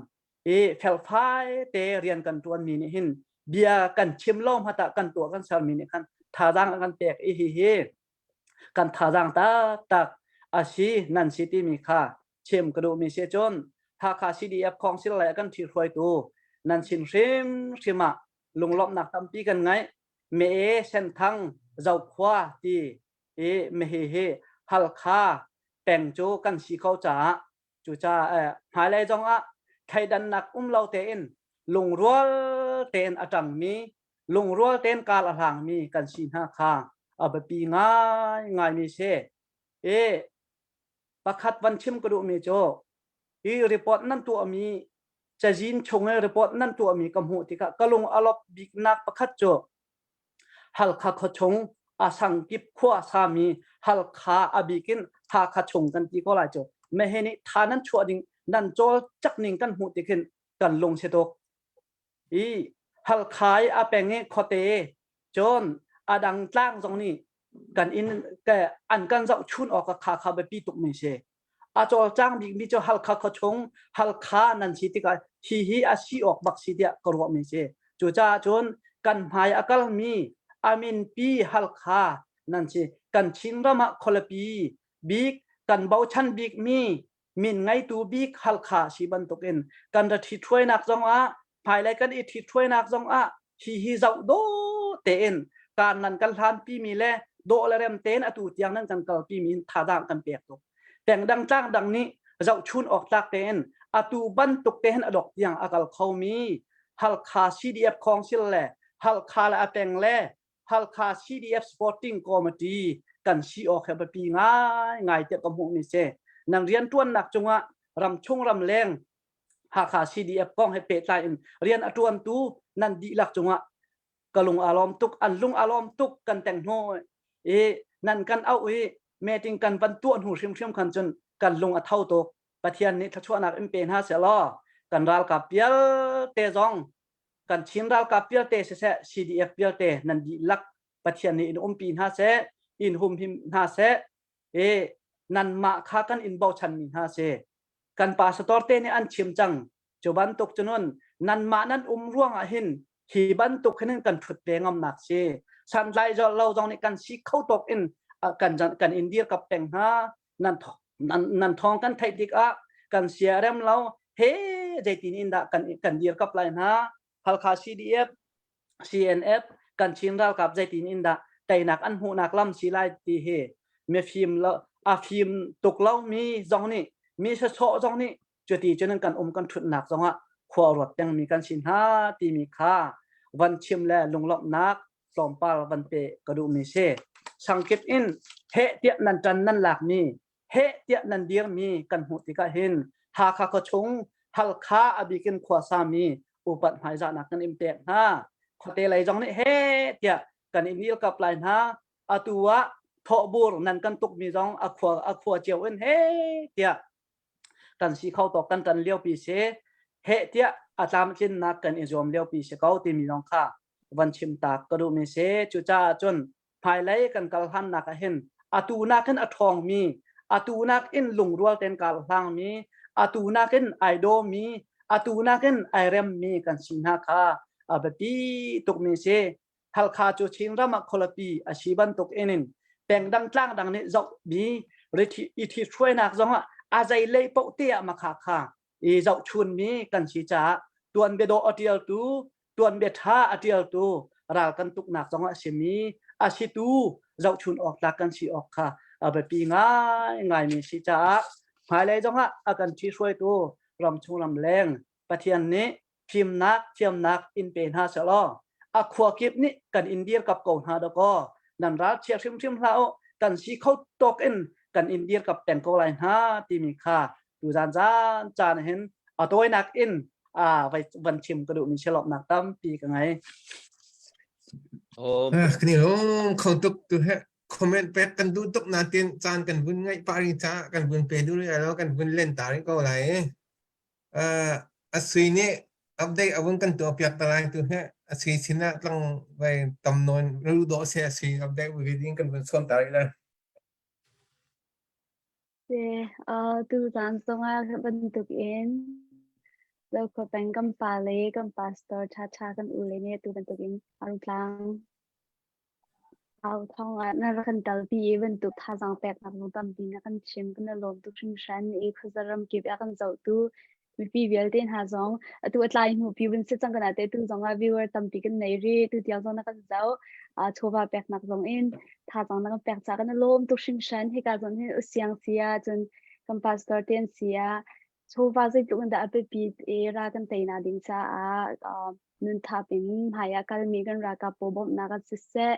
i felfai te rian kan ṭuan mi nih hin bia kan chim lo hmata kan tuah kan ser mi nih khan thazaang a kan pek i hihi kan thazaang taktak a si nan si timi kha chim ka duhmi si. Cun Hakha CDF Council lei kan ṭhihruaitu nan sin hrimhrim ah lunglawmhnak tampi kan ngeih. Mee Senthang Zokhua ti i mehi hi Halkha peng cu kan si ko caah cucaah hmailei zong ah thleidannak um lo tein lungrual tein a ṭangmi. Lungrual tein kal a hlangmi kan si hna kha a biapi ngaingaimi si. I pakhat van chim ka duhmi cu hi report nan tuahmi cazin chung i report nan tuahmi ka hmuh tikah ka lung a lawp biknak pakhat cu Halkha khuachung a sangkip khua sami Halkha a bikin Hakha chung kan ti ko lai cu mehe nih tha nan chuah ding nan cawl cak ning kan hmuh tik hin kan lung si tuk i Halkha i a peng i khuate cun a dang tlang zong nih kan in an kan zoh chun awk kha kha biapi tuk mi si a cawlcang bikmi cu Halkha khuachung Halkha nan si tikah hi hi a si awk bak si tiah ka ruahmi si. Cucaah cun kan hmai a kalmi a minpi Halkha nan si. Kan Chinram ah khualipi bik kan bochan bikmi min ngeitu bik Halkha si bantukin kan ra ṭhithruainak zongah hmailei kan i ṭhithruainak zongah hi hi zoh dawh tein kaan nan kan hlanpi mi le dawh le rem tein atu tiang nan kan kalpi mi in thazaang kan pek tuk. Peng dang tlang dang nih zohchun awk tlak tein atu bantuk te hin a dok tiang a kal khomi Halkha CDF Council le Halkha le a peng le Halkha CDF Sporting Committee kan si awk he biapi ngai ngai tiah ka hmuh mi si. Nang riantuannak cungah ramchung ramleng Hakha CDF kong he pehtlai in rian a ṭuantu nan dihlak cungah ka lung aa lawm tuk an lung aa lawm tuk kan teng hnu i nan kan auh i meeting kan van tuah hnu hrimhrim khan cun kan lung a tho tuk Pathian nih thluachuahnak in pe hna sehlaw kan ralkap vialte zong kan Chin ralkap vialte siseh CDF vialte nan dihlak Pathian nih in umpi hna seh in humhim hna seh i nanmah kha kan in bochanmi hna si kan pastor te nih an chim cang cu bantuk cunun nanmah nan um ruangah hin hi bantuk hin kan ṭhut ve ngamnak si santlai lo zong nih kan si kho tawk in kan kan in dir kap peng hna nan nan nan thawng kan theih tikah kan sia rem lo he zeitin in dah kan kan dir kap lai hna Halkha CDF CNF kan Chin ralkap zeitin in dah teinak an hmuhnak lam si lai ti hi mifim lo a fim tuk lo mi zong nih mi sasawh zong nih cuti cun kan um kan ṭhutnak zongah khua ruat pengmi kan si hna timi kha van chim le lunglawmhnak tlawmpal van pe ka duhmi si. Sangkip in heh tiah nan ṭan nan lakmi heh tiah nan dirmi kan hmuh tikah hin Hakha khuachung Halkha a bikin khuasami upat hmaizahnak kan in pek hna. Khuate lei zong nih heh tiah kan in ilkap lai hna. Atu ah thawhbur nan kan tukmi zong a khua a khua cio in heh tiah kan si kho tawk kan ṭan liopi si heh tiah a tlamtlinnak kan i zuam liopi si ko timi zong kha van chim tak ka duhmi si. Cucaah cun hmailei kan kal hlannak ah hin atu nakin a ṭhawngmi atu nakin lungrual tein kal hlangmi atu nakin ai dawmi atu nakin ai remmi kan si hna kha a biapi tukmi si Halkha cu Chinram ah khualipi a si bantuk in peng dang tlang dang nih zohmi i ṭhithruainak zongah a zei lei paoh te ah makha kha i zohchunmi kan si caah tuanbia dawh a ṭialtu tuanbia ṭha a ṭialtu ral kan tuknak zongah a simi a situ zohchun awk tlak kan si awk kha a biapi ngaingaimi si caah hmailei zongah a kan ṭhihruaitu ramchung ramleng Pathian nih fimnak thiamnak in pe hna sehlaw a khua kip nih kan in dirkap ko hna dakaw nan ral chia hrimhrim hlah u kan si kho tawk in kan in dirkap peng ko lai hna timi kha tuzan caan caan hin a tawinak in a van chim ka duhmi silawmnak tampi ka ngei. Oh. Kani lung kho tuk tu he comment pek kan duh tuk natin caan kan vun ngaih pah ring ca kan vun pe du lo kan vun len ta ring ko lai. Uh, a sui nih update a vun kan tuah piak ta lai tu he a sui sinah tlang vai tam nawn ru do se a sui update vi ding kan vun som ta ri lai. Tuzaan zongah bantukin Zokhua peng kan pa le kan pastor ṭhaṭha kan u le nih atu bantukin Rungtlang au thawng ah na rak kan kalpi i bantuk thazaang peknak zong tampi na kan chim kan i lawm tuk hringhran i khuaza ramkip a kan zohtu mipi vialte hna zong atu a tlai hnu pi vun si cang kana te tu zong ah viewer tampi kan nei ri tu tiang zong na kan zoh chawva peknak zong in thazaang na kan pek ca kan i lawm tuk hringhran hika zon hin usiang sia cun kan pastor te an sia. Chawva zeitluk in dah a biapit i ral kan teinak ding caah nun thap in hmai ah kalmi kan ralkap pawl bawmhnak ah siseh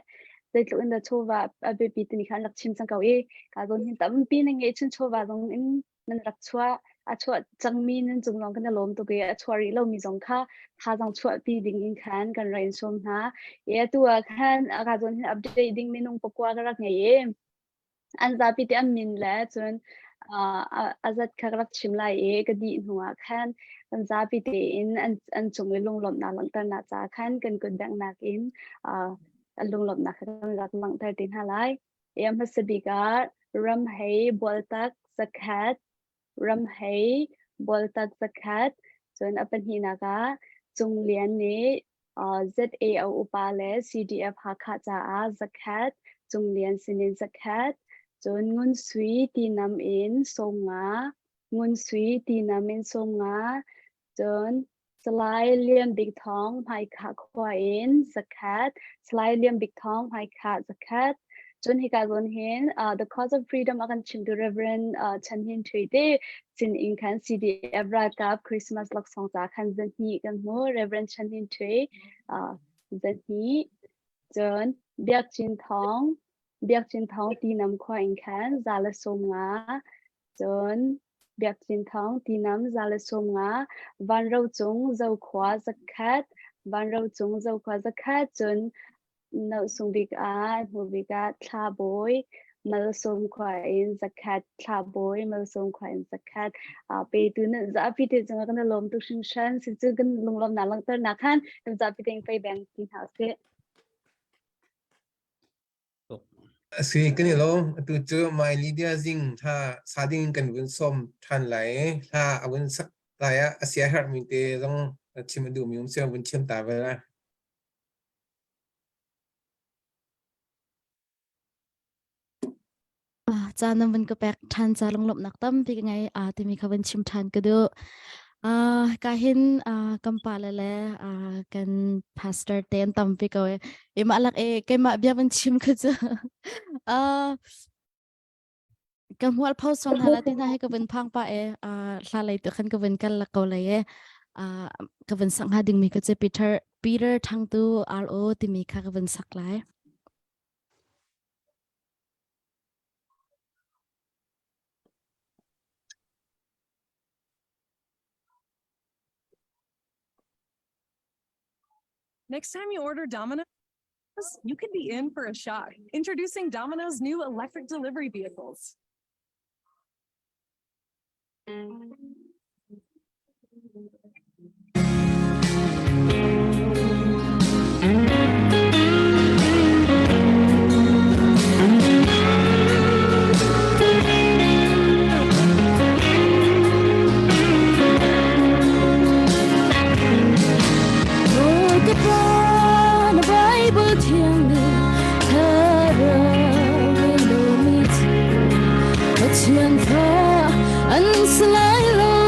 zeitluk in dah chawva a biapi timi kha an rak chim cang ko i ka zawn hin tampi na ngeih chun chawva zong in nan rak chuah a chuah cangmi nan cung zong kan i lawm tuk i a chuah rih lomi zong kha thazaang chuahpi ding in khan kan rak in sawm hna i atu ah khan ka zawn hin update ding minung pakua ka rak ngei i An zapi te an min le cun a zat kha ka rak chim lai i ka dih hnuah khan kan zapi tein an cung i lunglawmhnak langhternak caah khan kan kut benghnak in an lunglawmhnak kha kan rak langhter te hna lai. I a hmasa bik ah Ramhei Bualtak zakhat, Ramhei Bualtak zakhat, cun a pahnihnak ah Cung Lian nih ZAO upa le CDF Hakha caah zakhat, Cunglian sinin zakhat, cun Ngun Sui Tinam in 50, Ngun Sui Tinam in 50, cun Salai Lian Bik Thawng Hmaikha khua in zakhat, Salai Lian Bik Thawng Hmaikha zakhat, Cun hika zawn hin The Cause of Freedom a kan chimtu Reverend Chan Hin Htwe te sin in khan CDF ralkap Christmas laksawng ca khan zahnih kan hmu. Reverend Chan Hin Htwe zahnih. Cun Biak Cin Thawng Biak Cin Thawng Tinam khua in khan 150. Cun Biak Cin Thawng Tinam 150. Van Ro Cung Zokhua 100. Van Ro Cung Zokhua 100. Cun Nohsung bik ah hnu bik ah Thla Bawi Malsawm khua in 100 Thla Bawi Malsawm khua in 100 petu nan zapi te cungah kan i lawm tuk hringhran si cu kan lunglawmnak langhternak khan kan zapi tein pei beng ti hna usih. Si kan i lawm. Atu cu Mai Lydia Zing hla sa ding in kan vun sawm ṭhan lai i hla a vun sak lai ah a sia herhmi te zong chim a duhmi um si vun chim ta ve lai. Caan nan vun ka pek ṭhan ca lunglawmhnak tampi ka ngei timi kha vun chim ṭhan ka duh. Ka hin kan pale le kan pastor te an tampi ko e. Imah lak e keimah bia vun chim kha cu. Ka hmualpho sual hna la ti hna hi ka vun phang pah e hla lei tu khan ka vun kal la ko lei e ka vun sak hnga dingmi ka cu Peter Peter Thangtu RO timi kha ka vun sak lai. Next time you order Domino's, you could be in for a shock. Introducing Domino's new electric delivery vehicles. Bible thiang nih thlarau lomi cu Pathian fa an si lai lo.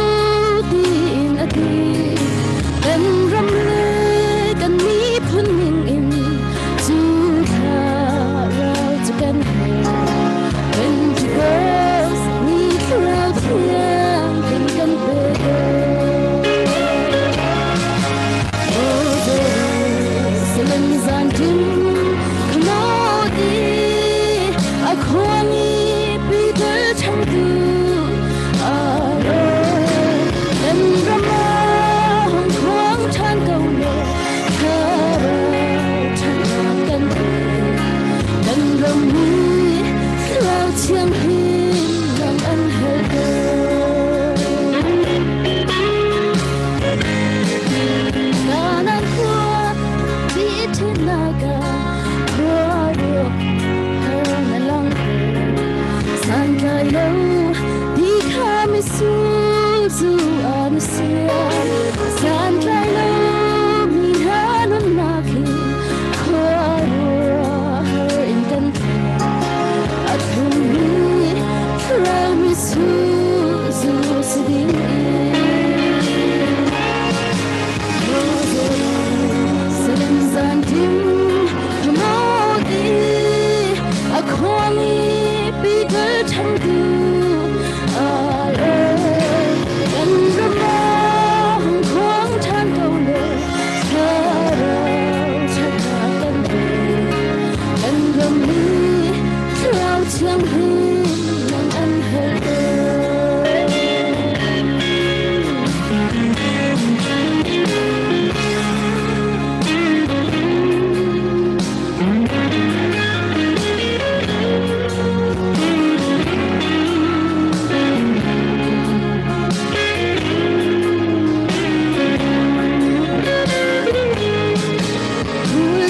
thianghlim nang an hel ko.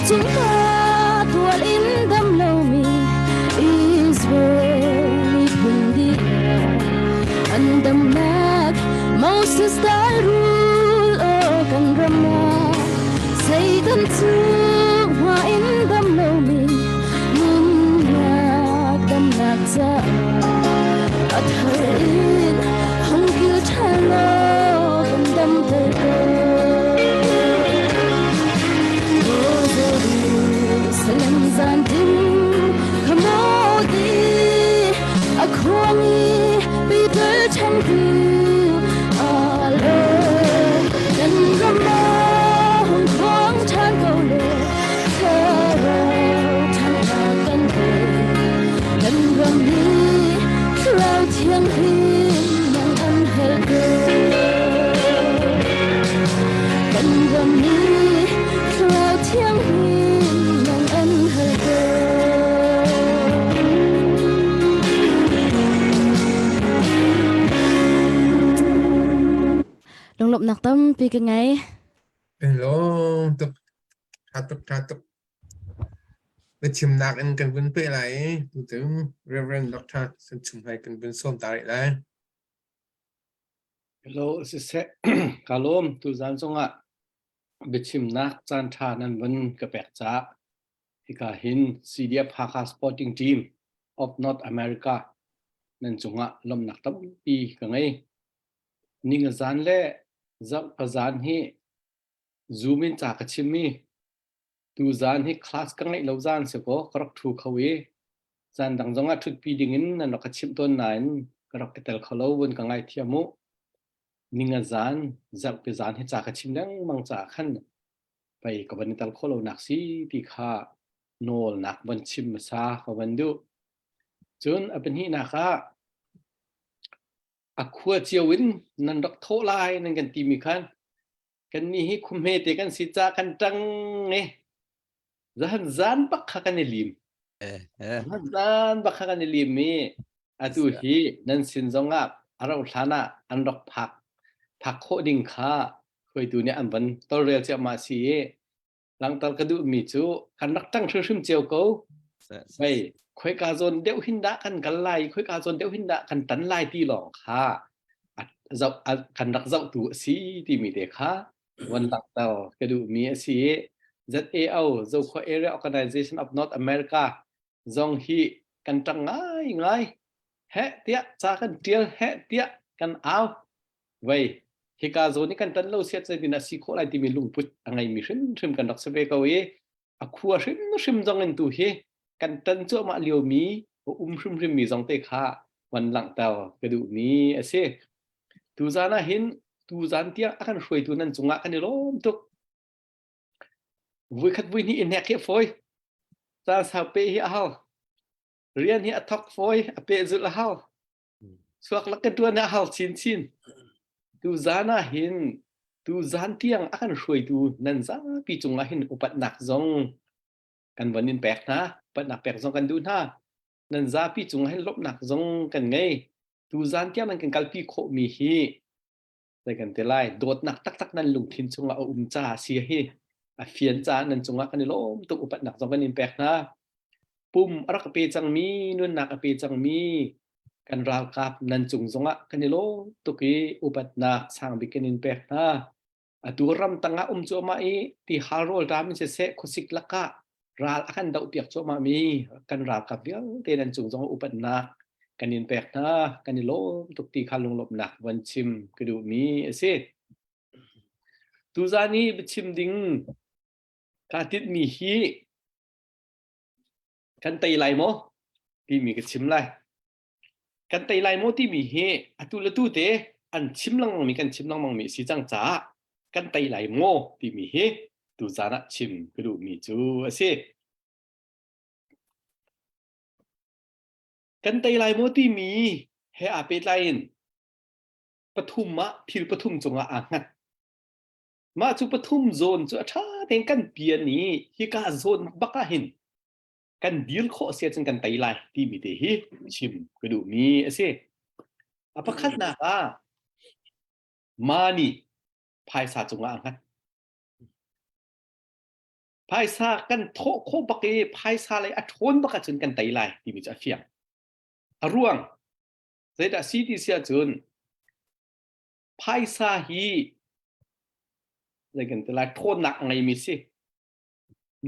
Cung tual in dam lomi Israel miphun dihlak an damnak Moses dai rul aw kan ram ah Satan cu hma in dam lomi nunnak damnak caah a thar in hung kil ṭhan law kan damter ko. Jerusalem zan din khamodi a khuangi Peter chan ku alo kan rama hung khuang than ko le thlarau than kan pe kan ram hi thlarau thianghlim nang an hel ko kan ram hi thlarau thianghlim nang an hel ko Lunglawmhnak tampi ka ngei. Hello, tuk tha tuk tha tuk. Na chimnak in kan vun peh lai i tucu Reverend Dr. San Chum Hai kan vun sawm ta rih lai. Hello, siseh ka lawm tuzan zongah biachimnak caan ṭha nan vun ka pek caah hika hin CDF Hakha Sporting Team of North America nan cungah lawmhnak tampi ka ngei. Ningazan le zarhpazan hi Zoom in ca ka chim i tuzan hi class ka ngeih lo zan si kaw ka rak ṭhu kho i zan dang zongah ṭhutpi dingin nan rak ka chimh tawn nain ka rak i tel kho lo vun ka ngaithiam u. Ninga zan, zarhpi zan hi ca ka chim lengmang caah khan pei ka van i tel khawh lonak si ti kha nawlnak van chim hmasa ka van duh. Cun a pahnihnak ah a khua cio in nan rak thawh lai nan kan timi khan kannih hi khua te kan si ca kan ṭang i zahan zan bak kha kan i lim zahan zan bak kha kan i lim i atu hi nan sin zongah a rauh hlan ah an rak phak phak khawh ding kha hruaitu nih an van tolrel ciahmah si i Langhter ka duhmi cu kan rak ṭang hrimhrim cio ko. Mei khoika zawn deuh hin dah kan kal lai, khoika zawn deuh hin dah kan tan lai ti lawng kha zoh kan rak zohtu a si timi te kha van langhter ka duhmi a si. ZAO Zokhua Area Organization of North America zong hi kan ṭang ngaingai. Heh tiah ca kan ṭial, heh tiah kan au. Vei, hika zawn i kan ṭan lo siat zeitin a si khawh lai timi lungput a ngeimi hrimhrim kan rak si ve ko i a khua hrimhrim zong in tu hi kan ṭan cuahmah liomi a um hrimhrimmi zong te kha van langhter ka duhmi a si. Tuzan ah hin tuzan tiang a kan hruaitu nan cungah kan i lawm tuk. Vuikhat vui hnih i hnek hi a fawi. Caan sau pe hi a hau. Rian hi a thok fawi, a pehzulh a hau. Suak lak ka ṭuan a hau chinchin. Tuzan ah hin tuzan tiang a kan hruaitu nan zapi cungah hin upatnak zong kan von in pek hna. Upatnak pek zong kan duh hna. Nan zapi cungah hin lawmhnak zong kan ngei. Tuzan tiang nan kan kalpi khawhmi hi zei kan ti lai dawtnak taktak nan lungthin chungah a um ca si hi a fian caah nan cungah kan i lawm tuk upatnak zong kan in pek hna pum a rak pe cangmi nunnak a pe cangmi kan ralkap nan cung zongah kan i lawm tuk i upatnak sang bik kan in pek hna atu ram tangah um cuahmah i ti hal rawl ṭam in siseh khuasik lakah ral a kan dohpiak cuahmah mi kan ralkap vialte nan cung zong upatnak kan in pek hna kan i lawm tuk ti kha lunglawmhnak van chim ka duhmi a si. Tuzan i biachim ding kaa tinhmi hi kan tei lai maw timi ka chim lai. Kan tei lai maw timi hi atu le tu te an chim lengmang mi kan chim lengmang mi a si cang caah kan tei lai maw timi hi tuzaan ah chim ka duhmi cu a si. Kan tei lai maw timi he aa pehtlai in pathum ah thil pathum cungah aa hngat. Mah cu pathum zawn cu a ṭha tein kan pian i hika zawn bak ah hin kan dir khawh si ahcun kan tei lai timi te hi chim ka duhmi a si. A pakhatnak ah money phaisa cungah a hngat. Phaisa kan thawh khawh bak i phaisa lei a ṭhawn bak ahcun kan tei lai timi cu a fiang. A ruang zeidah si ti si ahcun phaisa hi zei kan ti lai ṭhawnnak a ngeimi si.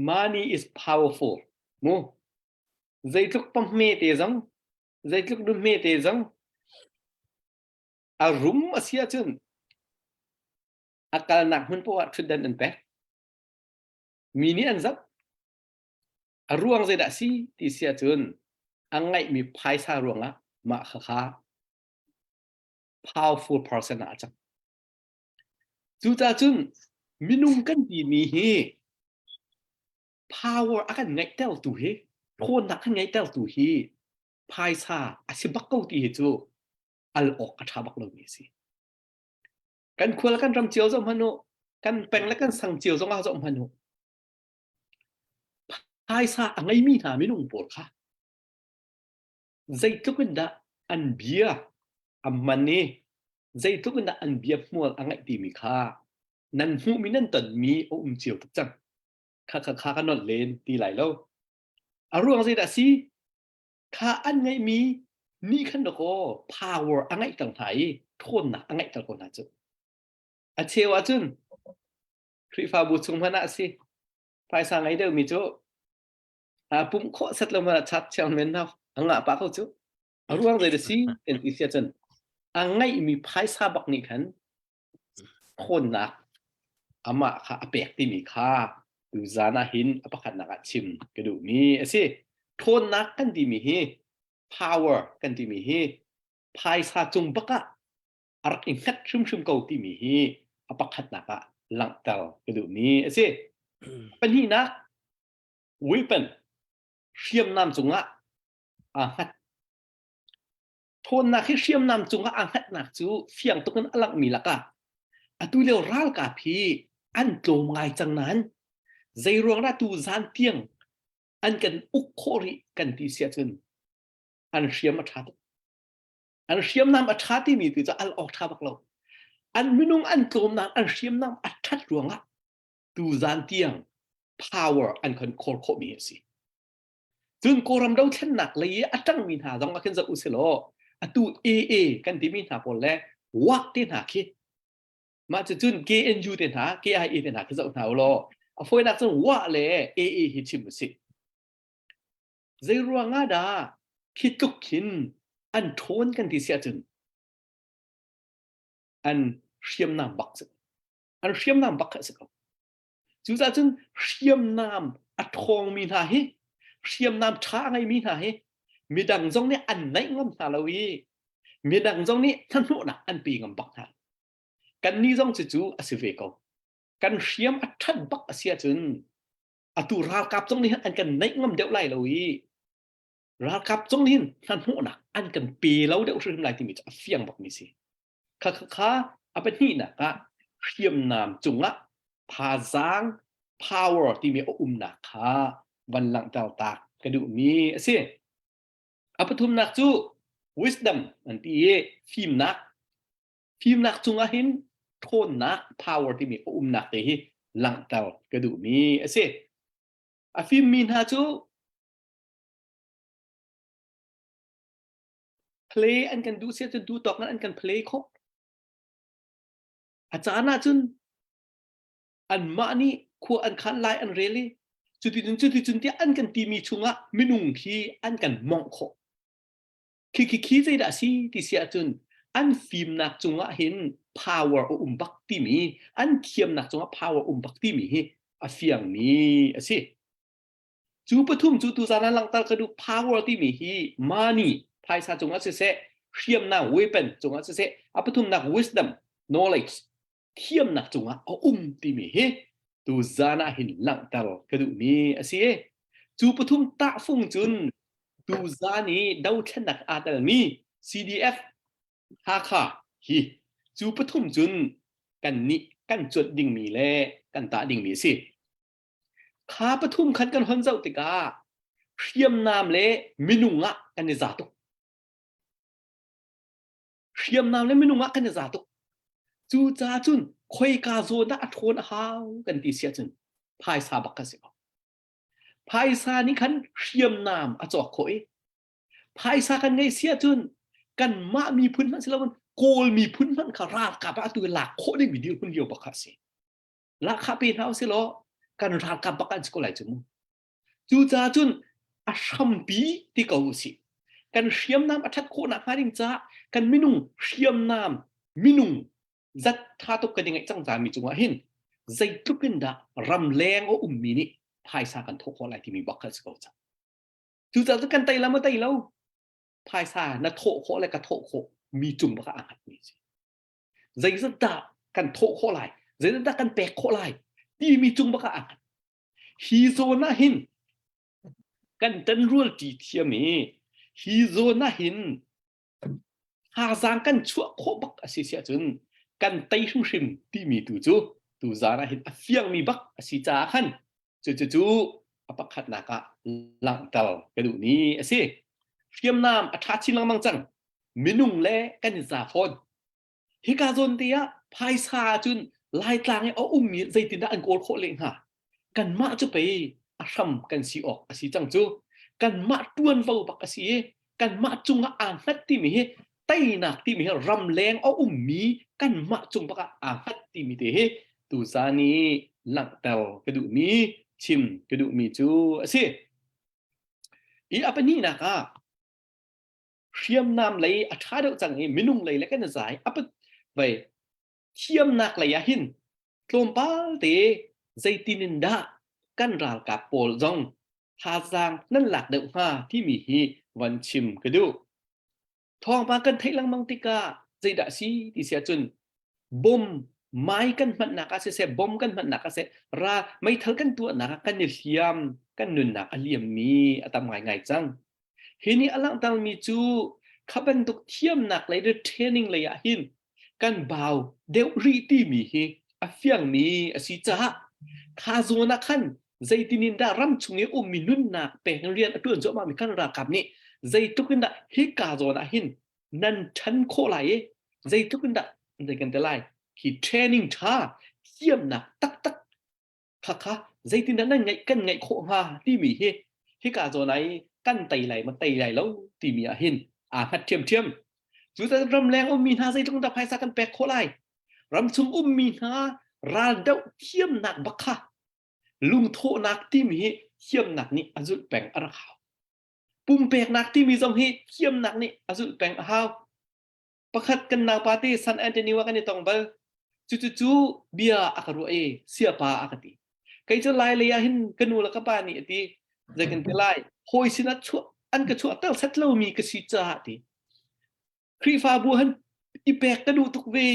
Money is powerful. Mu zeitluk pahme te zong zeitluk duhme te zong a rum a si ahcun a kalnak hmun poah ah ṭhutdan an pek. Mi nih an zoh. A ruang zeidah si ti si ahcun a ngeihmi phaisa ruangah mah khakha powerful person ah a cang. Cucaah cun minung kan timi hi power a kan ngeihtertu hi ṭhawnnak kan ngeihtertu hi phaisa a si bak ko ti hi cu al awk a ṭha bak lomi a si. Kan khua le kan ram cio zoh hmanh u, kan peng le kan sang cio zongah zoh hmanh u. Phaisa a ngeimi hna minung pawl kha zeitluk in dah an bia a man i zeitluk in dah an bia hmual a ngeih timi kha nan hmuhmi nan tonmi a um cio tuk cang. Kha kha kha ka nolh len ti lai lo. A ruang zeidah si? Kha an ngeihmi nih khan dakaw power a ngeihter hna i ṭhawnnak a ngeihter ko hna cu. A cheu ahcun Khrihfabu chung hmanh ah si phaisa ngei deuhmi cu aa pumh khawh set lo hmanh ah chat chairman hna a ngah pah ko cu. A ruang zei da si kan ti sia cun a ngeihmi phaisa bak nih khan ṭhawnnak amah kha a pek timi kha tuzan ah hin a pakhatnak ah chim ka duhmi a si. Ṭhawnnak kan timi hi power kan timi hi phaisa cung bak ah a rak i hngat hrimhrim ko timi hi a pakhatnak ah langhter ka duhmi a si. Pahnihnak weapon hriamnam cungah aa hngat. Ṭhawnnak hi hriamnam cungah aa hngatnak cu fiang tuk in a langhmi lakah atu lio ralkap hi an tlawm ngai cang nain zeiruang dah tu zan tiang an kan uk khawh rih kan ti si ahcun an hriam a ṭha tuk. An hriamnam a ṭha timi tu cu al awk ṭha bak lo. An minung an tlawmnak an hriamnam a ṭhat ruangah tu zan tiang power an kan khawl khawhmi a si. Cun Kawlram dothlennak lei i a ṭangmi hna zong ah khin zoh usilaw atu AA kan timi hna pawl le WAK te hna khi mah cucun KNU te hna KIA te hna khi zoh hna ulaw a fawinak cun WA le AA hi chim usih. Zei ruang ah dah khi tluk khin an ṭhawn kan ti si ahcun an hriamnam bak si. An hriamnam bak kha a si ko. Cucaah cun hriamnam a ṭhawngmi hna hi hriamnam ṭha a ngeimi hna hi midang zong nih an naih ngam hna lo i midang zong nih hnahnawhnak an pe ngam bak hna. Kannih zong cucu a si ve ko. Kan hriam a ṭhat bak a si ahcun atu ralkap zong nih an kan naih ngam deuh lai lo i ralkap zong nih hin hnahnawhnak an kan pe lo deuh hrimhrim lai timi cu a fiang bakmi si. Kha kha kha a pahnihnak ah hriamnam cungah thazaang power timi a umnak kha van langhter tak ka duhmi a si. A pathumnak cu wisdom an ti i fimnak. Fimnak cungah hin ṭhawnnak power timi a umnak te hi langhter ka duhmi a si. A fimmi hna cu Play an kan duh siah cun duh tawk in an kan play khawh. A caan ahcun anmah nih khua an khan lai an rel i cuticun cuticun tiah an kan timi chungah minung khi an kan mongh khawh. Khi khi khi zeidah a si ti si ahcun an fimnak cungah hin power a um bak timi an thiamnak cungah power um bak timi hi a fiangmi a si. Cu pathum cu tuzan ah langhter ka duh power timi hi money phaisa cungah siseh hriamnam weapon cungah siseh a pathumnak wisdom knowledge thiamnak cungah a um timi hi tuzan ah hin langhter ka duhmi a si. Cu pathum tahfung cun. Tuzan i dothlennak aa telmi CDF Hakha hi cu pathum cun kan nih kan cuanh dingmi le kan tah dingmi a si. Kha pathum khan kan hon zoh tikah hriamnam le minung ah kan i za tuk. Hriamnam le minung ah kan i za tuk. Cucaah cun khoika zawn ah a ṭhawn a hau kan ti si ahcun phaisa bak kha si ko. Phaisa nih khan hriamnam a cawk khawh i phaisa kan ngeih si ahcun kanmah miphun hmanh si loin Kawl miphun hmanh kha ralkap ah atu lak khawh dingmi dirhmun lio bak kha a si. Lahkhah pe hna usih law kan ralkap bak an si ko lai cu mu. Cucaah cun a hrampi ti ko usih. Kan hriamnam a ṭhat khawh nakhnga ding caah kan minung hriamnam minung zat ṭha tuk kan i ngeih cang cami cungah hin zeitluk in dah ramleng a ummi nih phaisa kan thawh khawh lai timi bak kha si ko cang. Cucaah cun kan tei la maw tei lo phaisa na thawh khawh le ka thawh khawh mi cung bak ah aa hngatmi a si. Zeizat dah kan thawh khawh lai zeizat dah kan pek khawh lai timi cung bak ah aa hngat. Hi zawn ah hin kan ṭanrual ṭi thiam i hi zawn ah hin thazaang kan chuah khawh bak a si siah cun kan tei hrimhrim timi tu cu tuzaan ah hin a fiangmi bak a si caah khan cucu a pakhatnak ah langhter ka duhmi a si. Hriamnam a ṭha chin lengmang cang. Minung le kan i za fawn. Hika zawn te ah phaisa cun Laitlang i a ummi zeitindah an kawl khawh leh hnga? Kanmah cu pei a hram kan si awk a si cang cu. Kanmah ṭuanvo bak a si i kanmah cungah aa hngat timi hi teinak timi hi ramleng a ummi kanmah cung bak ah aa hngat timi te hi tuzaan i langhter ka duhmi chim ka duhmi cu a si. I a pahnihnak ah hriamnam lei a ṭha deuh cang i minung lei le kan i zai a vei thiamnak lei ah hin tlawmpal te zeitin in dah kan ralkap pawl zong thazaang nan lak deuh hnga timi hi van chim ka duh. Thawngpang kan theih lengmang tikah zeidah si ti si ahcun bom mai kan hmannak ah siseh bom kan hmannak ah siseh ra meithal kan tuahnak ah kan i hliam kan nunnak a liammi a tam ngaingai cang. Hi nih a langhtermi cu kha bantuk thiamnak lei le training lei ah hin kan bau deuh rih timi hi a fiangmi a si caah kha zawn ah khan zeitin in dah ram chung i ummi nunnak pek in rian a ṭuan cuahmahmi kan ralkap nih zeitluk in dah hika zawn ah hin nan ṭhan khawh lai i zeitluk in dah zei kan ti lai hi training ṭha thiamnak taktak khakha zeitindah nan ngeih kan ngeih khawh hnga timi hi hika zawn ai kan tei lai ma tei lai lo timi ah hin aa hngat ṭhiamṭhiam. Cucaah ramleng ummi hna zeitluk dah phaisa kan pek khawh lai? Ramchung ummi hna raldoh thiamnak bak kha lungthawhnak timi hi thiamnak nih a zulh peng a rak hau. Pumpeknak timi zong hi thiamnak nih a zulh peng a hau. Pakhat kan naupa te San Antonio ah kan i tong bal. Cucu bia a ka ruah i siapa a ka ti. Kei cu lai lei ah hin ka nu le ka pa nih a ti. Zei kan ti lai? Hawi sinah chuah an ka chuah tel set lomi ka si caah ti. Khrihfabu han i pek ka duh tuk ve.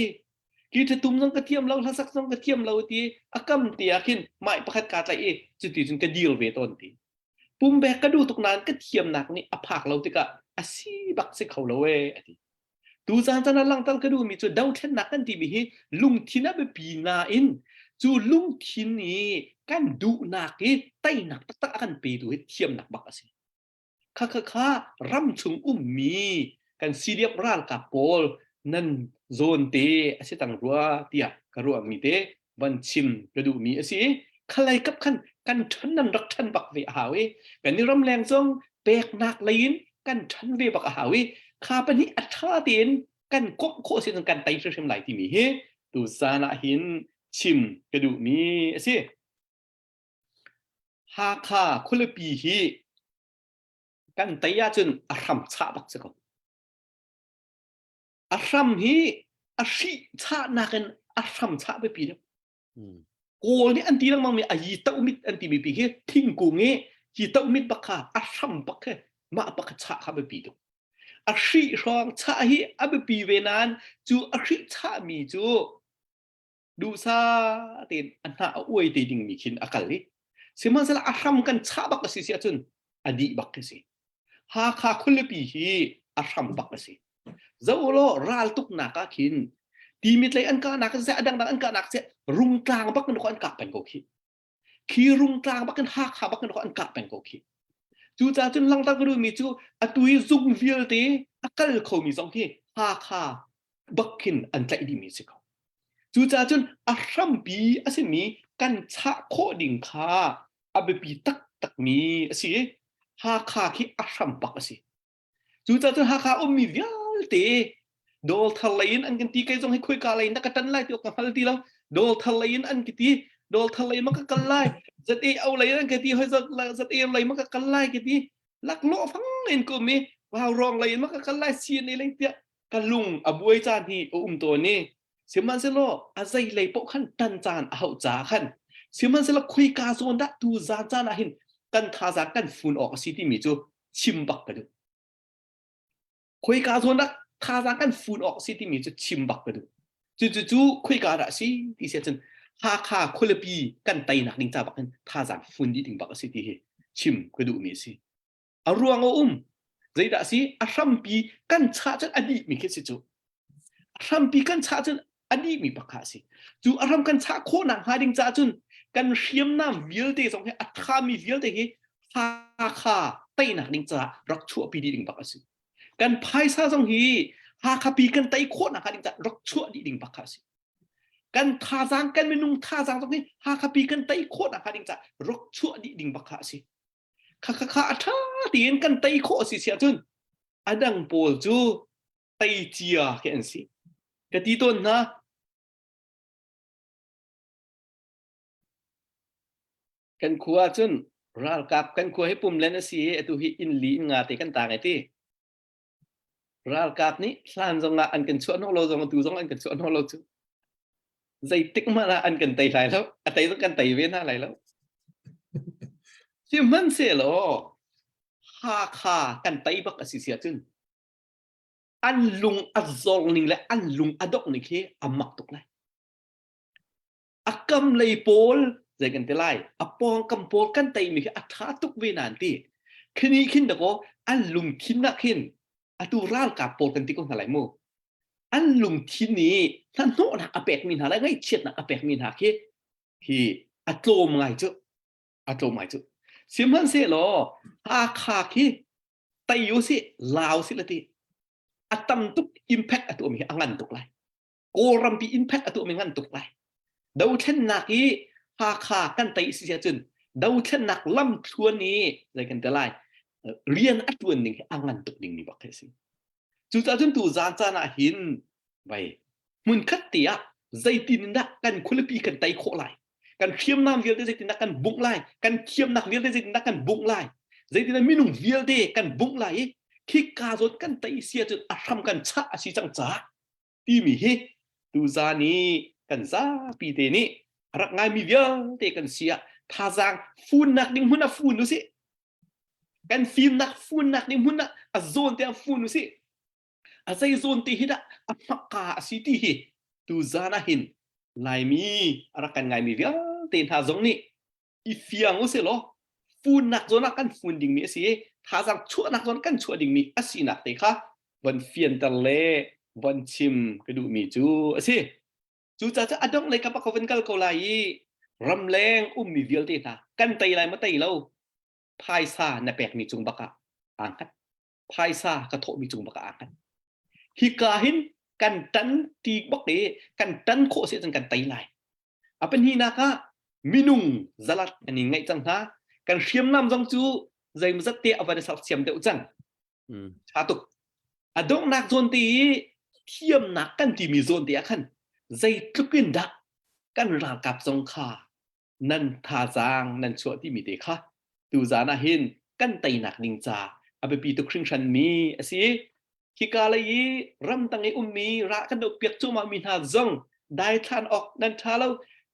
Ki ṭhatum zong ka thiam lo, hlasak zong ka thiam lo ti a kam ti ah khin mai pakhat kaa tlaih i cuti cun ka dir ve tawn ti. Pumpek ka duh tuk nain ka thiamnak nih a phak lo tikah a si bak si kho lo ee a ti. Tu caan caan ah langhter ka duhmi cu dothlennak kan timi hi lungthin a biapi nain cu lungthin i kan duhnak i teinak taktak a kan petu hi thiamnak bak a si. Khakha ramchung ummi kan CDF ralkap pawl nan zawn te a si tang rua tiah ka ruahmi te van chim ka duhmi a si i khalai kap khan kan ṭhan nan rak ṭhan bak ve a hau i kan i ramleng zong peknak lei in kan ṭhan ve bak a hau i kha pahnih a ṭha tein kan komh khawh si kan tei hrimhrim lai timi hi tu zan ah hin chim ka duhmi a si. Hakha khualipi hi kan tei ahcun a hram chah bak si ko. A hram hi a hrih chahnak in a hram chah biapi deuh. Kawl nih an ti lengmang mi a yi toh mit an timi pi hi thingkung i hi toh mit bak kha a hram bak khi mah bak kha chah kha biapi tuk. A hrih hrawng chah hi a biapi ve nain cu a hrih chahmi cu duhsah tein a hnah a uai te dingmi khin a kal i sihmanhsehlaw a hram kan chah bak a si si ahcun a dih bak khi si. Hakha khualipi hi a hram bak a si. Zo law raltuknak ah khin Timit lei an kahnak siseh a dangdang an kahnak siseh Rungtlang bak in an kah peng ko khi. Khi Rungtlang bak in Hakha bak in an kah peng ko khi. Cucaah cun langhter ka duhmi cu atu i zung vialte a kal khomi zong hi Hakha bak khin an tlaih dihmi si ko. Cucaah cun a hrampi a simi kan chah khawh ding kha a biapi taktakmi a si i Hakha khi a hram bak a si. Cucaah cun Hakha ummi vialte dawlthar lei in an kan ti kei zong hi khoika lei in dah ka ṭan lai ti awk ka hngal ti lo. Dawlthar lei in an ka ti dawlthar lei ma ka kal lai zat-e lei in an ka ti hoi zat-e lei ma ka kal lai ka ti laklawh fang in ka um i vaurawng lei in ma ka kal lai CNA lei tiah ka lung a buai caan hi a um tawn i sihmanhsehlaw a zei lei paoh khan tan caan a hauh caah khan sihmanhsehlaw khoika zawn dah tu zan caan ah hin kan thazaang kan fun awk a si timi cu chim bak ka duh khoika zawn dah thazaang kan fun awk a si timi cu chim bak ka duh cu cu cu khoika dah a si ti si ahcun Hakha khualipi kan teinak ding ca bak hin thazaang fun dih ding bak a si ti hi chim ka duhmi a si A ruang a um. Zeidah a si? A hrampi kan chah cun a dihmi khi si cu. A hrampi kan chah cun a dihmi pakha a si. Cu a hram kan chah khawhnak hnga ding caah cun kan hriamnam vialte zong hi a thami vialte hi Hakha teinak ding caah rak chuahpi dih ding bak a si. Kan phaisa zong hi Hakha pi kan tei khawhnak hnga ding caah rak chuah dih ding bak kha a si. Kan thazaang kan minung thazaang zong hi Hakha pi kan tei khawhnak hnga ding caah rak chuah dih ding bak kha a si. Kha kha kha a ṭha tein kan tei khawh a si si ahcun a dang pawl cu tei cia khi an si. Ka ti tawn hna. Kan khua ahcun ralkap kan khua hi pumlen a si i atu hi inn li inn nga te kan tang ai ti. Ralkap nih hlan zongah an kan chuah hnawh lo zong atu zong an kan chuah hnawh lo cu. Zeitik hmanh ah an kan tei lai lo. A tei zong kan tei ve hna lai lo. Sihmanhsehlaw Hakha kan tei bak a si si ahcun an lung a zor ning le an lung a dongh ning khi a mak tuk lai. A kam lei pawl zei kan ti lai a pawngkam pawl kan teimi khi a ṭha tuk ve nan ti khini khin dakaw an lungthin ah khin atu ralkap pawl kan ti ko hna lai mu an lungthin nih hnahnawhnak a pekmi hna le ngaihchiatnak a pekmi hna khi hi a tlawm ngai cu a tlawm ngai cu sihmanhsehlaw Hakha khi tei u sih lau sih la ti a tam tuk impact a tuahmi hi a ngan tuk lai Kawlrampi impact a tuahmi ngan tuk lai. Dothlennak i Hakha kan tei si cun dothlennak lamthluan i zei kan ti lai rian a tuan ning hi a ngan tuk ding mi bak khi a si. Cucaah cun tu zan caan ah hin vai hmunkhat te ah zeitin in dah kan khualipi kan tei khawh lai kan hriamnam vialte zeitindah kan bungh lai kan thiamnak vialte zeitindah kan bungh lai zeitindah minung vialte kan bungh lai i khika zawn kan tei sia cun a hram kan chah a si cang caah timi hi tuzan i kan zapi te nih a rak ngaimi vialte kan si ah thazaang funnak ding hmun ah fun usih kan fimnak funnak ding hmun ah a zawn te ah fun usih a zei zawn te hi dah a hmaka a si ti hi tuzan ah hin Laimi a rak kan ngaimi vialte hna zong nih i fiang usih law funnak zawn ah kan fun dingmi a si i thazaang chuahnak zawn kan chuah dingmi a sinak te kha von fianter le von chim ka duhmi cu a si. Cucaah cu a dongh lei kap ah ka von kal ko lai i ramleng ummi vialte hna kan tei lai maw tei lo phaisa na pekmi cung bak ah aa hngat. Phaisa ka thawhmi cung bak ah aa hngat. Hika hin kan tan ti bak i kan tan khawh si ahcun kan tei lai. A pahnihnak ah minung zalat an in ngaih cang hna. Kan hriamnam zong cu zeimawzat te a van i sersiam deuh cang. Ṭha tuk. A donghnak zawn te i thiamnak kan timi zawn te ah khan zeitluk in dah kan ralkap zong kha nan thazaang nan chuah timi te kha tuzaan ah hin kan teinak ding ca a biapi tuk hringhran mi a si. Hika lei i ramtang i ummi ra kan doh piak cuahmah mi hna zong daithlan awk nan ṭha lo.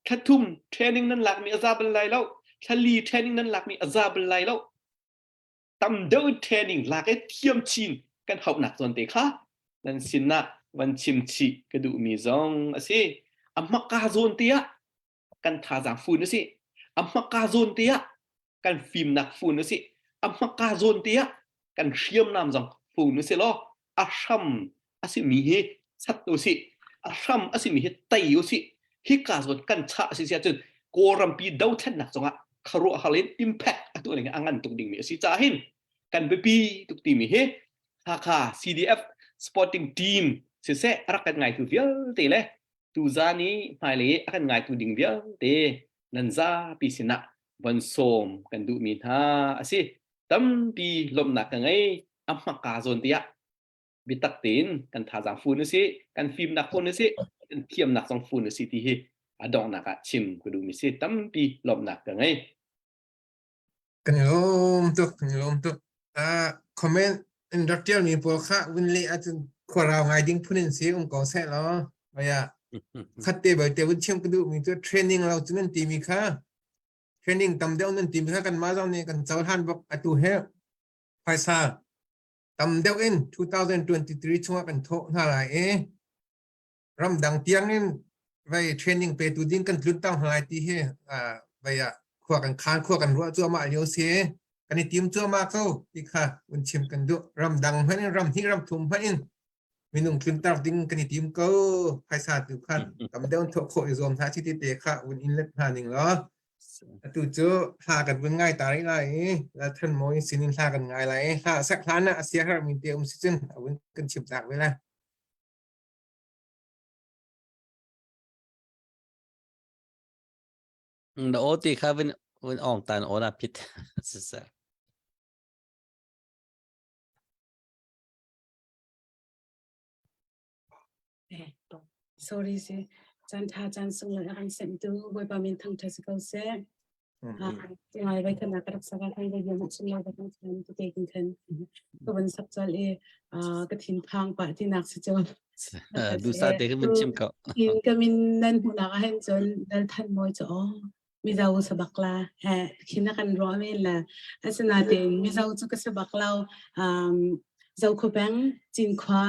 Thla thum training nan lakmi a za bal lai lo. Thla li training nan lakmi a za bal lai lo. Tam deuh in training lak i thiam chin kan hauhnak zawn te kha nan sinah van chim chih ka duhmi zong a si. A hmaka zawn te ah kan thazaang fun usih. A hmaka zawn te ah kan fimnak fun usih. A hmaka zawn te ah kan. Kan hriamnam zong fun usih law a hram a simi hi chat usih. A hram a simi hi tei usih. Hika zawn kan chah a si si ahcun Kawlrampi dothlennak zongah khuaruahhar in impact a tuah ning a ngan tuk dingmi a si caah hin kan biapi tuk timi hi Hakha CDF sporting team siseh a rak kan ngaitu vialte le tuzan i hmailei a kan ngaitu ding vialte nan zapi sinah von sawm kan duhmi hna a si. Tampi lawmhnak ka ngei. A hmaka zawn tiah biatak tein kan thazaang fun usih, kan fimnak fun usih, kan thiamnak zong fun usih ti hi a donghnak ah chim ka duhmi si. Tampi lawmhnak ka ngei. Kan i lawm tuk, kan i lawm tuk. Uh, comment in rak ṭialmi pawl kha vun leh ahcun khuarau ngai ding phun in si um ko seh law. Vaya khatte balte vun chim ka duhmi cu training lo cu nan timi kha training tam deuh nan timi kha kanmah zong nih kan cohlan bak atu he phaisa tam deuh in 2023 chungah kan thawh hna lai i ramdang tiang in vei training petu ding kan tlun tang hna lai ti hi vei ah khua kan khan khua kan ruah cuahmah lio si kan i tim cuahmah ko ti kha un chim kan duh ramdang hmanh in ram hnih ram thum hmanh in minung tluntar ding kan i tim ko phaisa tu kha tam deuh thawh khawh i zuam hna chi ti te kha un in let hna ning law atu cu hla kan vun ngai ta rih lai i Lalthan Mawi sinin hla kan ngai lai i hla sak hlan ah a sia herh mi te um si cun a vun kan chim tak ve lai. Na aw ti kha vun vun ong tan aw na phit siseh. Sorry si. Caan tha caan sung le a kan semtu Bawipa min thangtha si ko seh. Ngai vai kan ka rak saka kan vai ma chim la ka kan chan tu te kin khan ka van sak chal e ka thin phang pa ti nak si chu Du sa te kan chim ko. In ka min nan hu nak hen chon dal than moi cho Mizo sabak la he khin na kan ruah men la asinain Mizo cu ka sabak lo um Zokhua Cinkhua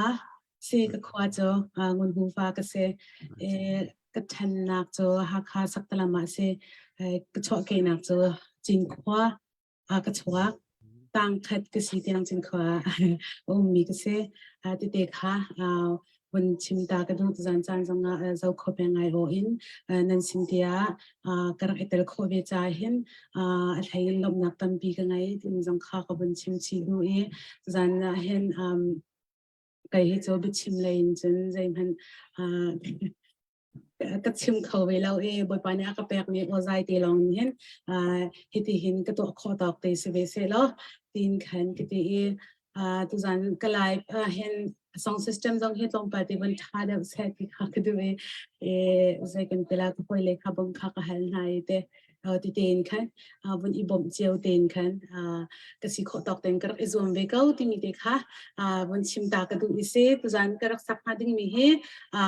si ka khua cu Ngunhu fa ka si e ka ṭhannak cu Hakha Saktalam ah si ka chuahkehnak cu Cinkhua ka chuak. Tangkhat ka si tiang Cinkhua a ummi ka si. Tete kha vun chim ta ka duh tuzan caan zongah Zokhua peng ai aw in nan sin tiah ka rak i tel khawh ve caah hin a hlei in lawmhnak tampi ka ngei timi zong kha ka vun chim chih duh i tuzan ah hin kei hi cu biachim lei in cun zeihmanh ka chim kho ve lo i Bawipa nih a ka pekmi awzai te lawng nih hin hiti hin ka tuah khawh tawk te si ve seh law tiin khan ka ti i tuzan ka live ah hin song system zong hi tlawmpal te vun ṭha deuh seh ti kha ka duh i zei kan ti la ka hawile kha bawmh kha ka hal hna i te ti tein khan vun i bawmh cio tein khan ka si khawh tawk tein ka rak i zuam ve ko timi te kha vun chim ta ka duh i si tuzan ka rak sak hnga dingmi hi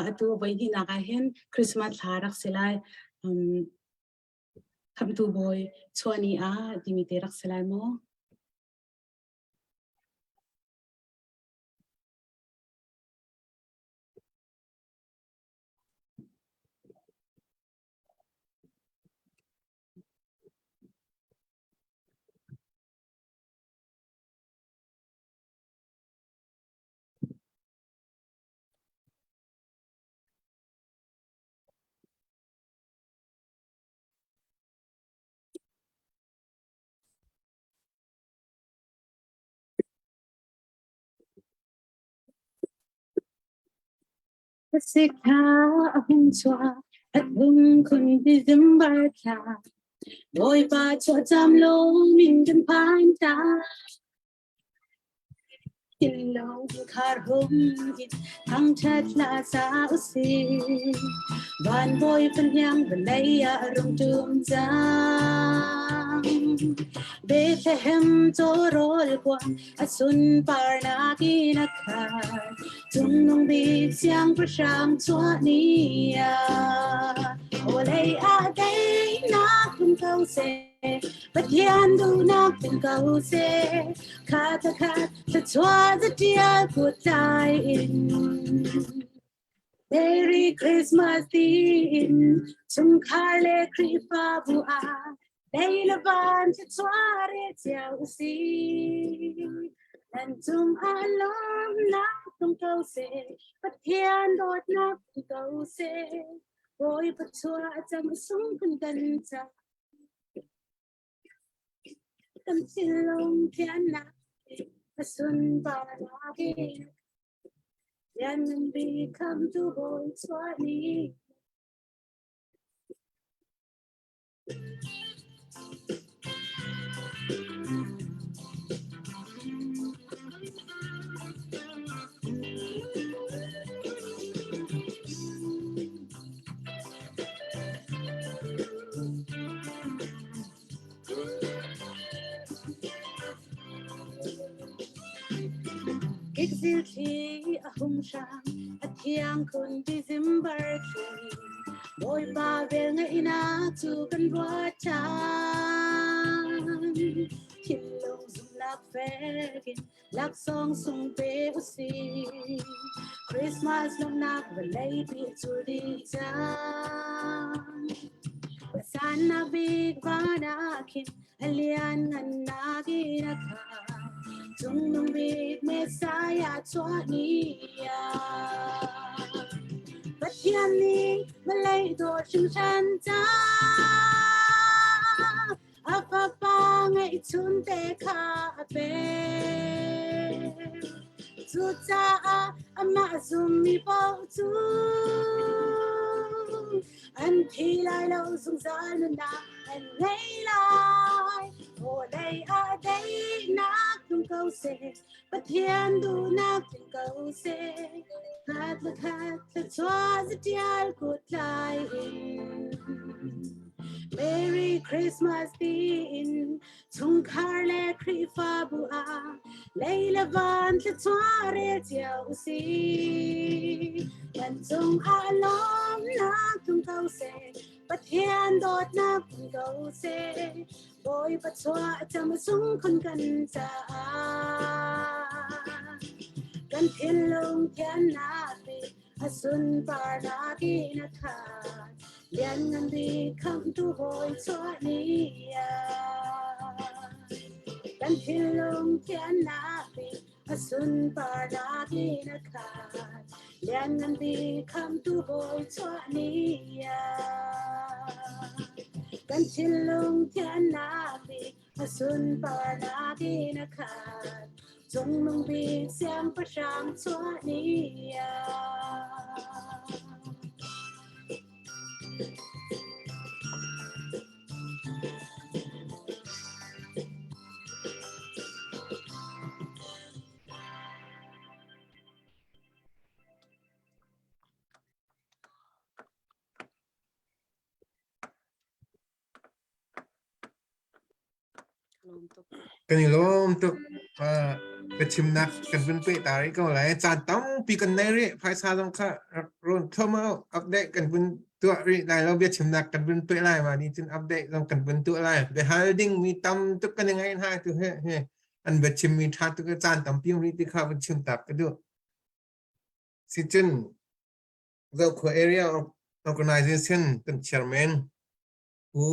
atu voi hnihnak ah hin Christmas thla rak si lai khamtu bawi chuah ni ah timi te rak si lai mu. Sikha a hung chuah a tung khun December thla Bawipa chuahcam lawm in kan phan ta. Thinlung khar hum in thangṭhat hla sa usih. Van bawi pahniang vawlei ah rung ṭum cang. Bethlehem cawrawl kuang a sunparnak in a khat. Cungnung bik siangpahrang chuah ni ah vawlei ah daihnak tlung ko seh. Pathian duhnak tlung ko seh. Khat le khat thluachuah zatial kut tlai in. Merry Christmas tiin chungkhar le Khrihfabu ah lei le van thluachuah re cio usih. Nan cungah lawmnak tlung ko seh, Pathian dawtnak tlung ko seh. Bawipa chuah cang sung kun kan ca. Kan thinlung thiannak a sunparnak in Lianngan bik khamtu Bawi chuah ni. Kikzil thli a hung hrang, a thiang khun December thli. Bawipa vel ngaihnak cu kan ruat ṭhan. Thinlung zumhnak fek in laksawng sung pe usih. Christmas lawmhnak vawlei pi cul dih cang. Sannak bik van ah khin a lian ngannak in a khat. Cungnung bik Messiah chuah ni ah. Pathian nih vawlei dawt hringhran cang. A fapa ngeihchun te kha a pek. Cucaah amah zummi paoh cu an thi lai lo zungzal nunnak an ngei lai. Vawlei ah daihnak tlung ko seh, Pathian duhnak tling ko seh. Khat le khat thluachuah zatial kut tlai in. Merry Christmas tiin chungkhar le Khrihfabu ah lei le van thluachuah rel cio usih. Kan cungah lawmnak tlung ko seh, Pathian dawtnak tlung ko seh, Bawipa chuah cam sung khun kan caah. Kan thinlung thiannak nih a sunparnak in a khat. Lianngan bik khamhtu Bawi chuah ni ah. Kan thinlung thiannak nih a sunparnak in a khat. Lianngan bik khamhtu Bawi chuah ni ah. Kan thinlung thiannak nih a sunparnak in a khat. Cungnung bik siangpahrang chuah ni ah. Kan i lawm tuk. Uh, biachimnak kan vun peh ta rih ko lai. Caan tampi kan nei rih. Phaisa zong kha rak rawn thom au. Update kan vun tuah rih lai lo. Biachimnak kan vun peh lai ma ni cun update zong kan vun tuah lai. Biahal ding mi tam tuk kan i ngai hna tu he he an biachim mi tha tuk caan tampi um rih ti kha vun chim tak ka duh. Si cun Zokhua Area Organization kan chairman Pu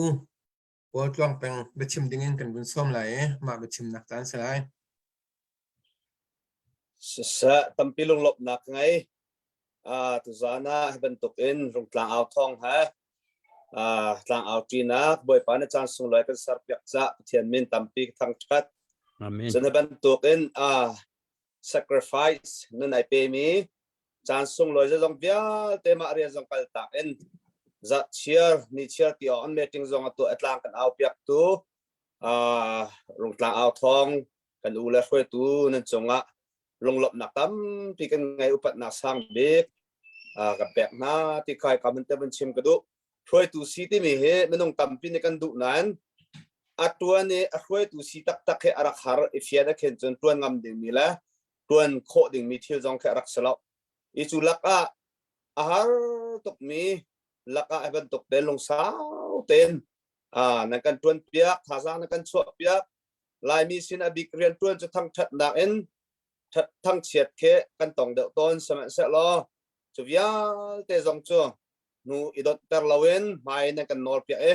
Paul Tluang Peng biachim dingin kan vun sawm lai i mah biachimnak caan si lai. Siseh tampi lunglawmhnak ka ngei. Uh, tuzaan ah hi bantuk in Rungtlang au thawng he uh, tlang au ṭinak Bawipa na caan sunglawi kan serpiak cah Pathian min tampi ka thangṭhat. Amen. Cun hi bantuk in uh, sacrifice nun ai pemi caan sunglawi zeizong vialte mah rian zong kal tak in zarh chiar ni chiar ti awk an meeting zong a tuah tlang kan au piak tu rungtlang au thawng kan u le hruaitu nan cungah lunglawmhnak tampi kan ngei upatnak sang bik kan pek hna ti khai ka mun te van chim ka duh hruaitu si timi hi minung tampi nih kan duh nain a tuan i a hruaitu si taktak hi a rak har i fian a khen cun tuan ngam dingmi le tuan khawh dingmi thil zong khi a rak si lo. I cu lakah a har tukmi lakah hi bantuk te lungsau tein nan kan tuan piak, thazaang nan kan chuah piak. Laimi sin a bik rian tuan cu thangthatnak in thangchiat khi kan tong deuh tawn sihmanhsehlaw cu vialte zong cu nu i donhter loin hmai nan kan nawl piak i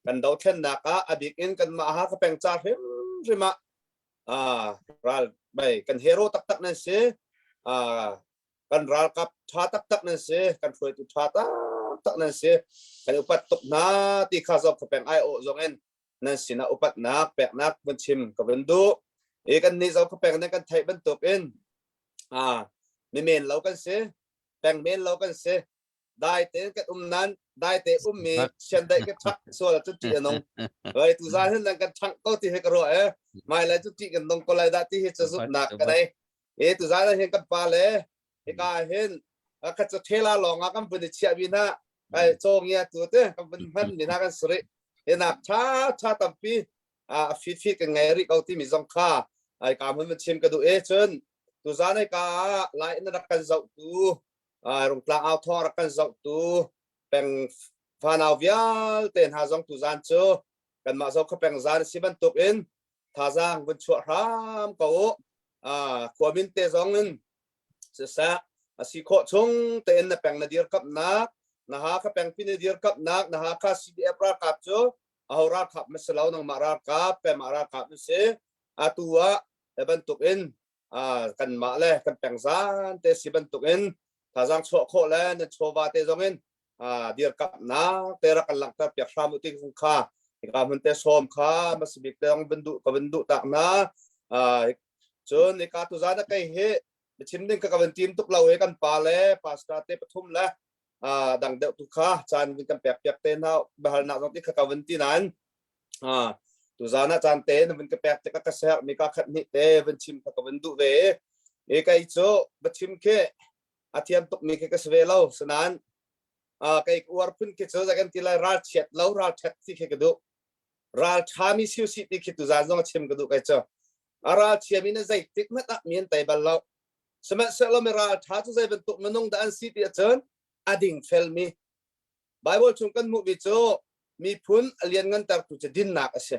kan dothlennak ah a bik in kanmah ha ka peng ca hrimhrim ah ral bai kan hero taktak nan si. Kan ralkap tha taktak nan si. Kan hruaitu tha taktak nan si. Kan upat tuk hna ti kha zong peng ai awh zong in nan sinah upatnak peknak van chim ka van duh. E kan nih zo peng nan kan theih bantuk in mi men lo kan si. Peng men lo kan si. Dai te kan um nan dai te um mi sian dai ka thak sual cu ti anong oi tu za hin nan kan thang ko ti he ka ro e mai lai cu ti kan nong ko lai da ti hi chu zup nak ka nei e tu za hin kan pa le hika hin ka chu thela long a kan bun chia bi na ai chong ya tu te kan bun hman mi na kan sri he nak tha tha tampi a fit fit kan ngai ri ko ti mi zong kha ai ka mun chim ka du e chun tu za nei ka lai na rak kan zau tu Rungtlang au thawng rak kan zohtu peng fanau vialte hna zong tuzan cu kanmah zo peng zan si bantuk in thazaang vun chuah hram ko u. Khuamin te zong in siseh a si khawh chung tein na peng na dirkamnak na ha kha peng pi na dirkamnak na ha kha CDF ralkap cu aho ralkap ma si lo nangmah ralkap pemah ralkap na si atu ah bantuk in kanmah le kan pengzan te si bantuk in thazaang chuah khawh le nan chawva te zong in dirkamnak te rak kan langhter piak hram u ti kha hika hmun te sawm kha masibik te zong van duh ka van duh tak na cun hika tuzan a kei hi chim ding ka ka van tim tuk lo he kan pa le pastor te pathum le dang deuh tu kha caan kan pek piak te na bahalnak zong ti kha ka van ti nain Tuzaan ah caan te na vun ka pek tikah ka serh mi ka khat hnih te vun chim kha ka vun duh ve. E kei cu va chim khi a thiam tuk mi khi ka si ve lo. Sinain kei uar phun khi cu zakan ti lai ral chiat lo ral ṭhat ti khi ka duh. Ral ṭha mi siu si ti khi tuzaan zong a chim ka duh kei cu. A ral chia mi na zeitik hmanh ah mi an tei bal lo. Sihmanhsehlaw mi ral ṭha cu zei bantuk minung dah an si ti ahcun a ding fel mi Bible chung kan hmuhmi cu miphun a lianngantertu cu dinnak a si.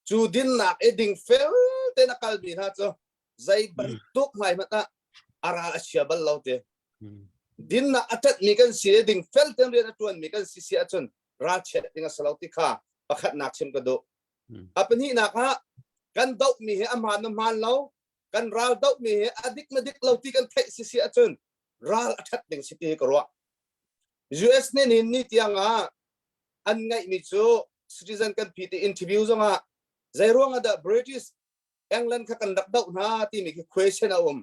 Cu dinnak i dingfel tein a kalmi hna cu zei bantuk hmai hmanh ah a ral a chia bal lo ti. Dinnak a ṭanhmi kan si i dingfel tein rian a ṭuanmi kan si si ahcun ralchiat ding a si lo ti kha pakhatnak chim ka duh. A pahnihnak ah kan dohmi hi a hmaan na hmaan lo, kan ral dohmi hi a dik na dik lo ti kan theih si si ahcun ral a ṭhat ding si ti hi ka ruah. US nih nihin ni tiang ah an ngeihmi cu citizen kan phi ti interview zongah zei ruang ah dah British England kha kan rak doh hna timi khi question a um.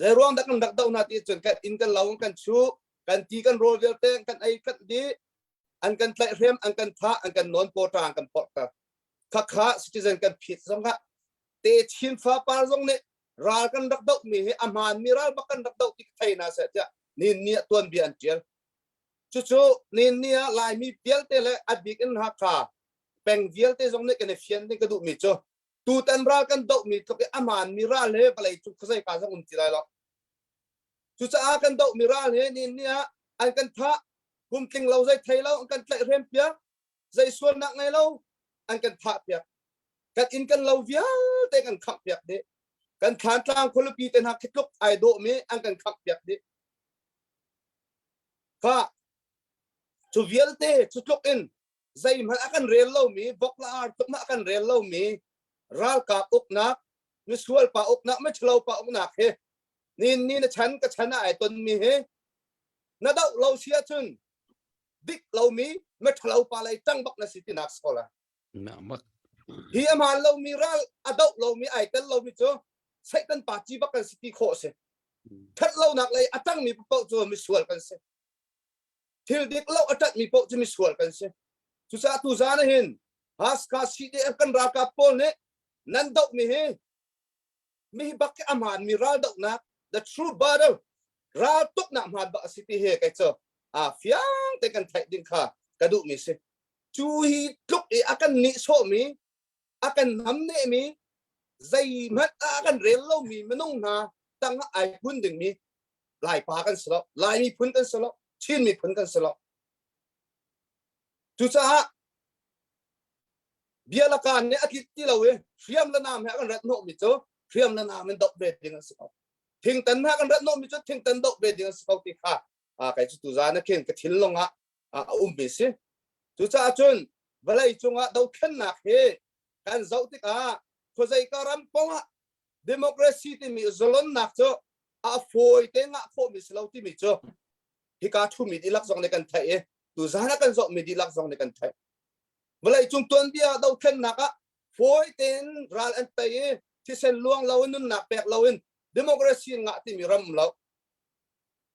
Zei ruang dah kan rak doh hna ti cun kan inn kan lo kan chu kan ti kan rawl vialte kan ei kan di an kan tlaihhrem an kan thah an kan nawn pawṭa an kan porhter khakha citizen kan phit zongah te chin fa par zong nih ral kan rak doh mi hi a hmaan mi ral bak kan rak doh ti thei na seh tiah nin ni ah tuanbia an tial cucu nin ni ah laimi vialte le a bik in Hakha peng vialte zong nih kan i fian ding ka duh mi cu tutan ral kan doh mi tluk i a hmaan mi ral he vawlei cung khuazei ka zong um ti lai lo cucaah kan doh mi ral he nin ni ah an kan thah kum tling lo zei thei lo an kan tlaih hrem piak zei sualnak ngei lo an kan thah piak kan inn kan lo vialte kan khangh piak dih kan thlantlang khualipi te hna khi tluk ai dawh mi an kan khangh piak dih kha cu vialte cu tluk in zeihmanh a kan rel lomi vok la ar tluk a kan rel lomi ralkap uknak misual pa uknak mithalo pa uknak hi nin ni na chan ka chan ah ai ton mi hi na doh lo si ahcun dik lomi mithalo pa lei tang bak na si tinak sola Hi a hmaan lomi ral a doh lomi ai tel lomi cu Satan pa ci bak kan si ti khawh a si. That lonak lei a tangmi paoh cu misual kan si. Thil dik lo a ṭanhmi paoh cu misual kan si. Cucaah tu zan ah hin Haska CDF kan ralkap pawl nih nan dohmi hi mi bak hi a hmaanmi ral dohnak the true battle ral tuknak hmaan bak a si ti hi kei cu a fiang te kan theih ding kha ka duhmi si. Cu hi tluk i a kan nihsawhmi, a kan namnehmi, zeihmanh ah a kan rel lomi minung hna tangah ai phun dingmi Laipa kan si lo, Lai miphun kan si lo, Chin miphun kan si lo. Cucaah bia laka nih a tlit ti lo i hriam le nam he a kan rat hnawhmi cu hriam le nam in doh ve ding an si ko. Thingtan he a kan rat hnawhmi cu thingtan doh ve ding an si ko ti kha kei cu tuzaan ah khin ka thinlung ah a ummi si. Cucaah cun vawlei cungah dothlennak hi kan zoh tikah khuazei ka ram pongah. Democracy timi zalonnak cu a fawi te ngah khawhmi si lo timi cu hika thumi dihlak zong nih kan theih i tuzan ah kan zohmi dihlak zong nih kan theih. Vawleicung tuanbia dothlennak ah fawi tein ral an tei i thisen luang lo in nunnak pek lo in democracy ngah timi ram um lo.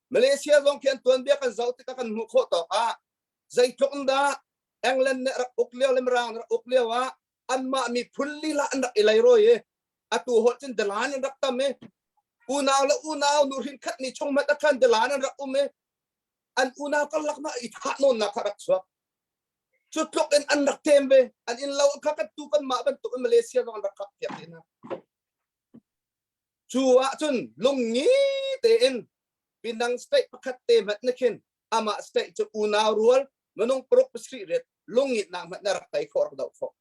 Malaysia zong khi an tuanbia kan zoh tikah kan hmuh khawh tawk ah zeitluk in dah England nih rak uk lio le Mirang rak uk lio ah anmah miphun lila an rak i leirawi i atu holh cun dalan an rak tam i unau le unau nuhrin khat ni chung hmanh khan dalan an rak um i an unau karlak ma i thah nawnnak kha rak chuak. Cu tluk in an rak tem ve. An inn lo kha kan tu kan mah bantuk in Malaysia zong an rak kap piak te hna. Cu ah cun lungngi tein Pinang state pakhat te hmanh na khin amah state cu unau rual minung paruk pasarih ret lungngitnak hmanh na rak tei khawh rak doh khawh.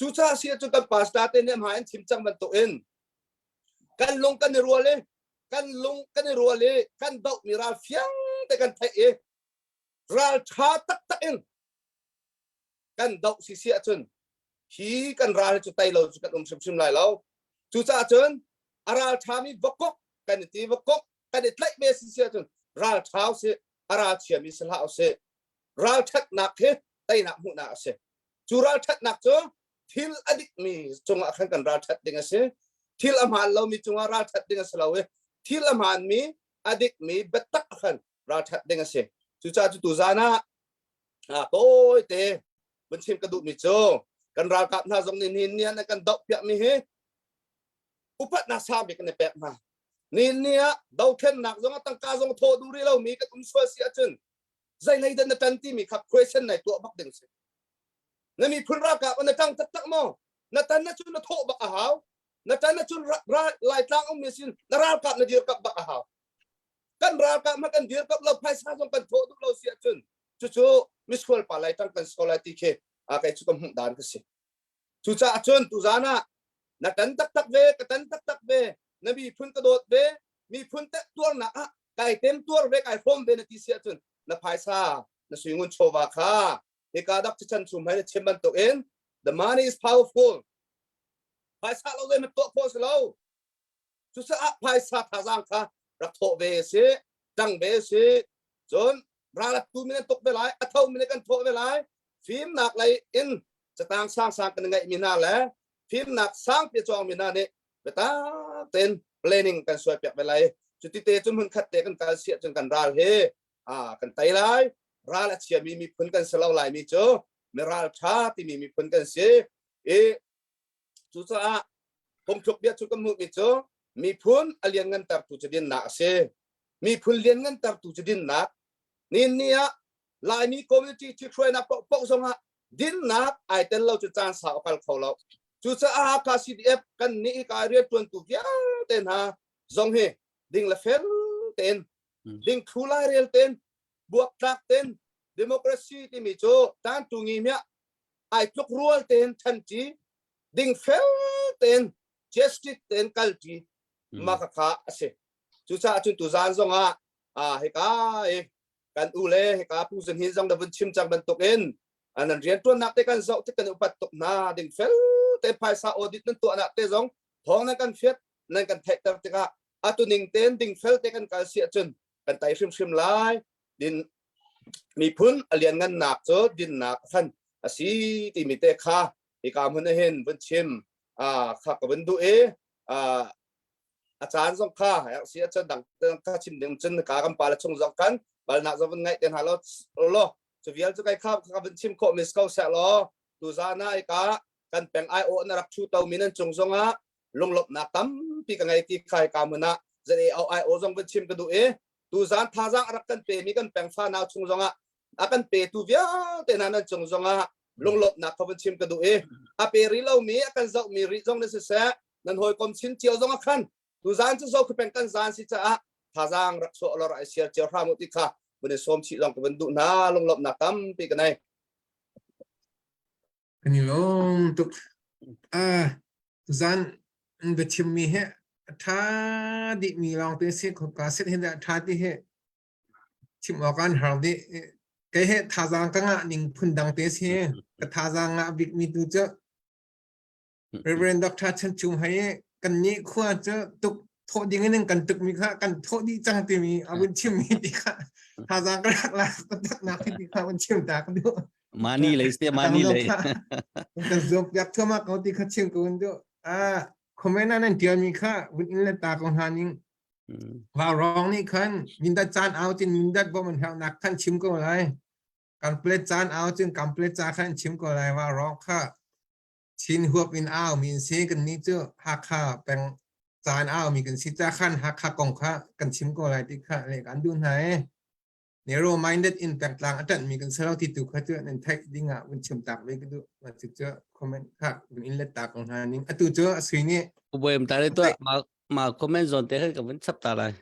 Cucaah si cu kan pastor te nih hmai an chim cang bantuk in kan lung kan i rual i kan lung kan i rual i kan doh mi ral fiang te kan theih i ral ṭha taktak in kan doh si si ahcun hi kan ral cu tei lo cu kan um hrimhrim lai lo. Cucaah cun a ral ṭhami vakok kan i ti vakok kan i tlaih ve si si ahcun ral ṭha usih a ral chiami si hlah usih. Ralṭhatnak hi teinak hmuhnak a si. Cu ralṭhatnak cu thil a dikmi cungah khan kan ralṭhat ding a si. Thil a hmaan lomi cungah ralṭhat ding a si lo i thil a hmaanmi a dikmi biatak khan ralṭhat ding a si. Cucaah cu tuzaan ah tawite vun chim ka duhmi cu kan ralkap hna zong nih nihin ni ah nan kan dohpiakmi hi upatnak sang bik kan i pek hna. Nihin ni ah dothlennak zong ah tangka zong thawh duh rih lomi kan um sual si ahcun zei lei dah na ṭan timi kha question nai tuah bak ding si. Na miphun ralkap na ṭang taktak maw? Na tan na cun na thawh bak a hau. Na tan na cun Laitlang ummi sin na ralkap na dirkamh bak a hau. Kan ralkap hmanh kan dirkamh lo phaisa zong kan thawh duh lo si ahcun cucu misual pa lai ṭang kan si ko lai ti khi kei cu ka hmuh dan ka si. Cucaah cun tuzaan ah na tan taktak ve, ka tan taktak ve, na miphun ka dawt ve, miphun te tuarnak ah kai tem tuar ve kai hrawm ve na ti si ahcun na phaisa na suingun chawva kha hika dak chan chum hai na chim bantuk in the money is powerful. Phaisa lo ve na tuah khawh si lo. Cucaah phaisa thazaang kha rak thawh ve si tang ve si. Cun ral a tu mi nan tuk ve lai a tho mi kan thawh ve lai. Fimnak lei in catang sang sang kan ngeih mi hna le fimnak sang pi cawng mi hna nih biatak tein planning kan suai piak ve lai. Cuti te cu hmun khat te kan kal si ahcun kan ral hi kan tei lai. Ral a chiami miphun kan si lo lai mi cu mi ral tha timi miphun kan si. I cucaah phungthluk bia cu kan hmuhmi cu miphun a lianngantertu cu dinnak a si. Miphun lianngantertu cu dinnak. Nihin ni ah Laimi community ṭhithruainak paohpaoh zongah dinnak ai tel lo cu caan sau a kal kho lo. Cucaah Hakha CDF kan nih hika rianṭuantu vialte hna zong hi ding le fel tein ding thlu lairel tein buaktlak tein democracy timi cu tantu ngi miah ai tluk rual tein ṭhanṭi ding fel tein justice tein kalṭi mah khakha a si. Cucaah cun tuzaan zongah hika i kan u le hika Pu Zun Hin zong na vun chim cang bantukin nan rianṭuannak te kan zoh tik kan upat tuk hna ding fel te phaisa audit nan tuahnak te zong thawng nan kan fiat nan kan theihter tikah atu ning tein ding fel te kan kal si ahcun kan tai hrimhrim lai. Din miphun a lianngannak cu dinnak khan a si timi te kha hika hmun ah hin vun chim kha ka vun duh i a caan zong kha si ahcun dang kha chim ding cun ka kan pa le chung zong kan balnak zong vun ngaih te hna lo lo cu vial cu kai kha ka vun chim khawh mis ko seh law tuzaan ah ka kan peng ai aw na rak thu to mi nan cung zong ah lunglawmhnak tampi ka ngei ti khai ka mun ah ZAO ai aw zong vun chim ka duh i tuzaan thazaang a rak kan pe mi kan peng fa nau chung zong ah a kan pe tu vialte hna nan cung zong ah lunglawmhnak kha vun chim ka duh i a pe ri lo mi a kan zoh mi rih zong na siseh nan hawikom chin cio zong ah khan tuzaan cu zo peng kan zaan si caah thazaang rak chuah lor ai siar cio hram u ti kha vun i sawm chih zong ka vun duh hna. Lunglawmhnak tampi ka nei. Kan i lawm tuk. Ah, tuzaan an biachimmi hi a ṭha dihmi lawngte si ka set hin dah ṭha ti hi chim awk an har dih. Kei he thazaang ka ngah ning phun dang te si. Ka thazaang ngah bikmi tu cu Reverend Dr. Chan Chung hai. Kan nih khua cu tuk thawh ding in kan tuk mi kha kan thawh dih cang timi a vun chim mi ti kha thazaang ka rak lak taktak nak ti kha vun chim ta ka duh. Mani lei se mani lei. Kan zuam piak thoma ko ti kha chim ko duh. Ah comment nan tial mi kha vun in le ta ko hna ning. Vau rong nih khan mindat caan au cun mindat bom an herhnak khan chim ko lai. Kamplet caan au cun kamplet ca khan chim ko lai. Vau rong kha Chin huap in au mi an si. Kan nih cu Hakha peng caan au mi kan si ca khan Hakha kong kha kan chim ko lai ti kha le kan duh hna e. Narrow minded in pengtlang a ṭanh mi kan si lo ti tu kha cu nan theih ding ah vun chim tak ve ka duh. Mah cu cu comment kha vun in let ta ko hna ning. Atu cu a sui nih Uboem ta le to ma ma comment zon te khan ka vun chap ta lai.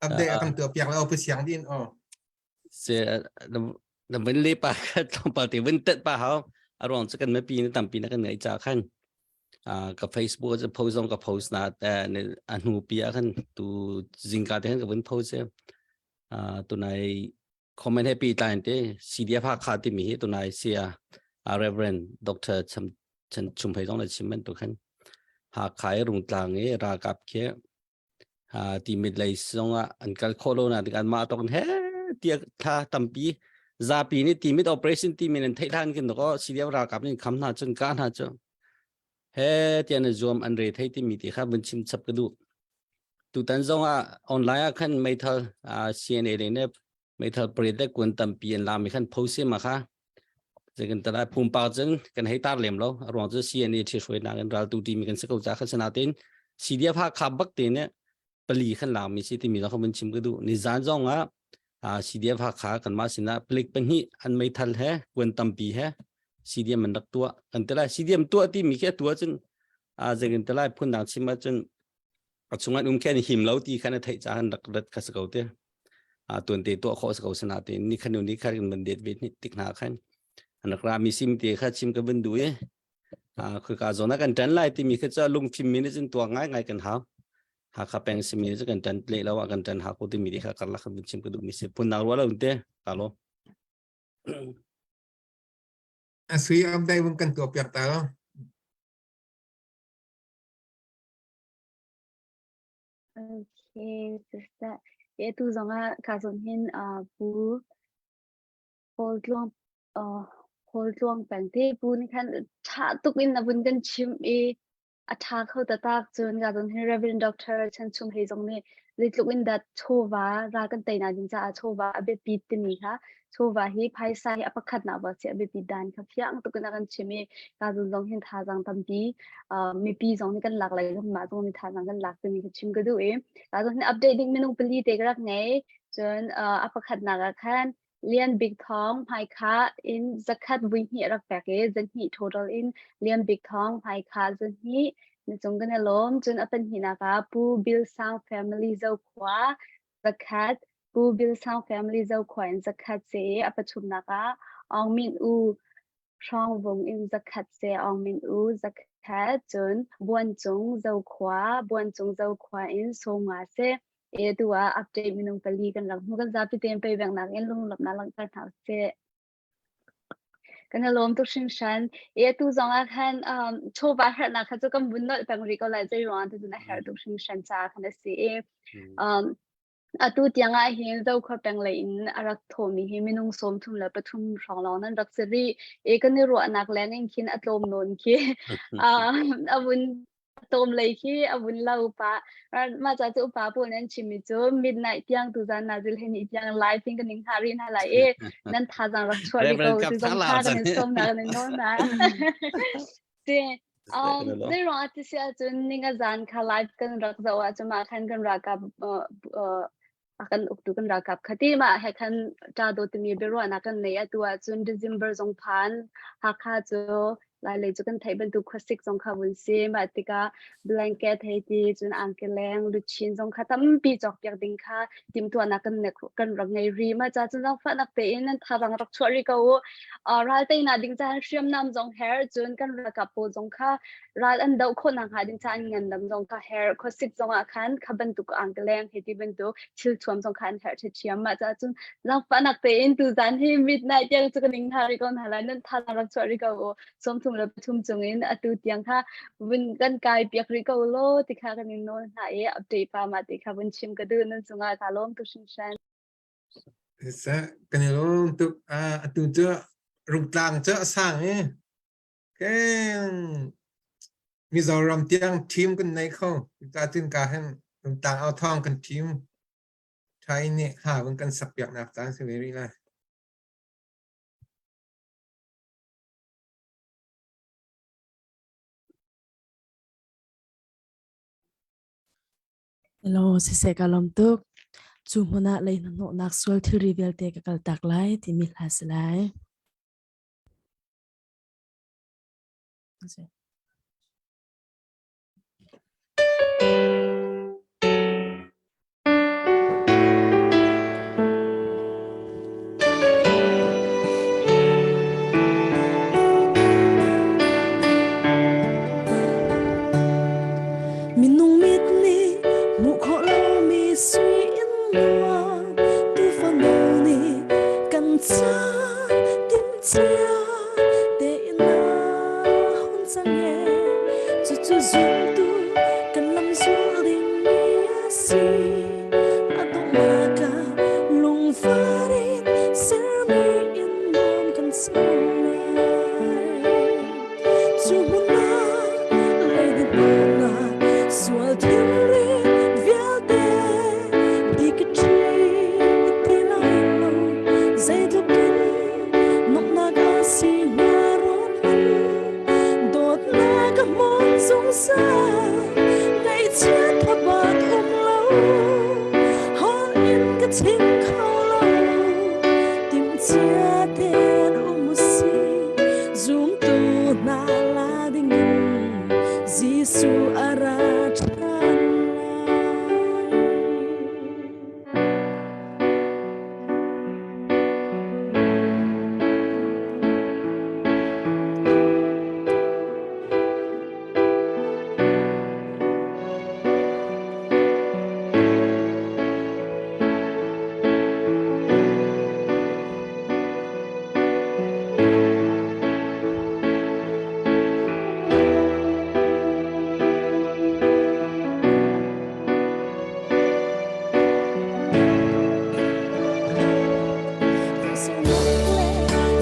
Update a kan tuah piak lo pu siang din o. Se na vun le pa kha tlawmpal te vun tet pa hau a ruang cu kan mipi na tampi na kan ngai cha khan ka Facebook cu post zong ka post na a hnu pi ah khan tu zingka te khan ka vun post se tunai comment he pi tlai te CDF Hakha timi hi tunai sia Reverend Dr. Cham Chan Chum Phei zong le chim man tu khan Hakha i rungtlang i ralkap khi Timit lei zongah an kal khawh lo na tik anmah tawk in he tiah thla tampi zapi nih Timit operation timi nan theih hlan kin ko CDF ralkap nih kham hna cun ka hna cu he tiah na zuam an re thei timi ti kha vun chim chap ka duh tutan zongah online ah khan meithal CNA le ne meithal pariat le kuan tampi an lami khan phosi ma kha zeikan tala pumpak cun kan hei tar lem lo a ruang cu CNA thi hruainak in raltu timi kan si ko ca khan sanatin CDF ha kha bak te ne pali khan lami si timi zong kha mun chim ka duh ni zan zong ah CDF ha kha kan mah sinah palik pahnih an meithal he kuan tampi he CDM an rak tuah kan tela CDM tuah ti mi khi tua cun zeikan tela phun dang chim ah cun a chungah um khen him lo ti khan a theih ca han rak rat kha si ko te a tuan te tuah khawh si ko sana te ni khan ni khan kan van det ve ni tik hna khan an rak ra mi sim te kha chim ka van du e a khoi ka zona kan tan lai ti mi kha cha lung phim mi ni cun tuak ngai ngai kan hau Hakha peng simi cu kan tan le lo ah kan tan ha ko ti mi kha karlak kan chim ka duh mi si phun nak ruwa lo te ka lo A sui update vun kan tuah piak ta lo. Okay, sister. E tu zong ah ka zon hin uh, pu Paul Tluang uh, Paul Tluang peng te pu ni khan tha tuk in na vun kan chim i a ṭha kho taktak. Cun ka zong hi Reverend Doctor Chan Chung Hei zong nih zeitluk in dah chawva ral kan teinak ding caah chawva a biapit timi kha chawva hi phaisa hi a pakhatnak va si a biapit dan kha fiang tuk in a kan chim i ka zong zong hin thazaang tampi uh, mipi zong nih kan lak lai mah zong nih thazaang kan lak timi kha chim ka duh i ka zong hin update ding minung pali te ka rak ngei cun uh, a pakhatnak ah khan Lian Bik Thawng hmaikha in zakhat vuihnih a rak pek i zahnih total in Lian Bik Thawng hmaikha zahnih na cung kan i lawm. Cun a pahnihnak ah Pu Bil Sang Family Zokhua zakhat, Pu Bil Sang Family Zokhua in zakhat si i a pathumnak ah Aung Min U Hrawngvung in zakhat si Aung Min U zakhat, cun Buancung Zokhua, Buancung Zokhua in sawmnga si. E tu ah update minung pali kan rak hmu kan zapi tein pei nak in lunglawmhnak langhter hna usih. Kan i lawm tuk hringhran. E tu zong ah khan um, chawva herhnak kha cu kan vun nolh peng rih ko lai zei ruang ah cun a herh tuk hringhran ca khan a si i um, atu tiang ah hin Zokhua peng lei in a rak thawmi hi minung 33 hrawng lawng nan rak si rih. E kan i ruahnak leng in khin a tlawm nawn khi um, a vun Tom lei khi a vun lo pah. Mah ca cu upa pawl nan chimmi cu midnight tiang tuzan nazil he ni tiang live in kan ning hna rih hna lai i nan thazaang rak chuah rih ko ti zong kha kan in sawm na kan in nawl na. Ti um zei ruang ah ti si ahcun ninga zan kha live kan rak zoh ahcun mah khan kan ralkap uh, uh, a kan uktu kan ralkap khati mah he khan ṭa dawt timi biaruahnak kan nei atu ahcun December zong phan Hakha cu Lailei cu kan theih bantuk khuasik zong kha vun si mah tikah blanket hei ti cun angkeleng luchin zong kha tampi cawkpiak ding kha timhtuahnak kan kan rak ngei ri mah ca cun zaangfahnak tein nan thazaang rak chuah rih ko u ral teinak ding caan hriamnam zong her cun kan ralkap pawl zong kha ral an doh khawh nakhnga ding caah an ngandam zong kha herh khuasik zong ah khan kha bantuk angkeleng he ti bantuk thil thuam zong kha an herh ṭhiam mah caah cun zaangfahnak tein tuzan hi midnight tiang cu ka ning hna rih ko hna lai nan thazaang rak chuah rih ko u. 33 cung in atu tiang kha vun kan kai piak rih ko law ti kha kan in nawl hna i update pa ma ti kha vun chim ka duh nan cungah ka lawm tuk hringhran. Seh, kan i lawm tuk. Atu cu Rungtlang cu a sang i keng Mizoram tiang team kan nei kho. Cucaah cun ka hin Rungtlang au thawng kan team ṭha in nih hla vun kan sak piaknak caan si ve rih lai. Hello, siseh ka lawm tuk. Cu hmun ah lei hnahnawhnak sual thilri vialte ka kaltak lai timi hla si lai. Minung mit nih hmuh khawh lomi sui in nuam tufa no nih kan ca timhcia tein a hun cang e cucu zumtu kan lam zul dingmi a si a donghnak ah lungvar in sermi in nuam kan co lai cu hmun ah leidin sual thilri vialte ti ka ṭhi ti lai lo zeitluk in nuamhnak a si hnga ruat hmanh dawtnak a hmun zungzal ngaihchiat thabat um lo holh in ka chim kho lo timhcia tein um usih zumtu hna la dingin Jesuh a ra ṭhan lai.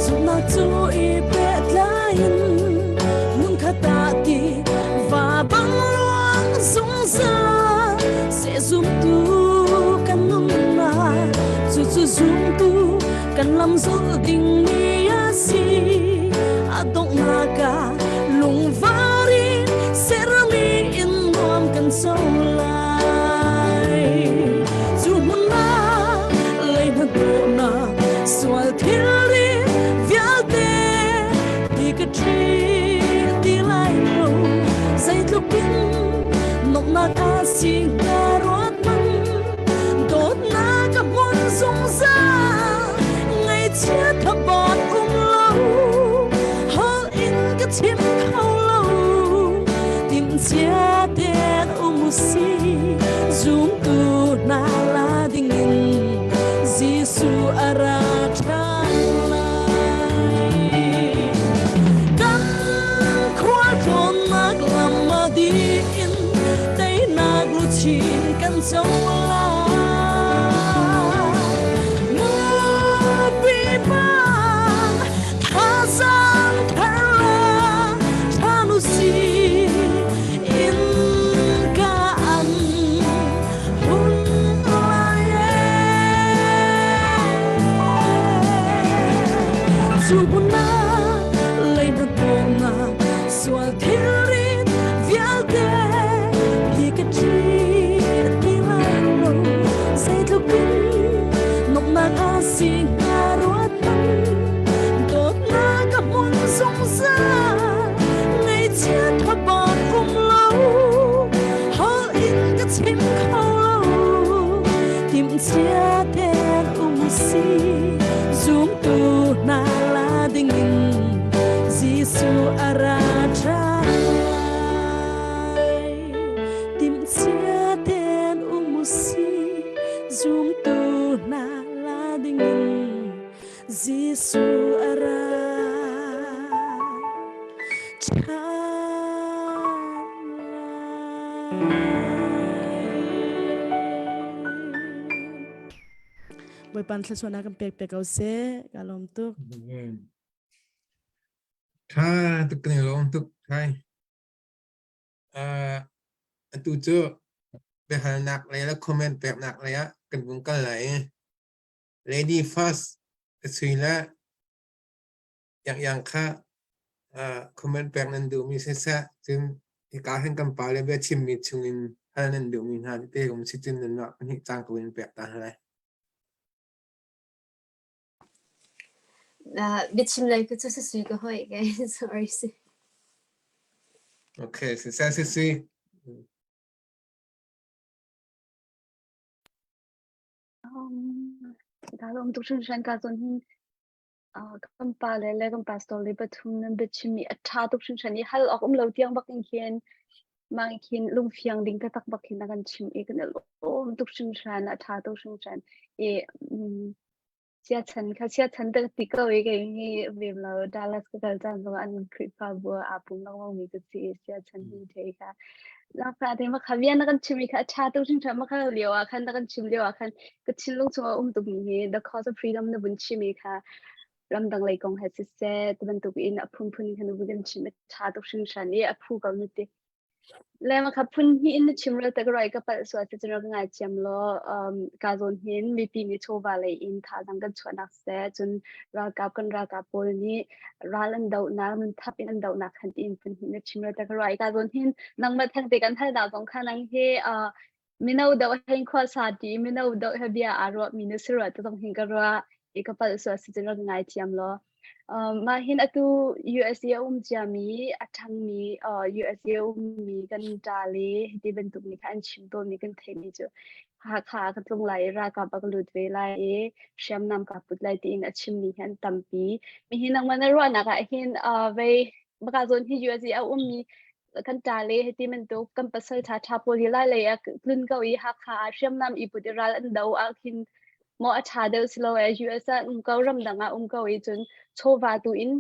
Zumhnak cu i pehtlai in hmunkhat ah ti va bang luang zungzal seh zumtu kan nunnak cucu zumtu kan lam zulh dingmi a si a donghnak ah lungvar in sermi in nuam kan co lai cu hmun ah lei hnahnawhnak sual thilri vialte ti ka ṭhi ti lai lo zeitluk in nuamhnak a si hnga ruat hmanh dawtnak a hmun zungzal ngaihchiat thabat um lo holh in ka chim kho lo timhcia tein um usih zumtu hna la dingin Jesuh a ra ṭhan lai kan khualtlawnnak lam a dih in teinak luchin kan co lai. Mupi bang thazaang thar la ṭhan usih in ka an hun lai e. Cu hmun ah lei hnahnawhnak sual thilrit vialte hi ka ṭhi ti lai lo zeitluk in nuamhnak a si hnga ruat hmanh dawtnak a hmun zungzal ngaihchiat thabat um lo holh in ka chim kho lo timhcia tein um usih zumtu hna la dingin Jesuh a ra ṭhan lai. Timhcia tein um usih, zumtu hna la dingin Jesuh a ra. Bawipa thluachuahnak kan pek pe ko seh. Ka lawm tuk. Tha tuk kan i lawm tuk. Thai. Uh, atu cu biahalnak lei le comment peknak lei ah kan vung kal lai i Lady First ka sui le yang yang kha uh, comment pek nan duhmi siseh cun hika hin kan pa le bia chimmi chungin hal nan duhmi hna tete um si cun nan mah pahnih cang ko in pek ta hna lai. Uh, biachim lei ku cu sui ka hoi ke sorry si. Okay, siseh sisui. Um, ka lawm tuk hringhran ka zawn hin uh, kan pa le le kan pastor le pathum nan biachimmi a ṭha tuk hringhran i hal awk um lo tiang bak in khin mang khin lungfiang ding taktak bak hin a kan chim i kan i lawm tuk hringhran a ṭha tuk hringhran i um, Siachan kha siachan te ti ko i kei hi vem lo Dallas ka kal caan zong an Khrihfabu ah aa pum lengmang mi ka si i siachan hi thei kha Lakfa te ma kha bia na kan chim i kha a ṭha tuk hringhran ma kha lio ah khan na kan chim lio ah khan ka thinlung chung a um tuk mi hi the cause of freedom na vun chim i kha ramdang lei kong he siseh ti bantuk in a phunphun khan na vun kan chim a ṭha tuk hringhran i a phu ko na ti. Le ma kha phun hnih in na chim rel te ka roi ka palh sual si cun rak ngai thiam law um, ka zawn hin mipi nih chawva lei in thazaang kan chuahnak seh cun ralkap kan ralkap pawl nih ral an dohnak nun thap in an dohnak khan tiin phun hnih na chim rel te ka roi ka zawn hin nangmah theng te kan halnak zong kha nang hi uh, mino doh hein khua sa ti mino doh he bia aa ruah mi na si rua te zong hin ka ruah i ka palh sual si cun rak ngai thiam law Um, mah hin atu USA a um ciami, a ṭhangmi uh, USA a ummi kan ṭa le hiti bantuk nih kha an chim tawnmi kan theihmi cu Hakha ah ka tlung lai i ralkap ah ka lut ve lai i hriamnam kaa put lai tiin a chimmi hi an tampi. Mihi nangmah na ruahnak ah hin uh, vei baka zawn hi USA a ummi kan ṭa le hiti bantuk kan pasal ṭha ṭha pawl hi lai lei ah tlun ko i Hakha ah hriamnam i put i ral an do ah khin maw a ṭha deuh si lo ee US ah um ko ramdang ah um ko i cun chawva tu in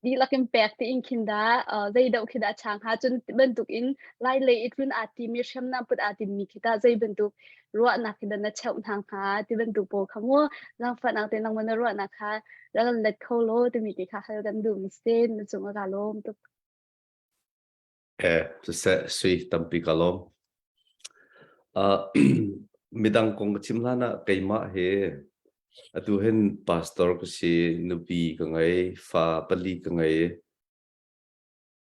dihlak in pek tiin khin dah uh, zei doh khi dah chang ha cun bantuk in lai lei i tlun aa timi hriamnam put aa timmi khi tah zei bantuk ruahnak khi dah na cheuh hna hnga ti bantuk pawl kha mu langfahnak te nangmah na ruahnak kha rak kan let kho law timi ti kha hal kan duh mi sin na cung a ka lawm tuk Eh, siseh, sui tampi ka lawm. Uh, midang kong ka chim hlan ah keimah he atu hin pastor ka si, nupi ka ngei, fa pali ka ngei.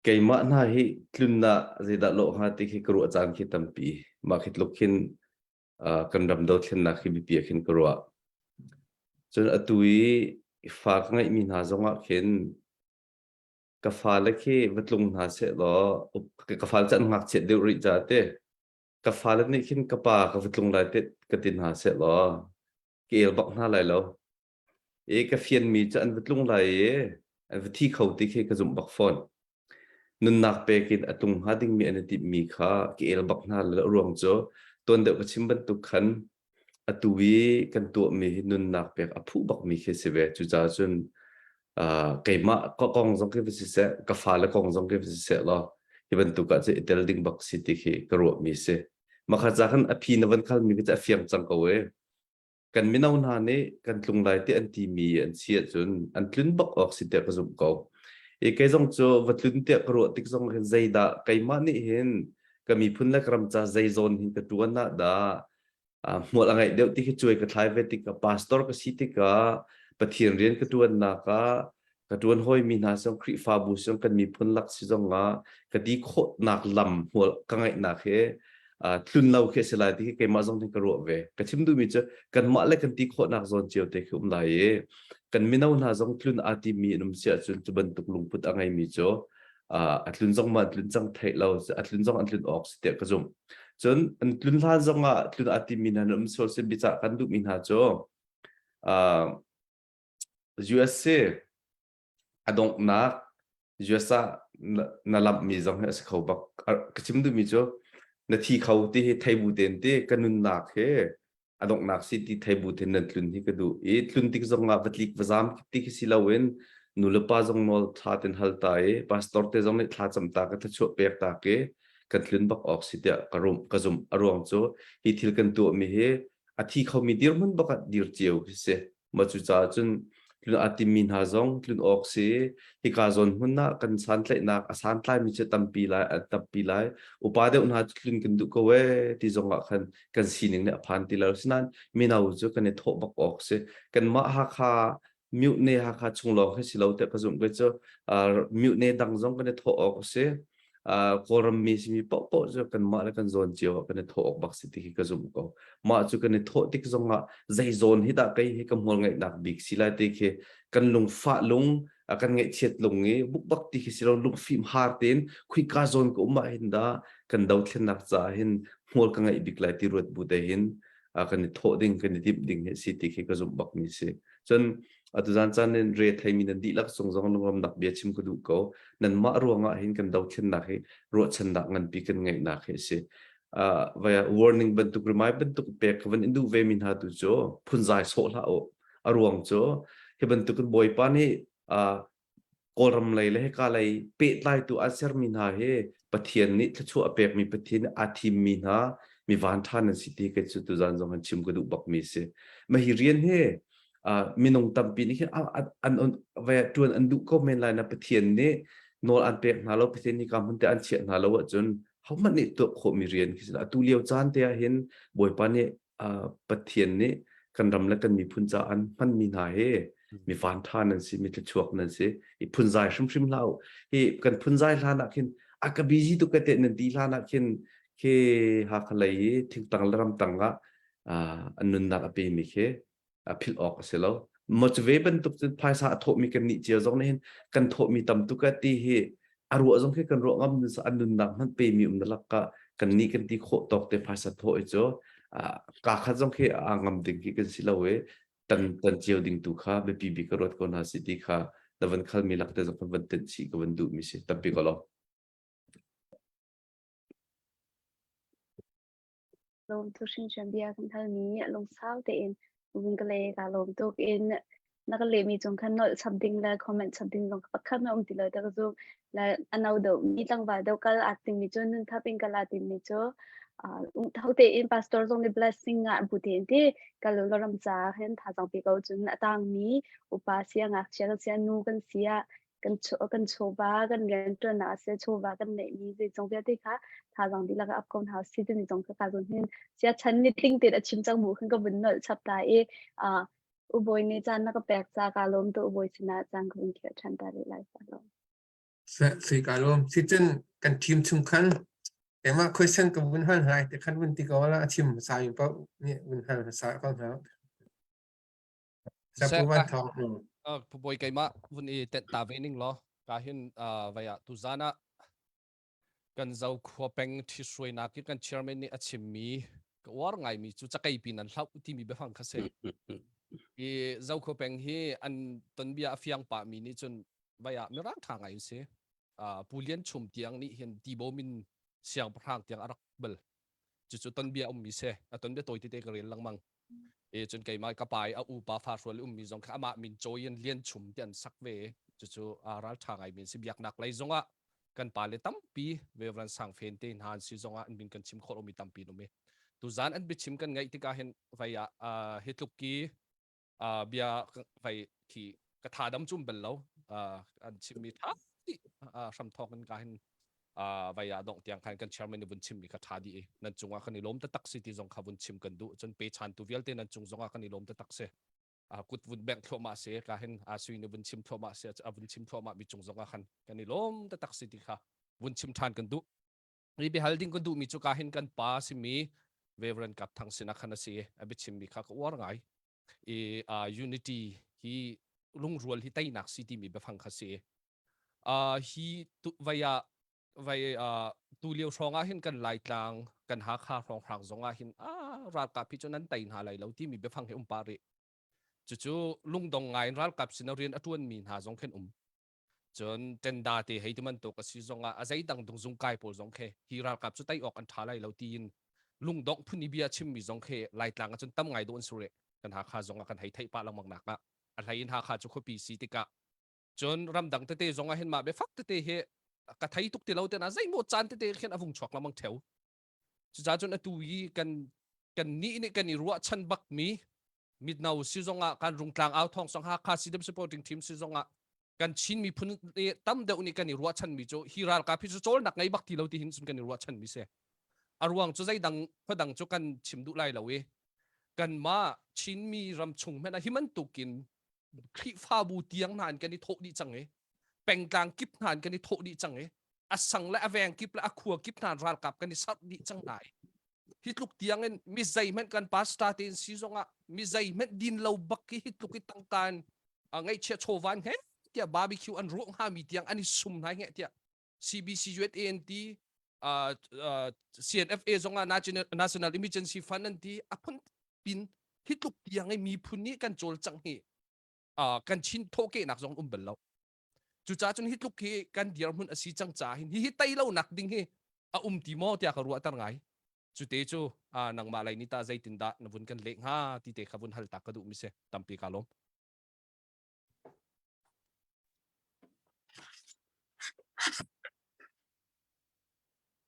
Keimah hna hi tlunnak zeidah lawh hnga ti khi ka ruah caan khi tampi. Mah khi tluk khin uh, kan ram dothlennak hi biapi ah khin ka ruah. Cun atu i fa ka ngeihmi hna zongah khin ka fale khi va tlung hna seh law ka fale cu an ngakchiat deuh rih caah te ka fale nih khin ka pa ka va tlung lai te ka ti hna seh law ka el bak hna lai lo i ka fianmi cu an va tlung lai i an va thi kho ti khi ka zumh bak fawn nunnak pek in a tlung hnga dingmi an i timhmi kha ka el bak hna lo ruang cu tuan deuh ka chim bantuk khan atu i kan tuahmi hi nunnak pek a phuh bakmi khi si ve. Cucaah cun uh, keimah kong zong khi va siseh, ka fale kong zong khi va siseh law hi bantuk ah cun i tel ding bak si ti khi ka ruahmi si. Makha ca khan a phi na van khalmi khi cu a fiang cang ko e. Kan mino hna nih kan tlung lai ti an timi an si ahcun an tlun bak awk si tiah ka zumh ko. I kei zong cu va tlun tiah ka ruah tik zong hin zeidah keimah nih hin ka miphun le ka ram ca zei zawn hin ka ṭuan ah dah hmual a ngeih deuh ti khi cuai ka thlai ve tikah pastor ka si tikah Pathian rian ka ṭuannak ah ka ṭuan hawimi hna zong Khrihfabu zong kan miphun lak si zong ah ka ti khawhnak lam hmual ka ngeihnak hi tlun lo khi a si lai ti khi keimah zong nih ka ruah ve ka chim duhmi cu kanmah le kan ti khawhnak zawn cio te khi um lai i kan mino hna zong tlun aa timi an um si ahcun cu bantuk lungput a ngeimi cu a tlun zong ma tlun cang theih lo a tlun zong an tlun awk si tiah ka zumh cun an tlun hlan zong ah tlun aa timi hna an um sual si biacah kan duhmi hna cu USA a donghnak US ah na lamhmi zong hi a si kho bak ka chim duhmi cu na thi kho ti hi thei bu tein ti ka nunnak hi a donghnak si ti thei bu ten nan tlun hi ka duh i tlun tik zong ah va tlik va zam ti khi si loin nu le pa zong nawl thla ten hal ta i pastor te zong nih thla cam ta ka thlachuah pek ta ke kan tlun bak awk si tiah ka rum ka zum a ruang cu hi thil kan tuah mi hi a A thi khomi dirhmun bak ah dir cio khi si. Mah cucaah cun tlun aa timmi hna zong tlun awk si. Hika zawn hmun ah kan santlaihnak a santlaimi cu tampi lai, a tampi lai. Upa deuh hna cu tlun kan duh ko ee ti zong ah khan kan sining nih a phan ti lo. Asinain mino cu kan i thawh bak awk si. Kanmah Hakha Myone Hakha chung lawng khi si lo tiah ka zumh kei cu. Myone dang zong kan i thawh awk a si. Kawlram mi simi paohpaoh cu kanmah le kan zawn cio ah kan i thawh awk bak si ti khi ka zumh ko. Mah cu kan i thawh tik zong ah zei zawn hi dah kei hi ka hmual ngeihnak bik si lai ti khi kan lungfah lung kan ngaihchiat lung i bukbak ti khi si lo lungfim har tein khuika zawn ka um ah hin dah kan dothlennak caah hin hmual ka ngeih bik lai ti ruat bu te hin kan i thawh ding kan i timh ding hi si ti khi ka zumh bak mi si. Cun atu zan caan in re theimi nan dihlak cung zong lungramnak bia chim ka duh ko. Nanmah ruangah hin kan dothlennak hi ruahchannak nganpi kan ngeihnak hi a si. Uh, vaya warning bantuk rimai bantuk pek ka van in duh ve mi hna tu cu phunzai sawh hlah u. A ruang cu hi bantuk in Bawipa nih uh, Kawlram lei le hika lei pehtlaitu an sermi hna hi Pathian nih thluachuah a pekmi Pathian nih aa thimmi hna mi vanṭha nan si ti kei cu tuzan zong han chim ka duh bakmi si. Mah hi rian hi uh, minung tampi nih khin an an vai ṭuan an duh ko men lai na Pathian nih nawl an pek hna lo Pathian nih ka hmun te an chiah hna lo ahcun hohmanh nih tuah khawhmi rian khi si atu lio caan te ah hin Bawipa nih Pathian nih kan ram le kan miphun caah an hmanmi hna hi mi vanṭha nan si, mi thluachuak nan si. I phunzai hrimhrim hlah u. Hi kan phunzai hlan ah khin a ka busy tuk ka te nan ti hlan ah khin khi Hakha lei i thingtang le ramtang ah an nunnak a pemi khi a philh awk a si lo. Maw cu ve bantuk cun phaisa a thawhmi kan nih cio zong nih hin kan thawhmi tam tuk a ti hi a ruah zong khi kan ruah ngam an nunnak hmanh pemi um na lakah kan nih kan ti khawh tawk te phaisa thawh i cu ka khat zong khi a ngam ding khi kan si lo i tan tan cio ding tu kha biapi bik ka ruat ko hna si ti kha na van khalmi lak te zong kan van tenh chih ka van duh mi si tampi ko lo. Lawm tuk hringhran bia kan halmi lungsau tein vun ka le ka lawm tuk in na ka lehmi cung khan nolh chap ding le comment chap ding zong pakhat na um ti lo tak zu le ano do mi tlangval do kal aa timmi cu nun thap in kal aa timmi cu tho tein pastor zong nih blessing ah bu tein ti kal lo ram ca hin thazang pe ko cun a tangmi upa sia ngakchia kan sia nu kan sia kan kan chawva kan rianṭuannak a si chawva kan neihmi zeizong vialte kha thazaang dihlak ah ap ko hna si timi zong kha ka zon hin sia chan ni tling tein a chim cang mu khan ka vun nolh chap ta i ubawi nih caan na ka pek ca ka lawm tu ubawi sinah caan ka vun khiah ṭhan ta rih lai ka lawm. Sui ka lawm. Si cun kan team chung khan keimah question ka vun hal hna te khan vun ti ko la a chim hmasa mi paoh nih vun hal hmasa ko hna. Sapu van thawng. Pu Bawi keimah vun i tenh ta ve ning law ka hin vai ah tuzan ah kan zo khua peng ṭhithruainak i kan chairman nih a chimmi ka uar ngaimi cu cakei pin an hlauh timi biafang kha si. I Zokhua peng hi an tonbia a fiang pahmi nih cun vai ah mirang ṭha ngai an si. Pu Lian Chum tiang nih hin Tibaw min siangpahrang tiang a rak bal. Cucu tonbia ummi si. A tonbia tawi tete ka rel lengmang. E cun keimah ka pa i a upa fa hrual ummi zong kha amah min cawi in Lian Chum ti an sak ve. Cucu ral ṭha ngai mi an si. Biaknak lei zongah kan pale tampi Reverend Sang Fen te hna an si zongah an min kan chim khawh lomi tampi an um i tuzan an biachim kan ngaih tikah hin vai ah hi tluk ki bia vai khi ka tha dam cum bel lo an chimmi tha ti hramthawk in ka hin vai ah dongh tiang khan kan chairman nih vun chimmi kha tha dih i nan cungah kan i lawm taktak si ti zong kha vun chim kan duh cun pe chantu vialte nan cung zongah kan i lawm taktak si kut vun bengh thluahmah si ka hin a sui nih vun chim thluahmah si a vun chim thluahmah mi cung zongah khan kan i lawm taktak si ti kha vun chim ṭhan kan duh hi biahal ding kan duhmi cu ka hin kan pa simi Reverend Kap Thang sinah khan a si a biachimmi kha ka uar ngai i unity hi lungrual hi teinak si timi biafang kha si hi vai ah vai tu lio hrawng ah hin kan Laitlang kan Hakha hrawnghrang zong ah hin ralkap hi cu nan tei hna lai lo timi biafang hi um pah rih cucu lungdong ngai in ralkap sin rian a tuan mi hna zong khin um cun tenda te hei ti bantuk a si zong ah a zeidang dung zung kai pawl zong khe hi ralkap cu tei awk an tha lai lo tiin lungdongh phun i bia chimmi zong khe Laitlang ah cun tam ngai dawh an sure kan Hakha zong ah kan hei theih pah lengmang nak ah a hlei in Hakha cu khuapi si tikah cun ramdang tete zong ah hin mah biafak tete hi ka thei tuk ti lo te na zeimaw caan tete khin a vung chuak lengmang theo cucaah cun atu i kan. Kan nih nih kan i ruahchan bakmi mitno si zongah kan rungtlang au thong song Hakha CDM supporting team si zongah kan Chin miphun tam deuh nih kan i ruahchan mi cu hi ralkap hi cu cawlnak ngei bak ti lo ti hin cun kan i ruahchan mi si. A ruang cu zeidang khuadang cu kan chim duh lai lo i kanmah Chinmi ram chung hmanh ah hi bantukin Khrihfabu tiang hna in kan i thawh dih cang i pengtlang kip hna in kan i thawh dih cang i a sang le a veng kip le a khua kip hna ralkap kan i sarh dih cang hna i hi tluk tiang in mi zeihmanh kan pastor te in si zongah mi zeihmanh din lo bak hi hi tluk i tangka in ngaihchia chawva in he tiah barbecue an ruah hnga mi tiang an i sum hna nge tiah CBC USA an ti uh, uh, CNFA zongah National, National Emergency Fund an ti a phun pin hi tluk tiang i miphun nih kan cawlcangh hi uh, kan chin thawhkehnak zong um bal lo cucaah cun hi tluk hi kan dirhmun a si cang caah hin hi hi tei lo nak ding hi a um ti maw tiah ka ruahter ngai cute cu uh, nangmah lei ni ta zeitin dah na vun kan leh hnga ti te kha vun hal tak ka duh mi si tampi ka lawm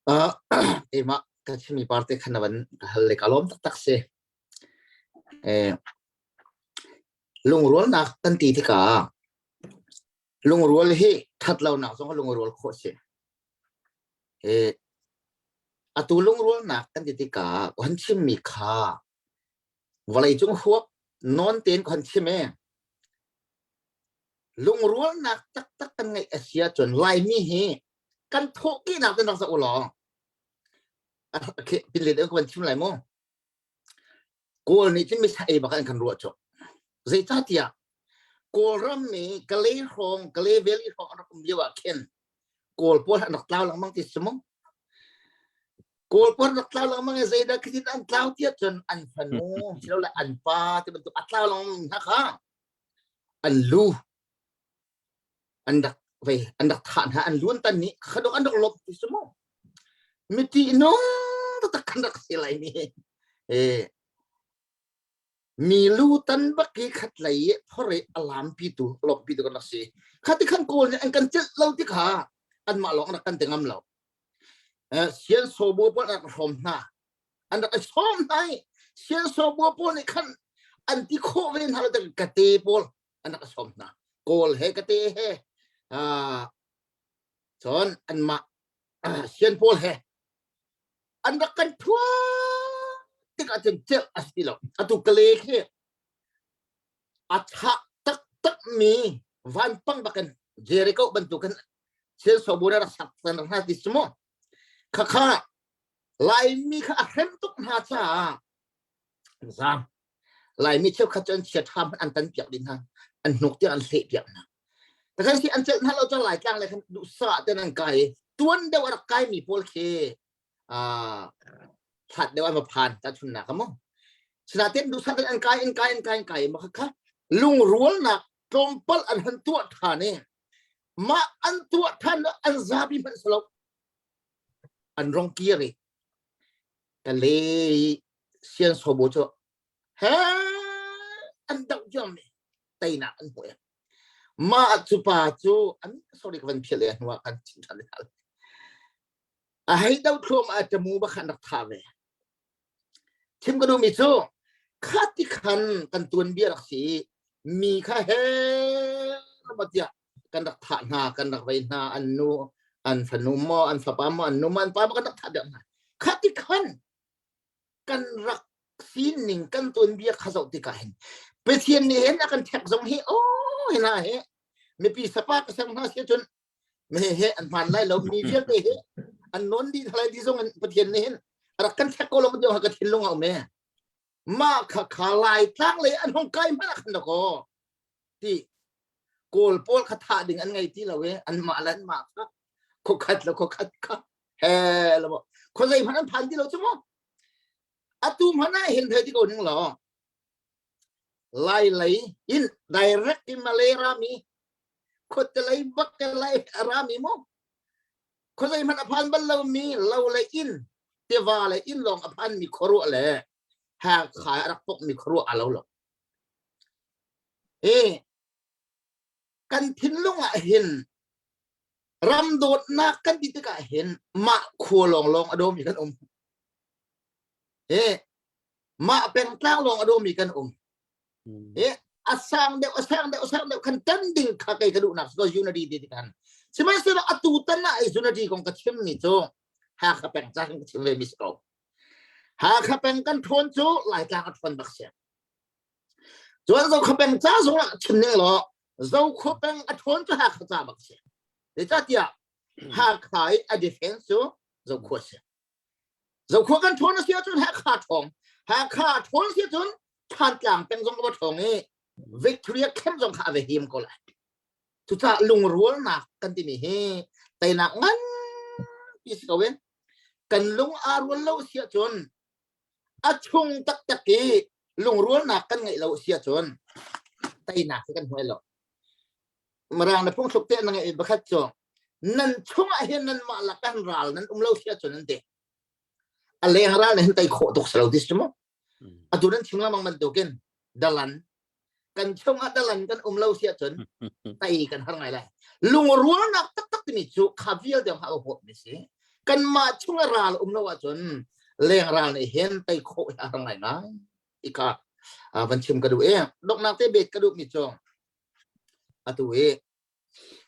Uh, keimah ka chimmi parte khan na van ka hal le ka lawm taktak si. Eh, lungrualnak kan ti tikah lungrual hi that lonak zong lungrual khawh si. Eh, atu lungrualnak kan ti tikah kan chimmi kha vawleicung huap nawn tein kan chim e. Lungrualnak taktak kan ngeih a si ahcun Laimi hi kan thawhkehnak te rak zoh u law pinlet ka van chim lai mu Kawl nih cun misa ei bak an kan ruah cu zeicahtiah Kawlram mi Kalay hrawng Kalay Valley hrawng an rak um lio ah khin Kawl pawl an rak tlau lengmang ti si mu Kawl pawl rak tlau lengmang i zeidah khitin an tlau tiah cun an fanu silole an pa ti bantuk a tlau lengmang hna kha an lu an rak vei an rak thah hna an luan tan nih khadok an rak lawmh ti si mu miti nung taktak kan rak si lai ni e mi lu tan bak i khat lei i phore alam pi tu lawmh pi tu kan rak si khati khan kawl nih an kan celh lo ti kha anmah lawng rak kan ti ngam lo sian sobo pawl an rak hrawm hna an rak i sawm hna i sian sobo pawl nih khan an ti khawh ve hna lo kate pawl an rak sawm hna kawl he kate he cun anmah sian pawl he an rak kan thua tikah cun celh a si ti lo atu kale khi a thah taktak mi vanpang bakin Jericho bantukin sian sobu rak sak tan hna ti si mu khakha Laimi kha a hrem tuk hna caah zam Laimi cheukhat cu an chia ṭha hmanh an tan piak dih hna an hnuk tiang an hleh piak hna Takhan si an celh hna lo cang Laitlang le khan duhsah ten an kai tuan deuh a rak kai mi pawl khi hlat deuh an va phan ta chunnak mu sinaten duhsah ten an kai an kai an kai an kai ma kha lungrualnak tlawmpal an han tuah ṭhan i mah an tuah ṭhan an zapi hmanh si lo an rong kir i ka le sian sobo cu he an doh ciami teinak an hmuh mah cu pa cu an sorry ka van phial e hnuah kan chim ṭhan a hei do thluam a tamu ba khan rak tha ve Chim ka duhmi cu kha ti khan kan tuanbia rak si i mi kha he tiah kan rak thah hna, kan rak vei hna, an nu, an fanu maw, an fapa maw, an nu maw, an pa maw kan rak thah piak hna. Kha ti khan kan rak sining kan tuanbia kha zoh tikah hin Pathian nih hin a kan ṭhek zong hi aw hi hna hi mipi sapa ka ser hna si cun me he an hman lai lo mi vialte hi an non dih thalai di zong in pathian nih hin rak kan thek ko lo deuh ka thinlung a um e ma kha kha lai tlang le an hong kai hmanh khan ko ti kawl pawl kha thah ding an ngei ti lo e an mah lan mah kha kho khat lo kho khat kha he lo kho zei hmanh an phan ti lo chu mo atu hmanh ah hin thei ti ko ning lo lai lei in direct in Malay rami khuate lei bak ke lai rami mu khuazei hmanh a phan bal lomi lo le inn tiva le inn lawng a phan mi khuaruah le Hakha a rak pok mi khuaruah a lo lo e kan thinlung ah hin ram dawtnak kan ti tikah hin mah khua lawng lawng a dawmi kan um e. Mah pengtlang lawng a dawmi kan um. E a sang deuh a sang deuh a sang deuh khan tan ding kha kei ka duhnak so unity ti kan. Sihmanhsehlaw atu tan ah unity kong ka chim mi cu Hakha peng ca kan chim ve mi si ko. Hakha peng kan ṭhawn cu Laitlang a ṭhawn bak si. Cun Zokhua peng ca zong ah chim ning law Zokhua peng a ṭhawn cu Hakha ca bak si. Zeicahtiah Hakha i a defense cu Zokhua si. Zokhua kan ṭhawn a si ahcun Hakha ṭhawng. Hakha ṭhawn si ahcun Thantlang peng zong a va ṭhawng i Victoria camp zong kha a va him ko lai. Cucaah lungrualnak kan timi hi teinak nganpi si ko in kan lung aa rual lo si ahcun a chung taktak i lungrualnak kan ngeih lo si ahcun teinak hi kan hmuai lo. Mirang na phungthluk te na ngeih pakhat cu nan chungah hin nanmah lak ah ral nan um lo si ahcun an ti. A leng ral na hin tei khawh tuk si lo ti si mu. Atu nan chim lengmang bantukin dalan kan chungah dalan kan um lo si ahcun tei kan har ngai lai lungrualnak taktak timi cu kha vialte ha huap mi si kanmah chungah ral um lo ahcun leng ral nih hin tei khawh hi a har ngai ngai ika van chim ka duh e donghnak te bet ka duh mi cu atu i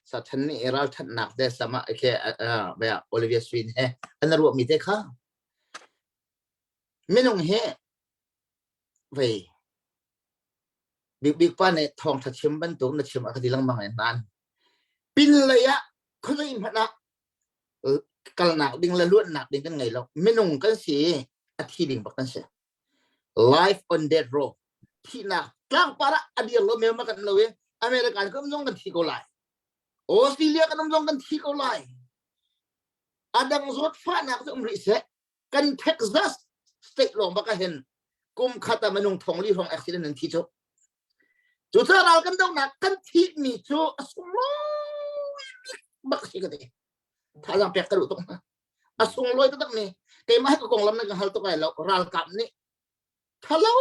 satan nih ralthatnak te sama ke Olivia Swin he an ruah mi te kha minung he vei Bikbik pa nih thawngṭha chim bantuk na chim a ka ti lengmang i nan pin lei ah khuazei hmanh ah kalnak ding le luatnak ding kan ngei lo. Minung kan si i a thi ding bak kan si. Life on death row. Thihnak tlangpar ah a dir lo mem kan lo i American kan um zong kan thi ko lai. Australia kan um zong kan thi ko lai. A dang zawtfahnak cu um rih seh. Kan Texas state lawng bak ah hin kum khat ah minung thong li hrawng accident an thi cu cucaah ral kan dohnak kan thihmi cu a sunglawi bik bak si ka ti thazaang pek ka duh tuk hna a sunglawi taktak mi keimah hi ka konglam na ka hal tuk ai lo ralkap nih thalo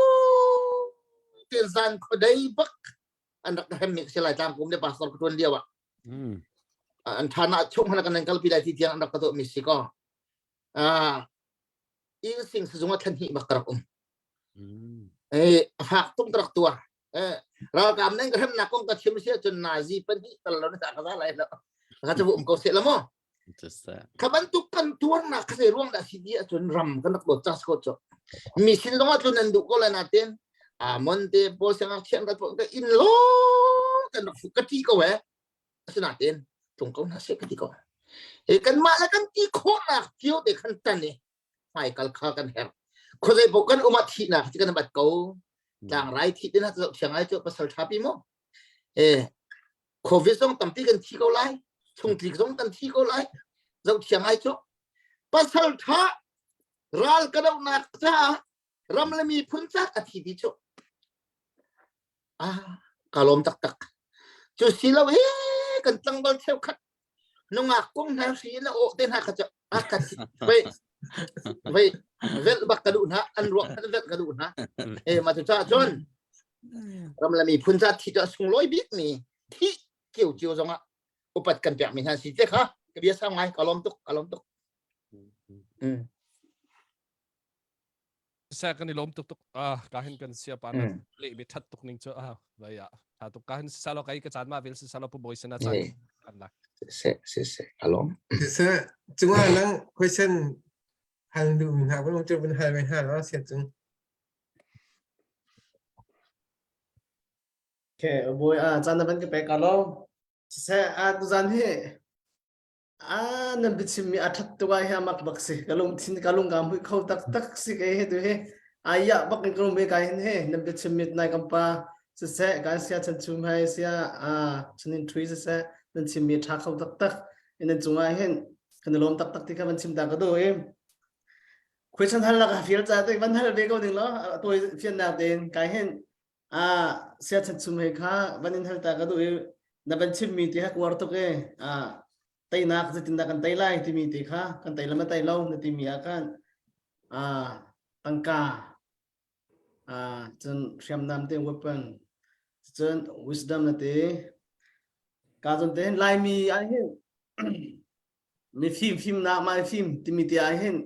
ten zan khuadei bak an rak ka hem mi si lai tlang kum le pastor ka tuan lio ah an thana chung hana kan kalpi lai ti tiang an rak ka tuah mi si ko inn sing sizung ah thlan hnih bak ka rak um eh a fak tuk ka rak tuar eh ralkap nan ka hremnak kong ka chim si ahcun nazi pahnih tal lo na ka za lai lo ka cu um ko se la mo kha bantuk kan tuarnak kha zei ruang dah si ti ahcun ram kan rak dawt cas ko cu mi sin zong ah tlun nan duh ko lai natin amon te pawl siangak thian ka ka in lo kan rak fu ka ti ko eh asinain tlung ko hna seh ka ti ko e kanmah le kan ti khawhnak cio te khan tan i hmaikal kha kan herh khuazei paoh kan um ah thihnak ci kan bat ko tlangrai thih tin ha zoh thiang ai cu pasal tha pi mu e covid zong tampi kan thi ko lai chungtlik zong kan thi ko lai zoh thiang ai cu pasal tha ral ka dohnak caah ram le miphun cak a thi ti cu Ah, ka lawm taktak. Cu si lo he kan tlangval cheukhat nungak kong hna hri na aw te hna kha cu a ka vei vei velh bak ka duh hna an ruak kha velh ka duh hna e ma cu ca cun ram le miphun ca thi cu a sunglawi bik mi thi kio cio zongah upat kan pek mi hna si te kha ka bia sang ngai ka lawm tuk ka lawm tuk mm. Seh kan i lawm tuk tuk ah ka hin kan sia pa na le mi that tuk ning chu ah vai ah tha tuk ka hin salo kai ka chan ma vel salo pu boy sena chan kan la se se se alom se chunga nang question hal du min ha bun chu bun hal me ha lo sia chung Okay, boy ah chan na ban ka pe ka lo. Se a tu zan hi Ah, nan biachimmi a ṭhat tuk ai hi a mak bak si. Ka lungthin ka lung kaa hmuih kho taktak si kei he tu hi. Aiah bak in ka lung ve kai hin he nan biachimmi nai kan pa siseh kan sia chan chum hai sia ah chunin thui siseh nan chimmi ṭha kho taktak in nan cungah hin kan i lawm taktak ti kha van chim ta ka duh i question hal lak a feel ca te van hal ve ko ding lo tawi fiannak tein kai hin Ah, siachan chung he kha van in hal ta ka duh i na van chimmi ti ha kuar tuk e. Ah, teinak zeitindah kan tei lai timi te kha kan tei le ma tei lo na timi ah khan ah tangka ah cun hriamnam te weapon cun wisdom na ti ka cun te Laimi ah hin mi fim fimnak mai fim timi te ah hin.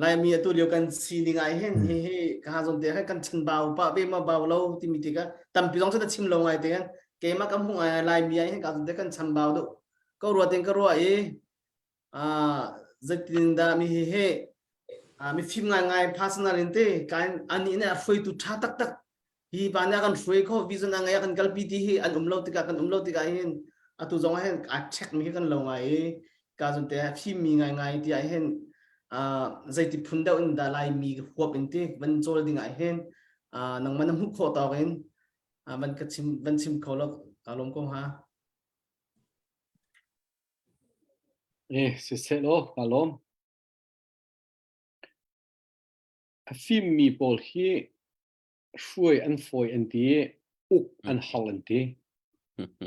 Laimi atu lio kan sining ah hin hi hi ka zawn te khan kan chanbau pah ve ma bau lo timi tikah tampi zong cu na chim lo ngai te kan keimah ka hmuh ngai Laimi ah hin ka zawn te kan chambau deuh ko rua ten ka ruah i zeitin dah mi hi hi mifim ngai ngai personal in te kan ani ne a hruaitu tha taktak hi pa nih a kan hruai kho vision a ngei a kan kalpi ti hi an um lo tikah kan um lo tikah hin atu zong ah hin a check mi hi kan lo ngai i ka zun te fim mi ngai ngai ti ah hin zeiti phun deuh in dah Laimi huap in ti van cawl ding ah hin nangmah na hmuh khawh tawk in van ka chim van chim kho lo ka lawm ko ha. Eh, siseh law, ka lawm. A fimmi pawl hi hruai an fawi an ti i uk an har an ti.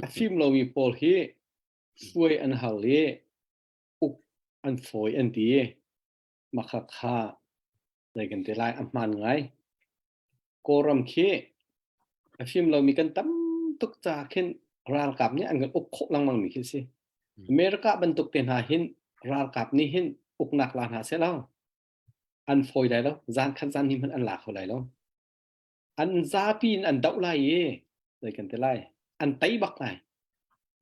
A fim lomi pawl hi hruai an har i uk an fawi an ti. Mah kha zei kan ti lai a hmaan ngai. Kawlram khi a fim lomi kan tam tuk caah khin ralkap nih an kan uk khawh lengmang mi khi a si. America bantuk te hna hin ralkap nih hin uknak la hna seh law an fawi lai lo. Zan khat zan hnih hmanh an la kho lai lo. An zapi in an doh lai i zei kan ti lai an tei bak lai.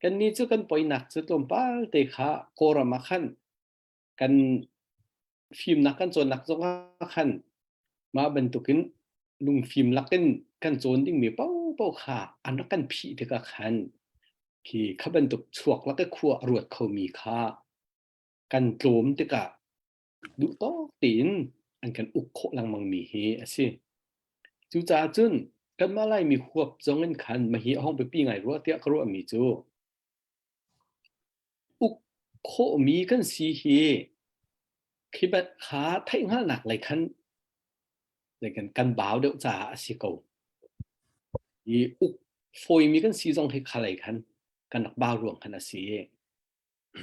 Kannih cu kan poinak cu tlawmpal te kha Kawlram ah khan kan fimnak kan cawnnak zongah khan mah bantukin lungfim lakin kan cawn dingmi paohpaoh kha an rak kan phih tikah khan khi kha bantuk chuak lak i khua a ruat khomi kha kan tlawm tikah duh tawk tein an kan uk khawh lengmangmi hi a si. Cucaah cun kanmah Laimi huap zong in khan mahi a hong biapi ngai rua tiah ka ruahmi cu uk khawhmi kan si hi khi kha theihhngalhnak lei khan kan kan bau deuh caah a si ko. I uk fawimi kan si zong hi kha lei khan kan rak bau ruang khan a si.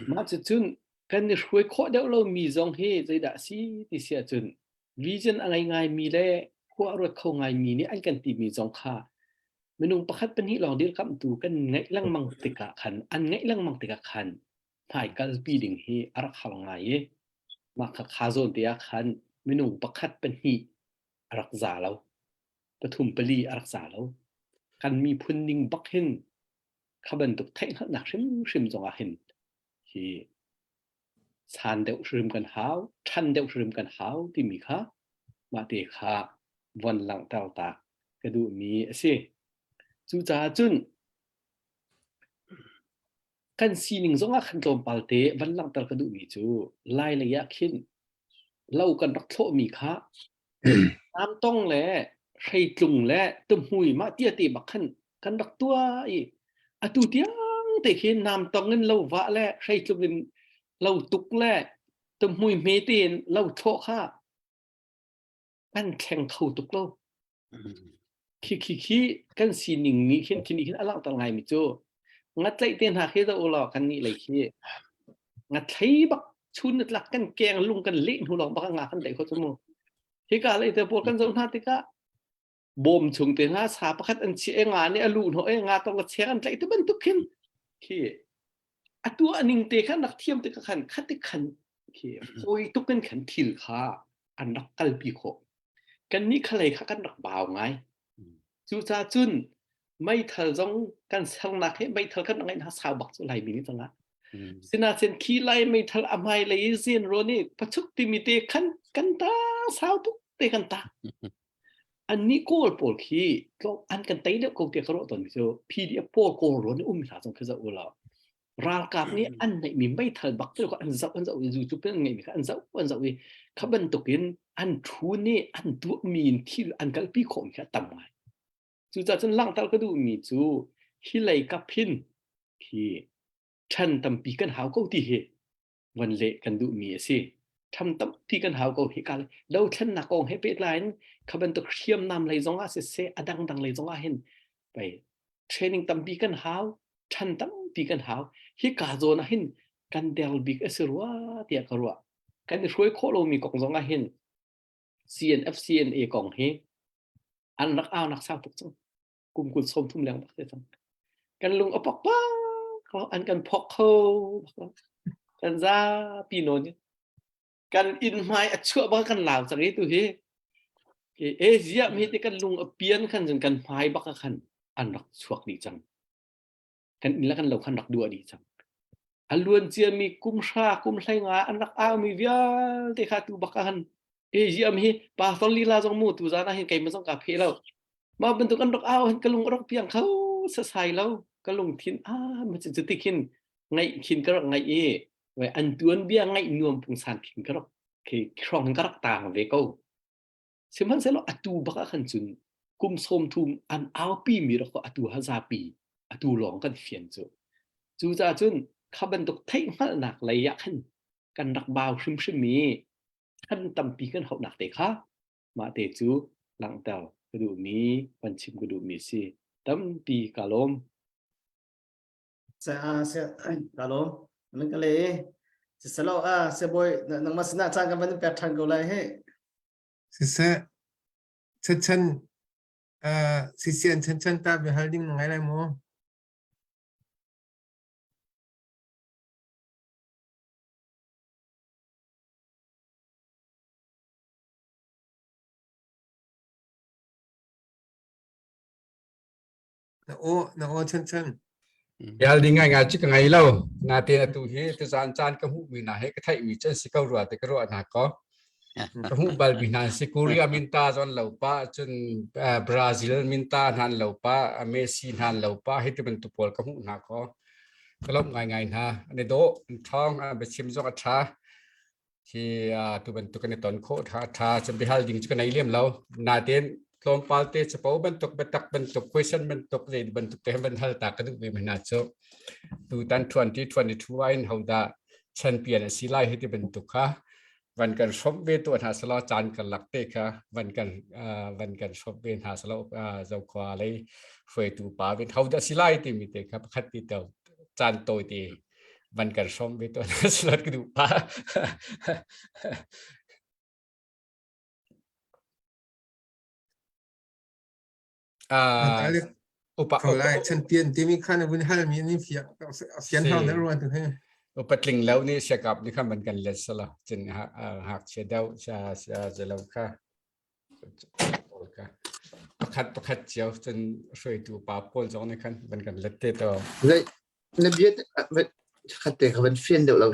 Mah cucun kan i hruai khawh deuh lomi zong hi zeidah a si ti si ahcun vision a ngei ngaimi le khua a ruat kho ngaimi nih an kan timi zong kha minung pakhat pahnih lawng dirkamhtu kan ngeih lengmang tikah khan an ngeih lengmang tikah khan hmai kalpi ding hi a rak har ngai i mah kha kha zawn te ah khan minung pakhat pahnih a rak za lo pathum pali a rak za lo kan miphun ning bak hin kha bantuk theihhngalhnak hrimhrim zongah hin hi san deuh hrim kan hau ṭhan deuh hrim kan hau timi kha mah te kha von langhter ta ka duhmi a si. Cucaah cun kan sining zongah khan tlawmpal te van langhter ka duhmi cu lai lei ah khin lo kan rak thlawhmi kha Lamtong le hreitlung le tuhmui mah tia te bak khan kan rak tuah i atu tiang te khi namtong in lo vah le hreitlung in lo tuk le tuhmui hme tein lo thlawh kha kan thleng kho tuk lo. Khi khi khi kan sining nih khin khi nih khin a langhter ngaimi cu ngatlaih te hna khi dah ulaw kan nih lei khi ngathlei bak chun tlak kan keng lung kan leh hnu lawng bak nga kan tlaih kho cu mu hika lei te pawl kan zoh hna tikah bawm chung te hna sa pakhat an chi e nga nih a lu hnawh e nga tong la cheng an tlaih te bantuk khin khi atu aning te khan rak thiam te khan khati khan khi hoi tukin khan thil kha an rak kalpi khawh kan nih khalei kha kan rak bau ngai Cucaah cun meithal zong kan sernak hi meithal kan ngeih hna sau bak cu Laimi nih cangah. Sinain khi lai meithal a hmai lei i zen rawn i pachuk timi te khan kan ta sau tuk te kan ta. Annih Kawl pawl khi an kan tei deuh ko tiah ka ruah tawn mi cu PDF pawl Kawl rawn i um hna zong khi zoh u law ralkap nih an neihmi meithal bak te an zoh an zoh i zu cu an ngeihmi kha an zoh an zoh i kha bantukin an thu nih an tuahmi in thil an kalpi khawhmi kha a tam ngai. Cucaah cun langhter ka duhmi cu hi lei kap hin khi ṭhan tampi kan hau ko ti hi van leh kan duhmi a si. Ṭhan tampi kan hau ko hi ka dothlennak kong he pehtlai in kha bantuk hriamnam lei zong ah siseh a dangdang lei zong ah hin pei training tampi kan hau ṭhan tampi kan hau hika zawn ah hin kan der bik a si rua tiah ka ruah kan i hruai khawh lomi kong zong ah hin CNF CNA kong hi an rak au nak sau tuk cang kum kul som thum leng bak te cang kan lung a pok bak an kan phok kho bak kan zapi nawn in. Kan inn hmai a chuah bak kan lau cang i tu hi. E ziah mi te kan lung a pian khan cun kan hmai bak ah khan an rak chuak dih cang. Kan inn le kan lo khan rak duah dih cang. A luan ciami kum hra kum hlei nga an rak au mi vialte kha tu bak ah khan e ziah mi hi pastor lila zong mu tu zan ah hin keimah zong ka phe lo. Mah bantuk an rak au hin ka lung a rak piang kho sasai lo. Ka lungthin ah ma cu ti khin ngaih khin ka rak ngaih i an tuanbia ngaih nuam pungsan khin ka rak khi hrawng ka rak tang ve ko. Sihmanhsehlaw atu bak ah khan cun kum 30 an aupi mi rak atu ha zapi atu lawng kan fian cu. Cucaah cun kha bantuk theihhngalhnak lei ah khan kan rak bau hrimhrim i khan tampi kan hauhnak te kha mah te cu langhter ka duhmi van chim ka duhmi si. Tampi ka lawm. Se a se ka lawm. Nan ka le siselo a se boy nangmah sinah caan kan van pek ṭhan ko lai he. Siseh chan uh, sisian chan chan ta bia hal ding na ngai lai maw? Na aw na aw chan chan. Bial ding ngai ngai cu ka ngei lo. Natein atu hi tuzaan caan ka hmuhmi hna he ka theihmi cu an si ko rua ti ka ruah hna ko. Ka hmuh balmi hna an si. Korea minta zon lo pa, cun Brazil minta hna an lo pa, Messi hna an lo pa, hi ti bantuk pawl ka hmuh hna ko. Ka lawmh ngaingai hna. An i dawh, an ṭhawng, an biachim zong a ṭha. Hi tu bantuk kan i ton khawh tha tha cun biahal ding cu ka nei lem lo. Natein tlawmpal te capo bantuk biatak bantuk question bantuk zei bantuk te van hal ta ka duh ve hna cu tutan 2022 ah in hodah champion a si lai hi ti bantuk kha van kan hrawmh ve tuah hna selaw caan karlak te kha van kan van kan hrawmh ve hna selaw zokhua lei hruaitu pa vin hodah si lai timi te kha pakhat ti tel caan tawi te van kan hrawm ve tuah hna selaw ka duh pa Uh, upa ko lai champion timi khan vun hal mi ni fian fian hau na ruan tu he upa tling lo ni siakap ni khan ban kan let sala chin ha hak che dau cha cha zelo kha pakhat pakhat cio cun hruaitu pa pawl zong nih khan van kan let te to Zei na bia khat te ka van fian deuh lo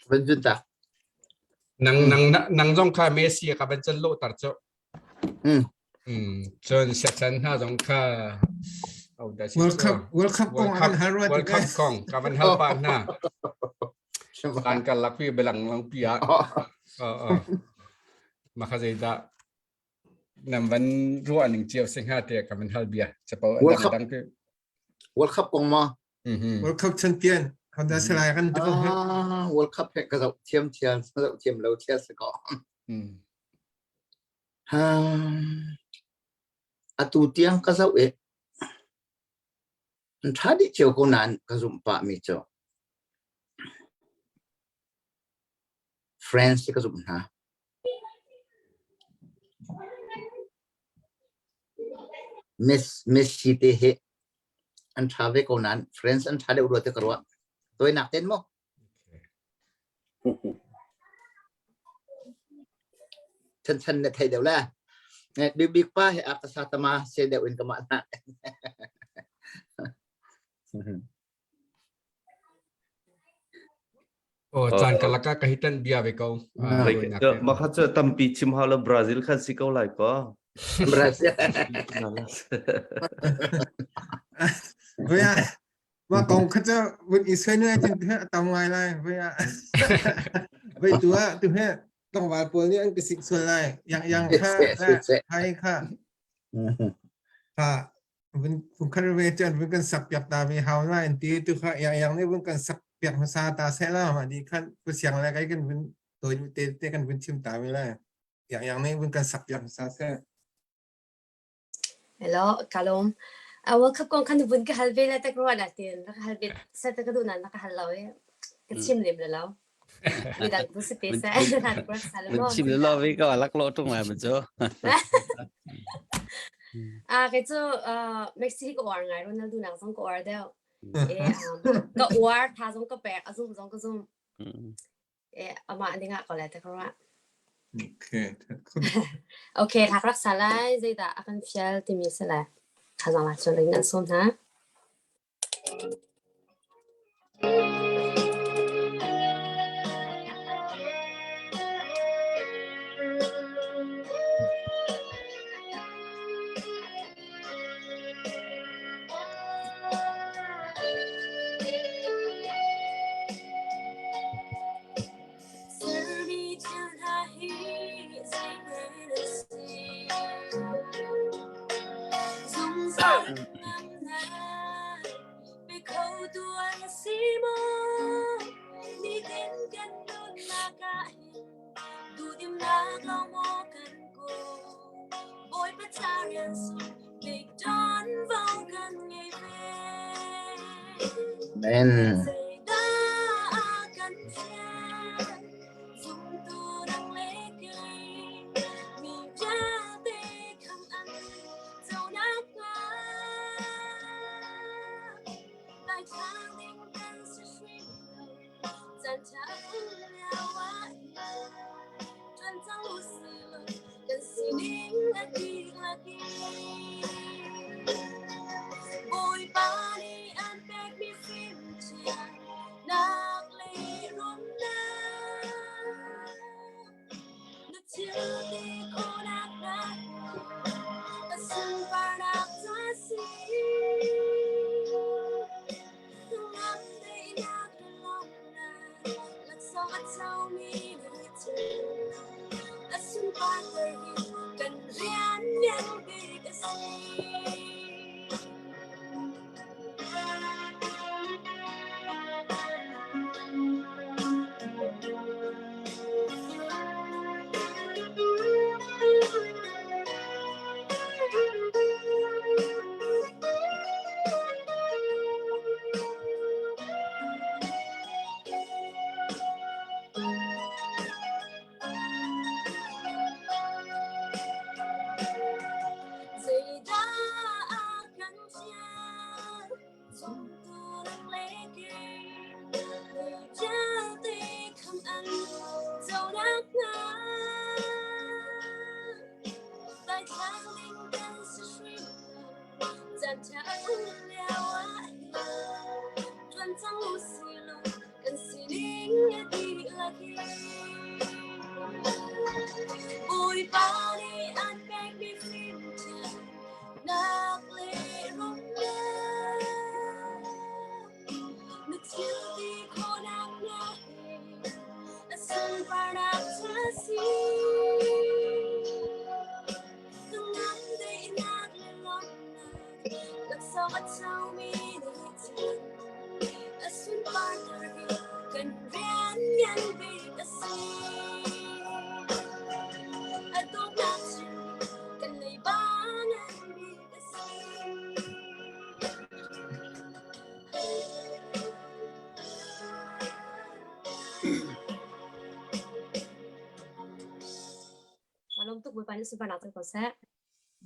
van zun ta nang nang nang zong kha Messi ka van chan lo tar cho Mm. Mm cun siacan hna zong kha oh da si World Cup World Cup kong an hal ruat World Cup kong ka van hal pa hna kan kan lak pi belang lang pi ah oh ma kha zeidah nam van ruah ning cio si hnga te ka van hal bia chapo World dang Cup dang pi World Cup kong ma World Cup champion Honda Salai kan ti ko Ah, World Cup he ka zoh thiam thiam zoh thiam lo thiam si ko. Atu tiang ka zoh i an ṭha dih cio ko nain ka zumh pah mi cu France hi ka zumh hna. Messi te hi an ṭha ve ko nain France an ṭha deuh rua ti ka ruah. Tawinak ten maw? Chan chan na thei deuh le. Bik pa he a ka sa tama se deuh in ka mah na. Oh, caan karlak ah ka hitan bia ve ko. Mah kha cu tampi chim hau lo Brazil khan si ko lai ko. Brazil. Voi ah mah kong kha cu vun i suai nuai cun a tam ngai lai. Voi ah voi tu ah tu he tlangval pawl nih an ka sik sual lai. Yang yang kha hai kha. Kha vun vun khat ve cun vun kan sak piak ta ve hau na an ti tu kha yang yang nih vun kan sak piak hmasa ta seh la ma di khan pu siang le kai kan vun toi te te kan vun chim ta ve lai yang yang nih vun kan sak piak hmasa seh Hello, kalom. A World Cup kong khan vun ka hal ve la tak ruwa na tin. Ka hal ve sa ta ka du na ka hal lo e. Ka chim lem le lo. Midang bu si te sa. Mun chim le lo vi ko lak lo tung lai ma cu. Ah kei cu Mexico ka uar ngai Ronaldo nak zong ka uar deuh. E ka uar tha zong ka pek a zum zong ka zum. Eh, amah dingah ko lai te ka ruah. Okay. Okay, rak rak sa lai zeidah a kan fial timi si lai. Thazang la chuan ding nan sawm hna. Amen.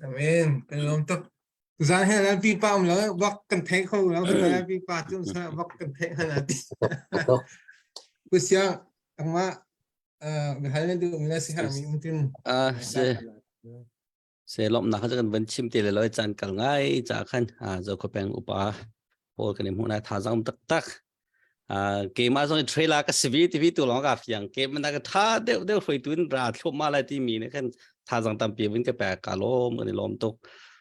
Amen. Kan lawm tuk. Tuzaan he lan pi pa um lo bak kan thei kho lo kan pi pa cu sa bak kan thei hana ti. Ku siang angma bihal na du mi la si har mi mungkin. Ah se se lawmhnak kha kan van chim te le loi caan kal ngai ca khan Zokhua peng upa pawl kan i hmuh na thazaang taktak keimah zong trailer ka sivi TV tu lawng ka fiang ke man ka tha deuh deuh hroi tuin ra thlup ma lai ti mi ne khan thazang tampi vin ka pe ka lom kan i lom tuk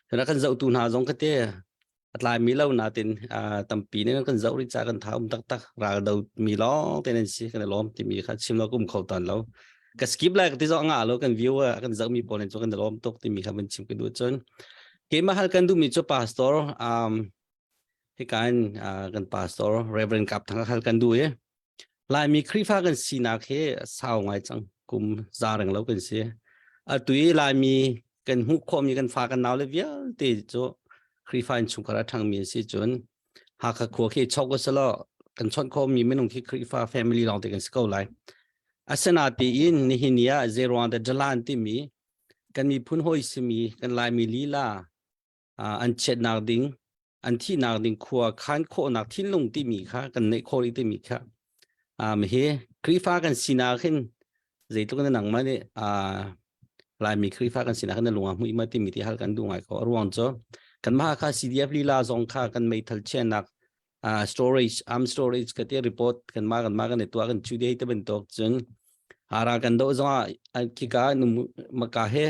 tuna kan zoh tu hna zong ka te a tlai mi lo natin tampi ne kan zoh ri cha kan tha um taktak ral do mi long te nan si kan i lom ti mi kha chim lo kum kho tan lo ka skip lai ka ti zo nga lo kan viewer kan zoh mi pawl chu kan lom tuk ti mi kha van chim ka du chun keimah hal kan du mi chu pastor um hika in kan pastor Reverend Kap Thang hal kan du i Laimi Khrihfa kan sinak hi sau ngai cang kum za reng lo kan si atu i Laimi kan hmuh khawhmi kan fa kan nau le vialte cu Khrihfa in chungkhar a ṭhangmi an si cun Hakha khua khi chok usalaw kan chawnh khawhmi minung khi Khrihfa family lawng te kan si ko lai. Asinatiin nihin ni ah zeiruang dah Jalan timi kan miphun hawi simi kan Laimi lila an chiatnak ding an thihnak ding khua khan khawhnak thinlung timi kha kan neih khawh rih timi kha um, hi Khrihfa kan sinak hin zeitluk in nangmah nih Laimi Khrihfa kan sinak hin na lung ah hmuih ma timi ti hal kan duh ngai ko. A ruang cu kanmah kha CDF lila zong kha kan meithal chiahnak storage arm storage ka te report kan ma kan ma kan tuah kan chu dei te bantuk cun ara kan do zong ah khika maka he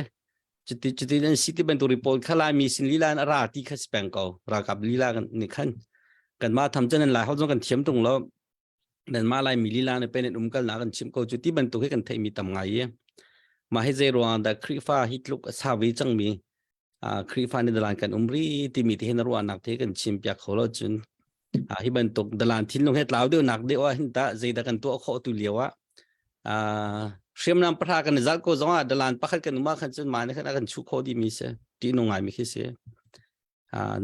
cuti cuti nan si ti bantuk report kha Laimi sin lila in ara ti kha si peng ko ralkap lila kan ni khan kan ma tham chan lai hol zong kan thiam tung lo nan ma lai mi lila ne pen um kal na kan chim ko cu ti bantuk hi kan theih mi tam ngai i ma hi zei ruang da Khrihfa hi tluk a sa ve cang mi Khrihfa ni dalan kan um ri timi te hin ruahnak te kan chim piak kho lo cun hi bantuk dalan thinlung he tlau deuh nak deuh ah hin ta zeidah kan tuah khawh tu lio ah hriamnam pahra kan zal ko zong ah dalan pakhat kan um ah khan cun ma ne khan kan chu kho di mi se ti nu ngai mi khi si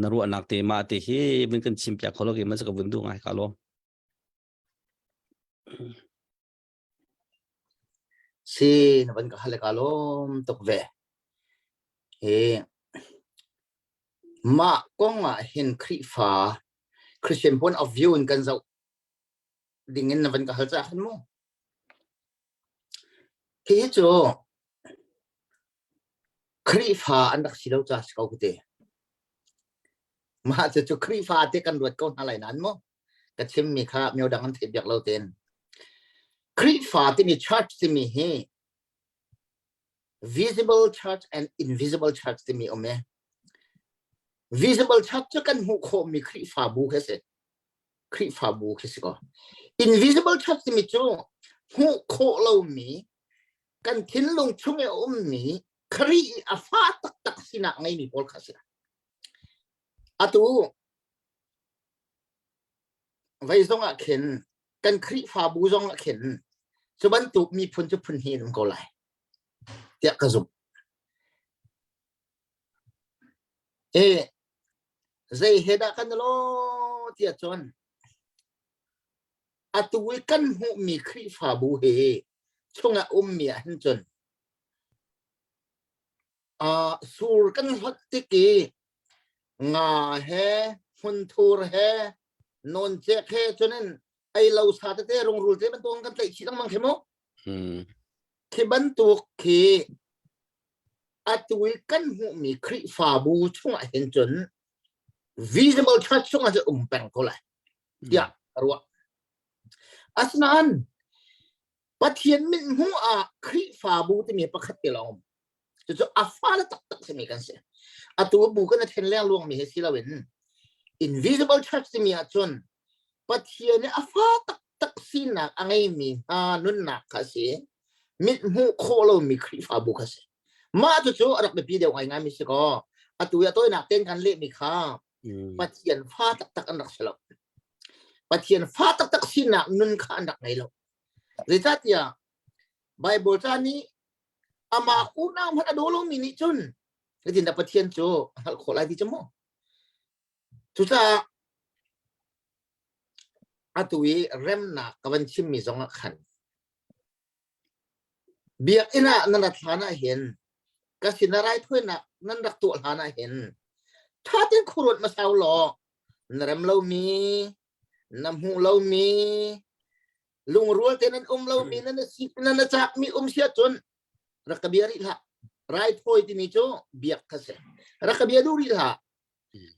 na ruahnak te ma te hi bin kan chim piak kho lo ke ma ka vun du ngai ka lo Si na van ka hal ka lawm tuk ve. Hi mah kong ah hin Khrihfa Christian point of view in kan zoh ding in na van ka hal cah khan mu. Hi cu Khrihfa an rak si lo ca si ko ka ti. Mah cu Khrihfa te kan ruat ko hna lai nan mu. Ka chimmi kha myo dang an theih biak lo ten. Khrihfa timi church timi hi visible church and invisible church timi um e. Visible church cu kan hmuh khawhmi Khrihfabu khi si. Khrihfabu khi si ko. Invisible church timi cu hmuh khawh lomi kan thinlung chung i a ummi Khrih i a fa taktak sinak ngeimi pawl kha si. Atu vei zong ah khin kan Khrihfabu zong ah khin cu bantuk miphun cu phun hi an um ko lai tiah ka zumh. E zei he dah kan lo tiah cun atu i kan hmuhmi Khrihfabu hi chungah ummi ah hin cun uh, sur kan hlat tik i nga he hmunthur he nawncek he cunin ei lo sa tete rungrul te bantuk kan tlaih chih lengmang khi mu khi bantuk khi atu i kan hmuhmi Khrihfabu chungah hin cun visible church chungah cun um peng ko lai tiah ka ruah. Asinain Pathian mithmuh ah Khrihfabu timi pakhat te lawng um. Cucu a fale taktak simi kan si. Atu bu kan a then leng luangmi hi si loin invisible church timi ahcun Pathian i a fa taktak sinak a ngeimi hna nunnak kha a si. Mithmuh khawh lomi Khrihfabu kha si. Mah cucu a rak biapi deuh ngaingaimi si kaw atu i a tawinak tein kan lehmi kha Pathian fa taktak an rak si lo. Pathian fa taktak sinak nun kha an rak ngei lo. Zeicahtiah Bible ca nih amah unau hmanh a daw lomi nih cun zeitindah Pathian cu a hngalh khawh lai ti cu mu. Cucaah atu i remnak ka van chimmi zong ah khan Biakinn ah nan rat hlan ah hin ka sinah raithawinak nan rak tuah hlan ah hin ṭha tein khuaruat hmasa u law na rem lomi, na hmuh lomi, lungrual tein nan um lomi, nan si nan cakmi um si ahcun rak ka bia rih hlah. Raithawi timi cu biak kha si. Rak ka bia duh rih hlah.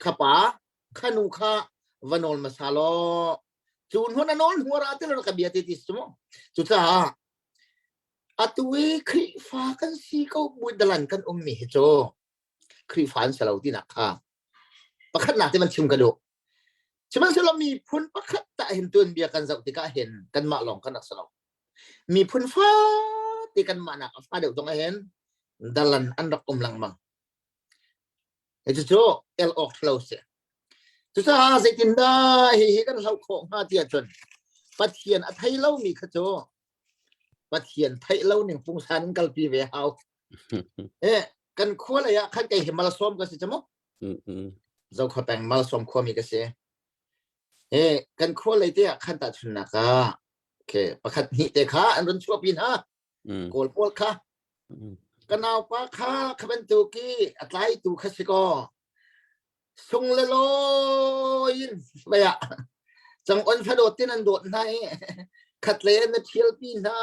Kha pa, kha nu kha va nawl hmasa law cu hnu na nawl hnu ra ti lo ka bia ti ti si mu cucaah atu i Khrihfa kan si ko bu dalan kan ummi hi cu Khrihfa an si lo tinak kha pakhatnak te van chim ka duh sihmanhsehlaw miphun pakhat tah hin tuanbia kan zoh tikah hin kanmah lawng kan rak si lo miphun fate kanmah nak a fa deuh zong ah hin dalan an rak um lengmang Cucu el awk ṭhalo si. Cucaah zeitindah hihi kan hloh khawh hnga ti ahcun Pathian a thei lomi kha cu Pathian theih lo ning pungsan in kalpi ve hau. Eh, kan khua lei ah khan kei hi malsawm ka si cu mu. Zokhua peng malsawm khuami ka si. Eh, kan khua lei te ah khan tahchunnak ah okay, pakhat hnih te kha an run chuahpi hna. Kawl pawl kha ka naupa kha kha bantuk i a tlaitu kha si kaw sung le lawi in mei ah cang on fadawt tin an dawt hna i. Khat le na thial pi hna,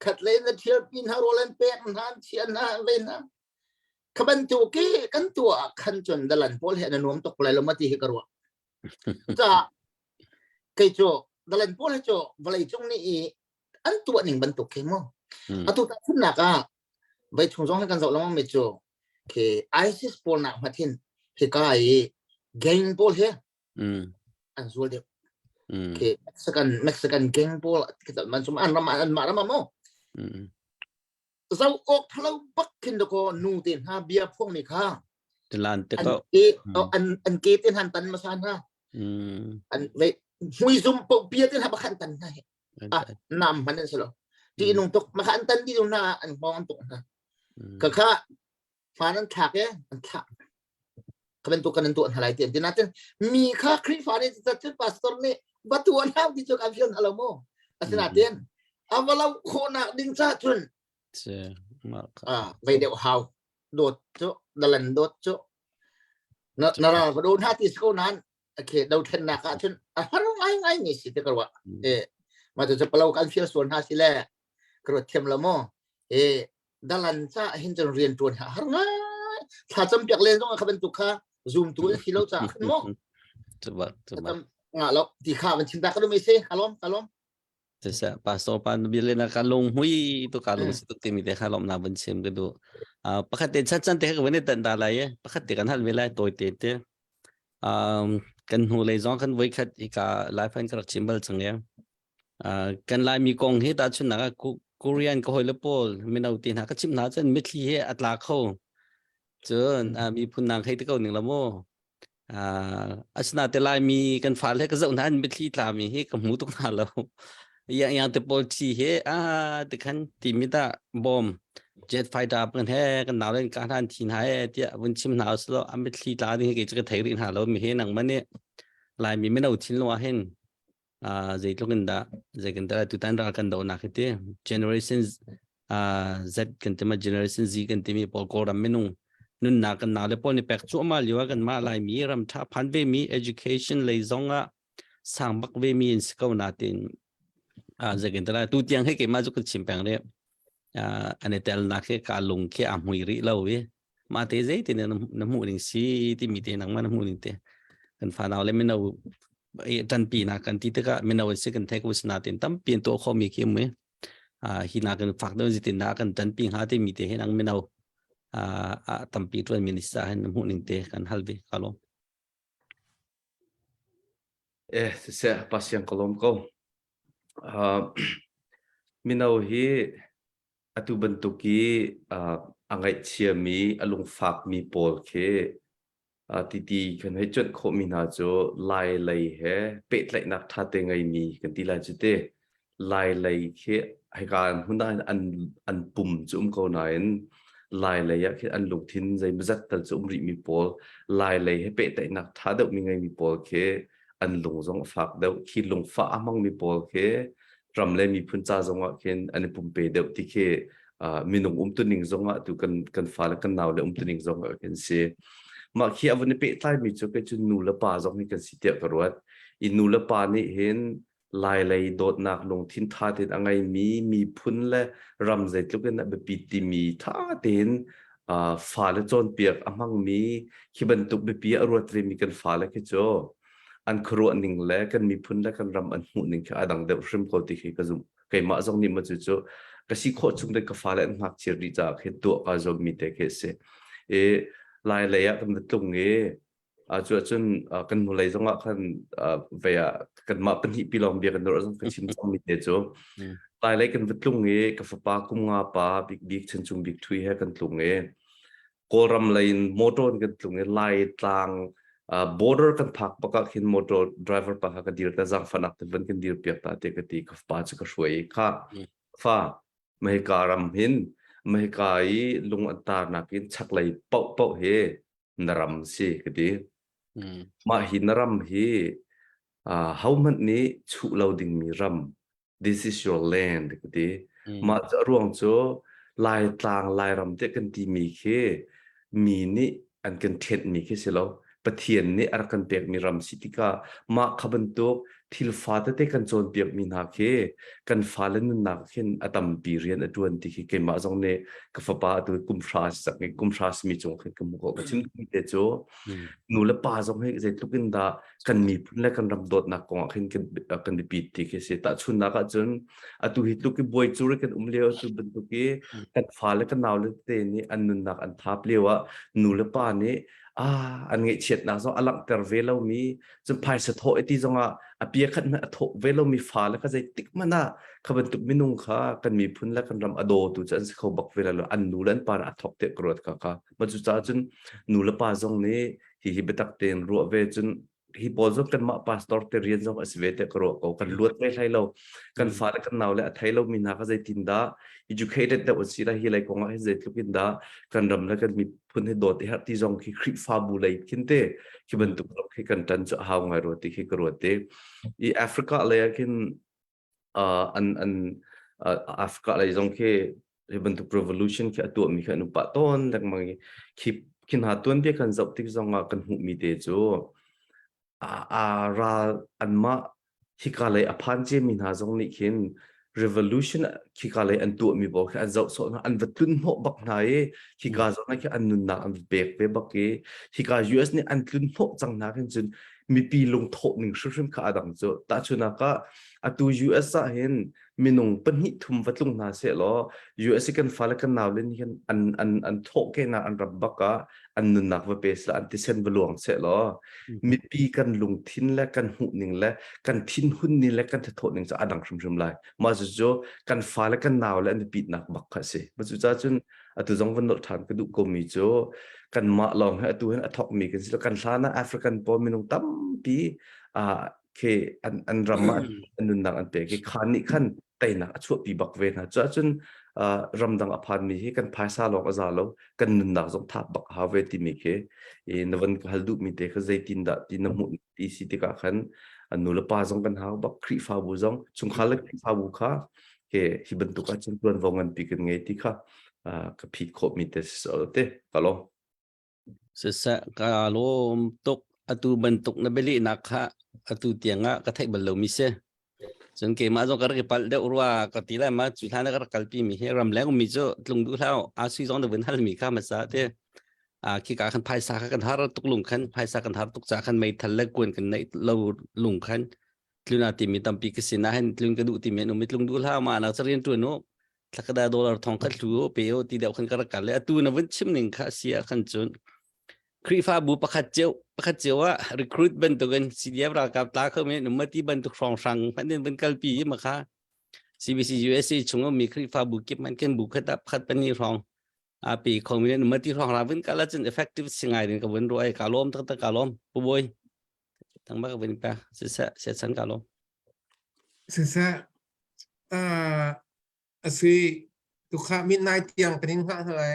khat le na thial pi hna rawl an pek hna, an chia hna, an vei hna. Kha bantuk i kan tuah ah khan cun dalan pawl he na nuam tuk lai lo ma ti hi ka ruah. Ca kei cu dalan pawl hi cu vawlei cung nih i an tuah ning bantuk khi mu. Atu tahchunhnak ah vei chung zong hi kan zoh lengmang mi cu khi ISIS pawl nak hmathin hika i gang pawl hi an zual deuh. Khi Mexican Mexican gang pawl man sum an ram an mah ram ah mu. Zo awk thalo bak khin dako nu te hna bia phuang mi kha Tilan te an ko. ke an an ke te han tan masa hna an ve hmui zum po bia te hna bakhan tan hna he ah nam man an selo ti nung tuk ma kha an tan di hna an hmong an tuk hna ka kha fan an thlak e an thlak ka bantuk kan an tuah hna lai ti an ti natin mi kha Khrihfa nih cun pastor nih va tuah hna ti cu kan fial hna lo mu asinain a va lo khawhnak ding ca cun ah vei deuh hau dawt cu dalan dawt cu na na ral va do hna ti ko nan okay dothlennak ah cun a har ngai ngai mi si te ka ruah e ma cu palo kan fial sual hna si le ka ruat thiam lo mu e dalan ca hin cun rian tuan ha har ngai thla cam piak len zong kha bantuk kha zoom tu si lo ca khan mo Coba coba. Nga lo ti kha van chim ta ka dum se kalom kalom Siseh pastor pa na bia na ka lung hui tu ka lung si tuk timi te kha lom na van chim ka du. Pakhat te chan chan te ka van i tan ta lai e. Pakhat te kan hal ve lai toi te te. Um, kan hnu lei zong kan voi khat i ka lai fan ka rak chim bal chang e. Kan Laimi kong hi tahchunhnak ah Korean ka hawile pawl mino te hna ka chimh hna cun mitthli he a tla kho. Cun miphun nang hei ti ko ning la mu. Asinain Laimi kan fale he ka zoh hna an mitthli tlami hi ka hmu tuk hna lo. Iang iang te pawl thi he a tikhan timi dah bom jet fighter kan he kan nau len ka hna an thi hna he tiah vun chim hna usilo a mitthli tla ding hi kei cu ka thei rih hna lo mi he nangmah nih Laimi mino thinlung ah hin uh, zeitluk in dah zeikin dah tutan ral kan donak hi ti generation uh, Z kan ti ma generation Z kan timi pawl Kawlram minung nunnak kan nau le pawl nih pek cuahmah lio ah kan mah Laimi ram tha phan ve mi education lei zong ah sang bak ve mi in si ko na tin uh, zeikin dah tu tiang he keimah cu kan chim peng re uh, an i tel nak he ka lung khi a hmui rih lo i mah te zei te na hmuh ning si timi te nangmah na hmuh ning te kan fanau le mino ṭanpi na kan ti tikah mino si kan thei ko sina tin tampi an tuah khomi khi um i hi na kan fak deuh zitin na kan ṭanpi hnga timi te hi nang mino a tampi ṭuan mi ni sa hin na hmuh ning te kan hal ve ka lawm Eh, siseh, pasiang ka lawm ko. Uh, mino hi Atu bantuk i a ngaihchiami, a lungfakmi pawl khi titi kan hei cuanh khawhmi hna cu Lai lei he pehtlaihnak ṭhate ngeimi kan ti lai cu te. Lai lei khi hika hmun ah an, an pum cu um ko nain Lai lei ah khin an lungthin zeimawzat tal cu um rihmi pawl, Lai lei he pehtlaihnak ṭha deuhmi ngeimi pawl khi an lung zong a fak deuh. Khi lungfah a hmangmi pawl khi ram le miphun ca zongah khin an i pumpe deuh ti khi minung umtuning zongah tu kan kan fale kan nau le umtuning zongah khin si mah khi a vun i pehtlai mi cu kei cu nu le pa zong hi kan si tiah ka ruat i nu le pa nih hin lai lei dawtnak lungthin tha tein a ngeimi miphun le ram zeitluk in a biapit timi tha tein fale cawnpiak a hmangmi khi bantuk biapi a ruat vemi kan fale khi cu an khuaruah ning le kan miphun le kan ram an hmuh ning khi a dang deuh hrim ko ti khi ka zumh keimah zong nih ma cu cu ka si khawh chung te ka fale an ngakchia rih caah khin tuah ka zuam mi te khi a si i lai lei ah kan va tlung i a cu ahcun kan hnulei zong ah khan ve ah kanmah pahnih pi lawng bia kan ruah zong ka chim cang mi te cu lai lei kan va tlung i ka fapa kum nga pa bik bik chan chung bik thui he kan tlung i Kawlram lei in motor in kan tlung i Laitlang uh, border kan phak bak ah khin motor driver pa kha ka dir ta zaangfahnak te van kan dir piak ta te ka ti ka pa cu ka hruai i kha fa mahika ram hin mahika i lung an tarnak in chaklei pauh pauh hi na ram si ka ti mah hi na ram hi uh, hohmanh nih chuh lo dingmi ram this is your land ka ti mah cu a ruang cu Laitlang Lairam te kan timi khi mi nih an kan ṭhenhmi khi si lo Pathian nih a rak kan pekmi ram si tikah mah kha bantuk thil fa tete kan cawnpiakmi hna khi kan fale nunnak khin a tampi rian a ṭuan ti khi keimah zong nih ka fapa atu kum hra sak i kum hra simi cung khin ka hmuh ko. Ka chim duhmi te cu nu le pa zong hi zeitluk in dah kan miphun le kan ram dawtnak kong ah khin kan biapit ti khi si. Tahchunhnak ahcun atu hi tluk i buai cur kan um lio cu bantuk i kan fale kan naule te nih an nunnak an thap lio ah nu le pa nih ah an ngaihchiatnak zong a langhter ve lomi cun phaisa thawh ti zongah a pia khat hmanh a thawh ve lomi fale kha zeitik hmanh ah kha bantuk minung kha kan miphun le kan ram a dawtu cu an si kho bak ve lo an nu le an pa a thawk te ka ruat kha kha ma cu caah cun nu le pa zong nih hi hi biatak tein ruah ve cun hi pawl zong kanmah pastor te rian zong a si ve te ka ruah ko kan luat ve hlai lo kan fale kan nau le a thei lo mi hna kha zeitin dah educated deuh an si la hi lei kong ah hin zeitluk in dah kan ram le kan miphun hi dawt i herh ti zong khi Khrihfabu lei khin te khi bantuk ram khi kan tan cu a hau ngai rua ti khi ka ruat te i Africa lei ah khin uh, an an uh, Africa lei zong khi hi bantuk revolution khi a tuahmi khi an upa tawn lengmang i khi khi hna tuanbia kan zoh tik zong ah kan hmuhmi te cu a, a ral anmah hika lei a phan ciami hna zong nih khin revolution khika lei an tuahmi pawl khi an zoh sawh hna an va tlun hnawh bak hna i hika zawn ah khi an nunnak an va pek ve bak i hika US nih an tlun hnawh cang hna khin cun mipi lungthawh ning hrimhrim kha a dang cu tahchunak ah atu US ah hin minung pahnih thum va tlung hna seh law US i kan fale kan nau le nih hin an an an thawhkehnak an ram bak ah an nunnak va pe seh an thisen va luang seh law mipi kan lungthin le kan hmuhning le kan thinhun ning le kan thathawh ning cu a dang hrimhrim lai mah cu kan fale kan nau le an biapitnak bak kha a si mah cu ca cun atu zong van nolh ṭhan ka duh komi cu kanmah lawng he atu hin a thawkmi kan si lo kan hlan ah African pawl minung tampi khi an an ram ah an nunnak an pek i khan nih khan teinak a chuahpi bak ve hna. Cuahcun ramdang a phanmi hi kan phaisa lawng a za lo, kan nunnak zong thap bak a hau ve timi khi i na van ka hal duhmi te kha zeitin dah ti na hmuh ti si tikah khan nu le pa zong kan hau bak Khrihfabu zong chungkhar le Khrihfabu kha he hi bantuk ahcun tuanvo nganpi kan ngei ti kha ka phit khawhmi te si te ka lawm. Siseh, kaa lawm tuk. Atu bantuk na bialehnak kha atu tiangah ka theih bal lomi si. Cun keimah zong ka rak i palh deuh rua ka ti lai ma cu hlan ah ka rak kalpi mi hi ramleng ummi cu tlung duh hlah a sui zong na vun halmi kha hmasa te. A khika khan phaisa kha kan har tuk lung khan phaisa kan har tuk ca khan meithal le kuan kan neih lo lung khan tlun a timi tampi ka sin ah hin tlun ka duh timi an um i tlung duh hlah ma nak rian ṭuan u thlakada dollar thong khat hlu pe o ti deuh khan ka rak kal le atu na vun chim ning kha si ah khan cun Khrihfabu pakhat cio pakhat cio ah recruit bantukin CDF ralkap tla kho men umati bantuk hrawng hrang hman in vun kalpi i ma kha CBC USA chung mi Khrihfabu kip man ken bu khat pakhat pani hrawng a pi kho mi umati hrawng ra vun kala cun effective singai din ka vun ruai ka lom tak tak ka lom pu boy tang ba ka vun pa siseh se chan ka lom Siseh a si tukha midnight tiang kan in hngah hna lai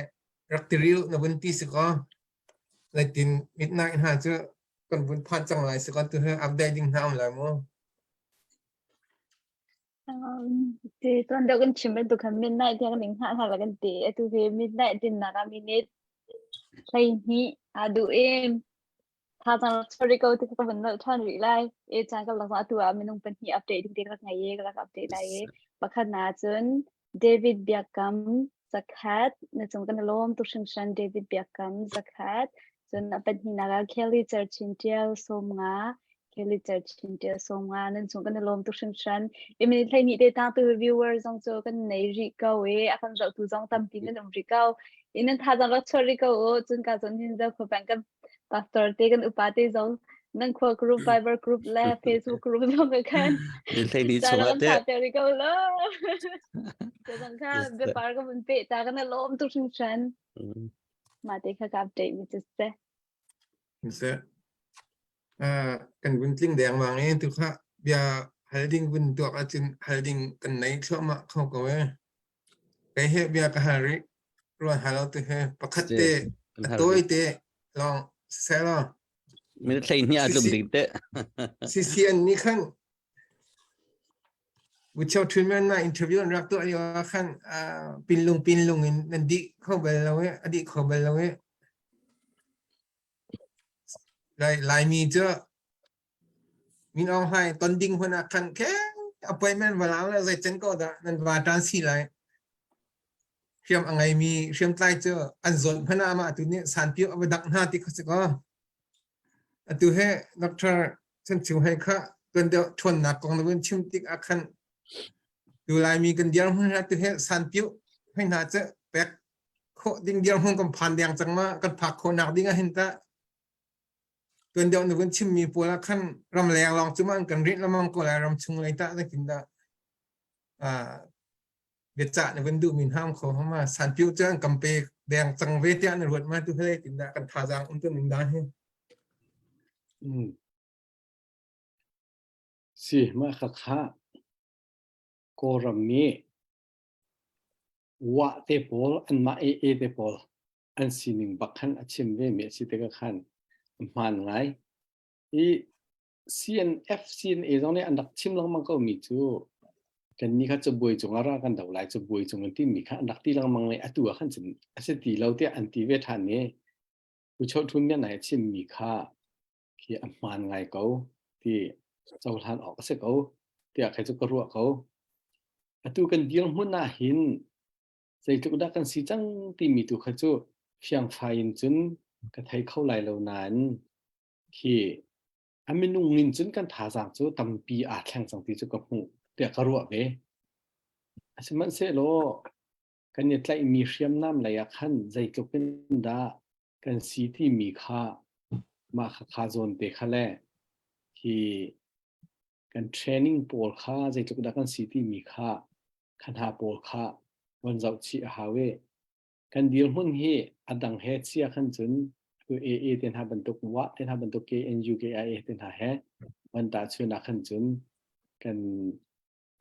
rak ti ril na vun ti si ko laitin midnight hna cu kan vun phan cang lai si ko tu he update ding hna um lai mu Ti tuan deuh kan chim bantuk khan midnight tiang ning hngah hna la kan ti. Atu hi midnight tin nak ah minute 12 aa duh em. Thazaang rak chuah rih ko ti ka van nolh ṭhan rih lai. E caan ka lak atu ah minung pahnih update ding te ka rak ngei i ka rak update lai i pakhat na cun David Biakam zakhat na cung kan i lawm tuk hringhran David Biakam zakhat cun a pahnihnak ah Kelly Cerchin Tial 50 Kelly Cerchin Tial 50 nan cung kan i lawm tuk hringhran. I minute 12 te tang tu viewer zong cu kan nei rih ko i a kan zohtu zong tampi nan um rih ko. I nan thazaang rak chuah rih ko u cun ka cun hin zo kho peng kan pastor te kan upa te zong nan khua group Viber group le Facebook group zong ka khan Hlei ni chungah te te ri ko lo te zong kha biapar ka vun pe ta kana lom tu hringhran ma te kha ka update mi chu se se kan vun tling deng mang e tu kha bia hal ding vun tuak ahcun hal ding kan nei thluahmah kho ko e Kei he bia ka hal rih. Ruan hal lo tu he pakhat te a tawi te lawng siseh law. Minute 12 a tlum ding te. CCN nih khan Wuchao Thunman na interview an rak tuah lio ah khan pinlung pinlung in nan dih kho bal lo e a dih kho bal lo e. Lai Laimi cu Min Aung Hlaing ton ding hmun ah khan ke appointment va lau le zeicen ko dah nan va tan si lai. Hriam a ngeimi hriamtlai cu an zawt hmanh ah amah tu nih sanpio a va dangh hna ti kha si ko. Atu he Dr. Chan Chiu Hei kha tuan deuh ṭhawnnak kong na vun chim tik ah khan tu Laimi kan dirhmun ha tu he sanpio hoi hna cu pek khawh ding dirhmun kan phan deng cang ma kan phak khawh nak ding ah hin tah tuan deuh na vun chimmi pawl ah khan ramleng lawng cu ma an kan rinh lamang ko lai ram chung lei tah zeitin dah biacah na vun duhmi hna um kho hama sanpio cu an kam pe deng cang ve tiah na ruat ma tu hlei tin dah kan thazaang um tu ning dan hi Si ma kha kha Kawlram nih wa te pawl anmah AA te pawl an sining bak khan a chim ve mi a si tikah khan a hmaan ngai. I CNF CNA zong nih an rak chim lengmang ko mi cu kannih kha cabuai cung ah ra kan do lai cabuai cung an timi kha an rak ti lengmang i atu ah khan cun a si ti lo tiah an ti ve ṭhan i Pu Cho Htun nih nai a chimmi kha khi a hmaan ngai ko ti cohlan awk a si ko tiah kei cu ka ruah ko. Atu kan dirhmun ah hin zeitluk dah kan si cang timi tu kha cu fiangfai in cun ka thei kho lai lo nain khi a minung in cun kan thazaang cu tampi aa thleng cang ti cu ka hmuh tiah ka ruah ve. Sihmanhsehlaw kan i tlaihmi hriamnam lei ah khan zeitluk in dah kan si timi kha mah kha kha zawn te kha le hi kan training pawl kha zeitluk dah kan si timi kha kha hna pawl kha von zoh chih a hau i kan dirhmun hi a dang he chia khan cun tu AA te hna bantuk wa te hna bantuk KNU KIA te hna he van ta chun ah khan cun kan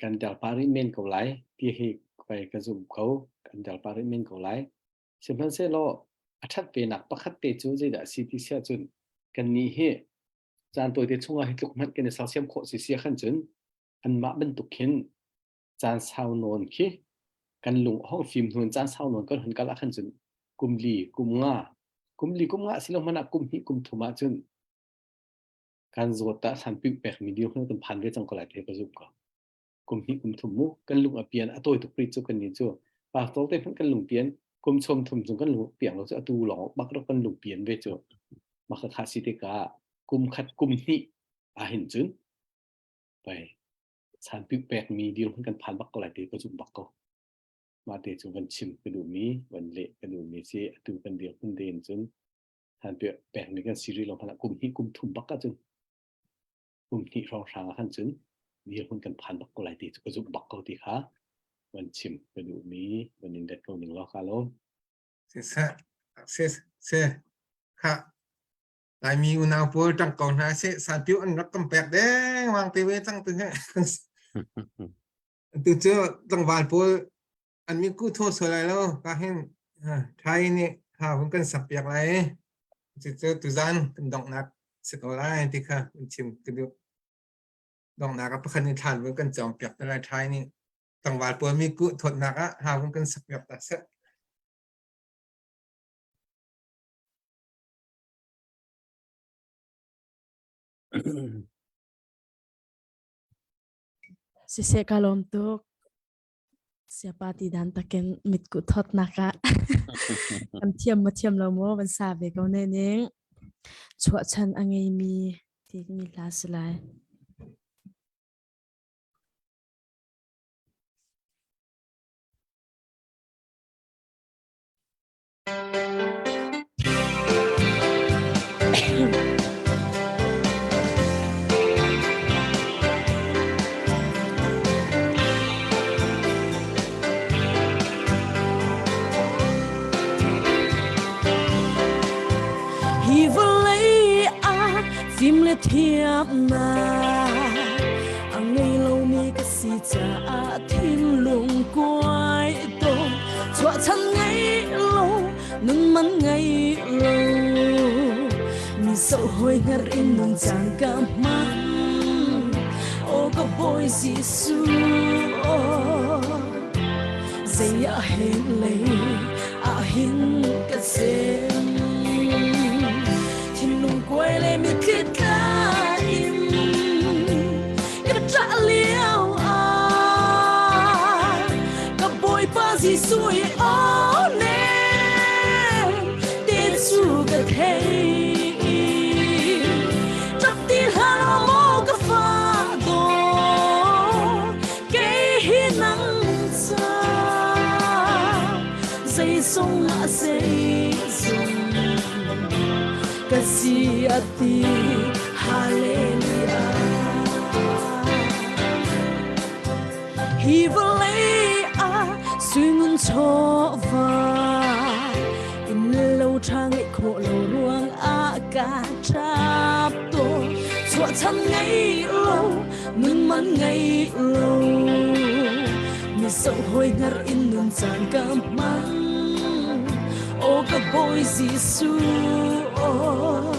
kan der pa rih men ko lai ti hi kai ka zum ko kan der pa rih men ko lai sihmanhsehlaw a ṭhat venak pakhat te cu zeidah si ti siah cun kan nih hi caan tawite chungah hi tluk hmanh kan i sersiam khawh si sia khan cun anmah bantuk khin caan sau nawn khi kan lung a hong fim hnu in caan sau nawn kan hun kal ah khan cun kum li kum nga kum li kum nga si lo hmanh ah kum hnih kum thum ah cun kan zawt ta san pi pek mi dir hun kan phan ve cang ko lai te ka zumh ko kum hnih kum thum mu kan lung a pian a tawi tuk ri cu kan ni cu pastor te hmanh kan lung pian kum chom thum chung kan lung piang lo cu atu lawng bak rak kan lung pian ve cu maka kha si te ka kum khat kum hnih a hin cun pai chan pi pek mi dir hun kan phan bak ko lai te ka zumh bak ko ma te cu van chim ka duh mi van le ka duh mi si atu kan dir hun te in cun han pe pek mi kan si ri lo hmanh kum hnih kum thum bak ah cun kum hnih hrawng hrang ah khan cun dir hun kan phan bak ko lai ti cu ka zumh bak ko ti kha van chim ka duh mi van in let ko ning law ka lawm se se se kha Laimi unau pawl ṭang ko hna seh sanpiu an rak kan pek deng wang te ve cang tu he tu cu tlangval pawl an min ku tho sual lai lo ka hin thai nih ha hun kan sak piak lai cu cu tuzan kan donghnak si ko lai ti kha kan chim ka duh donghnak ah pakhat nih thlan vun kan cawm piak te lai thai nih tlangval pawl mi ku thawtnak ah ha hun kan sak piak ta seh Siseh ka lawm tuk. Siapa ti dan takin mitkuh thawtnak ah kan thiam maw thiam lo maw van sa ve ko ne ning. Chuahchan a ngeimi timi hla si lai. Hi vawlei ah fim le thiamnak a ngei lomi ka si caah thinlung kuai tuk chuahchan ngei lo nun man ngei lo mi zoh hoi hngar in nun caan ka hmang o ka bawi Jesuh zei ah hen lei ah hin ka sem thinlung kuai le mitthli tla in. Jesuh i aw nem te cu ka thei. Ṭap ti hlah maw ka fa dawt, kei hi nang ca zeizong ah zeizong ka si a ti. Hallelujah. Hi vawlei ah suingun chawva in lo ṭha ngeih khawh lo ruang ah ka ṭap tawn. Chuahchan ngei lo, nun man ngei lo, mi zoh hawi hngar in nun caan ka hmang. Aw ka Bawi Jesuh, aw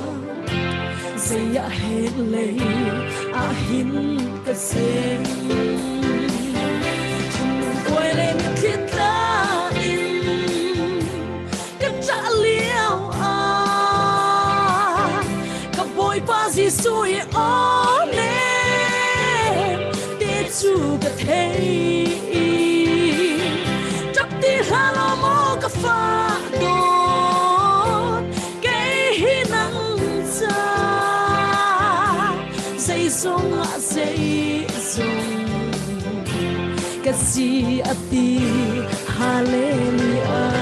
zei ah hek lei ah hin ka sem. Thinlung kuai le mitthli tla in ka ṭah lio ah ka Bawipa Jesuh i aw nem te cu ka thei. Ṭap ti hlah law maw ka fa dawt, kei hi nang ca zeizong ah zeizong ka si a ti. Hallelujah.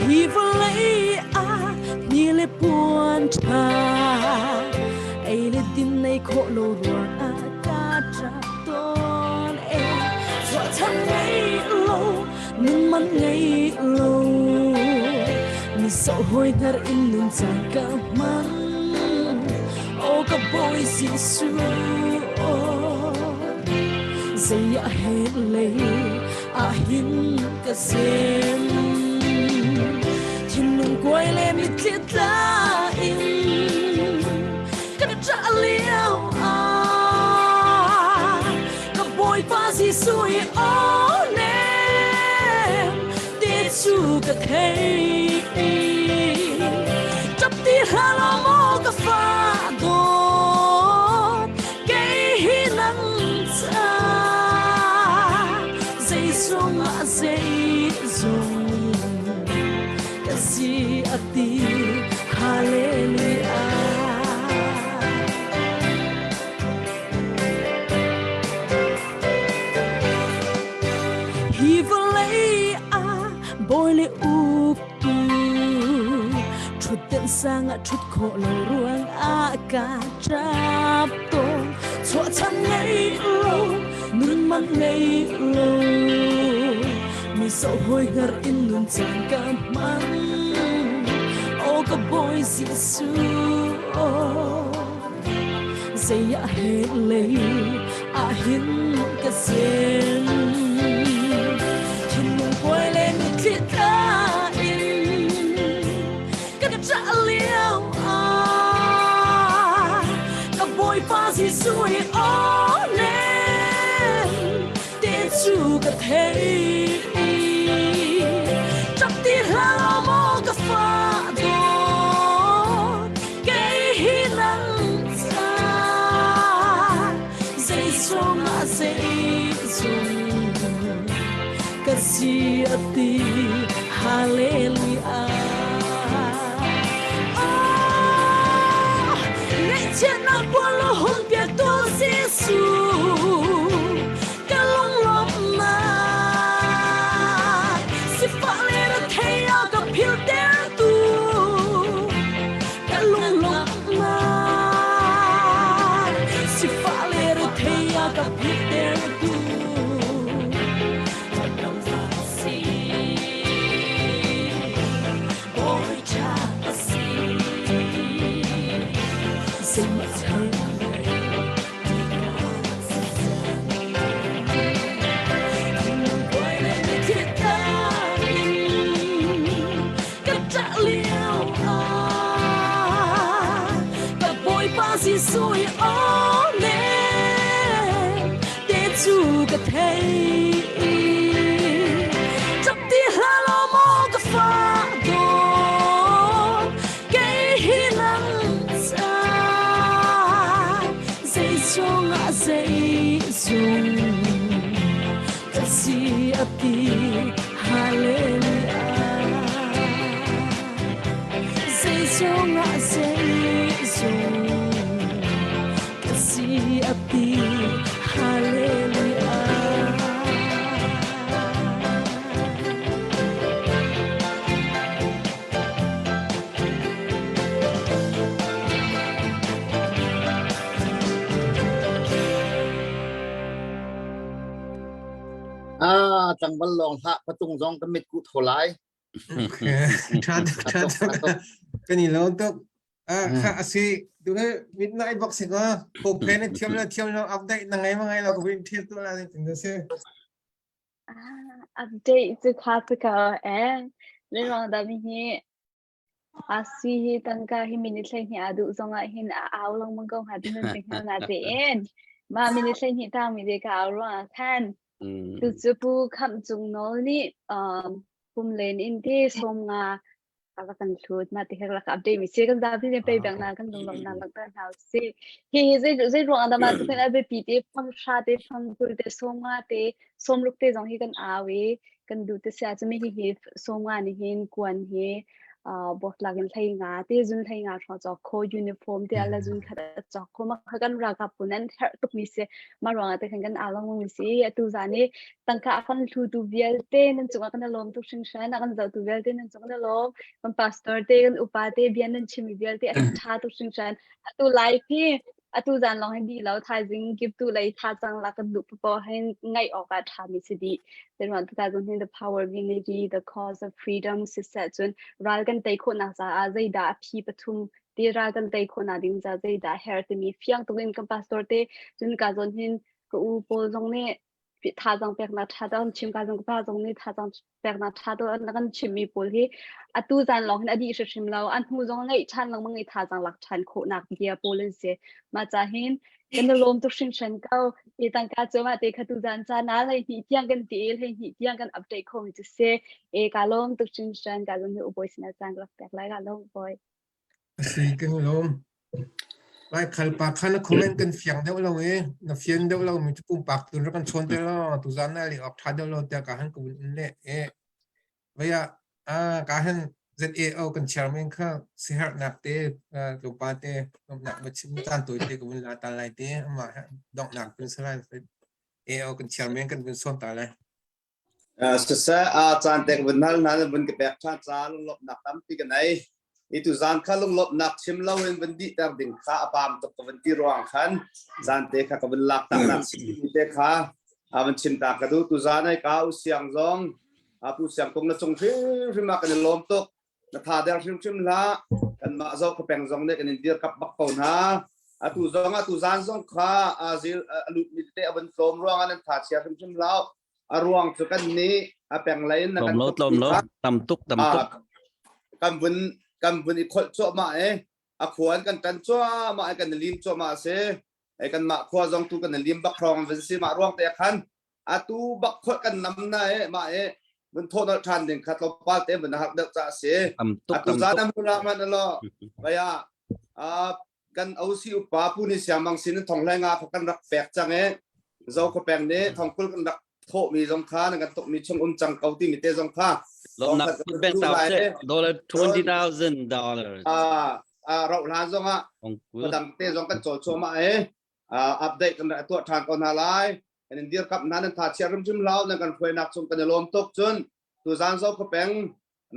Hi vawlei ah ni le puan ṭha ei le din nei khawh lo ruang ah ka ṭap tawn e chuahchan ngei lo nun man ngei lo mi zoh hawi hnar in nun caan ka hmang o ka Bawi Jesuh zei ah he lei ah hin ka sem thinlung kuai le mitthli tla in ka ṭah lio ah ka Bawipa Jesuh i aw nem te cu ka thei ṭap ti hlah law maw ka fa dawt kei hi nang ca zeizong ah zeizong ka si a ti Hallelujah. Hi vawlei ah bawi le uktu ṭhutdenh sang ah ṭhut khawh lo ruang ah ka ṭap tawn chuahchan ngei lo nun man ngei lo mi zoh hawi hngar in nun caan ka hmang o ka Bawi Jesuh zei ah he lei ah hin ka sem thinlung kuai le mitthli tla in ka ṭah lio ah ka Bawipa Jesuh i aw nem te cu ka thei ṭap ti hlah maw ka fa dawt kei hi nang ca zeizong ah zeizong ka si a ti Hallelujah. Oh, ngaihchiatnak puan hung piaktu Jesuh ka lunglawmhnak sifah le rethei a ka philhtertu ka lunglawmhnak sifah le rethei a ka philhtertu Jesuh i aw nem te cu ka thei. ati Hallelujah Zeizong ah zeizong ka si ati Hallelujah. Ah, tlangval lawng hlah patung zong ka mit ku tho lai. Tha tuk tha tuk kan i lo tuk. Ah, kha asi tu he midnight boxing ah ko phe na thiam la thiam lo update na ngai ma ngai lo ko win thiam tu la tin se. Ah, update cu kha cu ko eh. Le ruang dah mi hi Asi hi tangka hi minute 12 aa duh zong ah hin a au lengmang ko hnga ti nan si hnga na tein. Mah minute 12 tang mi te ka au ruang ah khan tucu Pu Khamh Cung Nawl nih um, pum len in te som nga a va kan hlut mah ti rak update mi si kan zapi ne pei bang na kan lunglawm na langhter hna si hi hi zei zei ruang ah dah mah tu kan a biapi te fang hra te fang kul te som nga te som ruk te zong hi kan au i kan duh te sia cumi hi hi som nga ni hin kuan hi botlak in hlei nga te zun hlei nga hrawng cawk kho uniform te ala zun khat a cawk kho ma kha kan ralkap pun an herh tuk mi si ma ruang ah te khan kan along mi si atu zan i tangka a kan hlu tu vialte nan cungah kan lawm tuk hringhran a kan zoh tu vialte nan cung kan lawm kan pastor te kan upa te bia nan chim mi vialte a tha tuk hringhran atu live hi atu zan lawng hi dih lo thaizing kip tu lei tha cang la kan duh papo hin ngaih awk ah tha mi si dih ten wan tu zong hin the power of unity the cause of freedom siseh cun ral kan tei khawh nak caah zeidah a phi pathum ti ral kan tei khawh nak ding ca zeidah her timi fiang tukin kan pastor te cun ka zon hin ka u pawl zong nih thazaang peknak ṭha deuh an chim ka zong ka pa zong nih thazaang peknak ṭha deuh an kan chimmi pawl hi atu zan lawng hin a dih hrimhrim lo a hnu zong ngeih ṭhan lengmang i thazaang lak ṭhan khawhnak bia pawl an si mah ca hin kan i lawm tuk hringhran ko i tangka cu mah te kha tu zan ca na hlei hnih tiang kan ti i hlei hnih tiang kan update kho mi cu si e ka lawm tuk hringhran ka lawm hi ubawi sinah caan ka rak pek lai ka lawm ubawi Si kan lawm. Lai khal pa kha na comment kan fiang deuh lo i na fian deuh lo mi cu pumpak tun rak kan chawn te lo tu zan na li awk tha deuh lo tiah ka han ka vun in le e vaya a ka han ZAO kan chairman kha siherhnak te tlawmpal te lawmhnak va chim caan tawi te ka vun la ta lai te amah donghnak kun salai AO kan chairman kan vun sawm ta lai. Siseh, caan tek vun hal hna vun ka pek ṭhan ca lunglawmhnak tampi ka nei. I tu zan kha lunglawmhnak chim loin vun dihter ding kha a paam tuk ka vun ti ruang khan zan te kha ka vun lak tak nak si te kha a vun chim ta ka duh. Tu zan ai ka u siang zong a pu siang kung na cung hrimhrim ah kan i lawm tuk. Na tha der hrimhrim hlah. Kanmah zo ka peng zong nih kan in dirkap bak ko hna. Atu zong atu zan zong kha a zil a lut mi tete a vun tlawm ruang ah nan tha chia hrimhrim hlah. A ruang cu kan nih a peng lei in na kan Tlawm lo tlawm lo tam tuk tam tuk. Kan vun kan vun i kholh cuahmah i a khua in kan tan cuahmah i kan i lim cuahmah a si. E kan mah khua zong tu kan i lim bak hrawng vun si mah ruang te khan atu bak kholh kan nam na e mah e vun thawh nolh ṭhan ding kha tlawmpal te vun har deuh ca a si. Tam tuk Atu tam zan tuk. a hmun ah man lo baya kan OC upa Pu Ni Siang Mang sin in thong hlei nga kha kan rak pek cang i Zo peng nih thongkul kan rak thawhmi zong kha nan kan tukmi chung um cang ko timi te zong kha Lawmnak pek ta seh dollar 20,000 dollars. Ah rauh hlan zong ah padang te zong kan cawl cuahmah i update kan rak tuah ṭhan ko hna lai. Kan in dirkamh hna nan tha chia hrimhrim lau nan kan hruainak chung kan i lawm tuk cun tuzan zo peng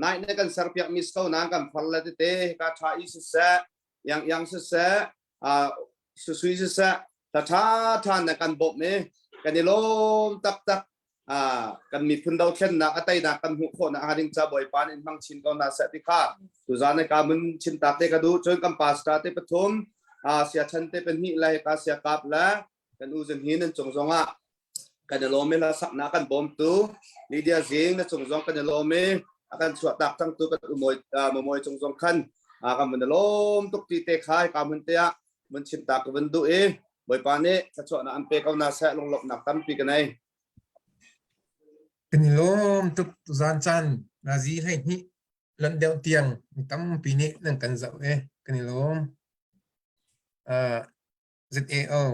nai ne kan serpiak mi ko nan kan far le tete ka tha i siseh yang yang siseh susui siseh tha tha tha na kan bawmh i kan i lawm taktak kan miphun dothlennak a teinak kan hmuh khawhnak hnga ding ca Bawipa nih in hmang chin ko hna seh ti kha tuzan ka mun chim tak te ka duh cun kan pastor te pathum sia chan te pahnih le ka sia kap le kan u zun hi nan cung zong ah kan i lawm i hlasaknak kan bawmtu Lydia Zing na cung zong kan i lawm i a kan chuah tak cangtu kan umawi mamawi cung zong khan kan vun i lawm tuk ti te kha ka hmun te ah vun chim ta ka vun duh i Bawipa nih thluachuahnak an pe ko na seh lunglawmhnak tampi ka nei. Kan i lawm tuk tuzan caan nazi hlei hnih lanh deuh tiang mi tampi nih nan kan zoh i kan i lawm. Uh, ZAO.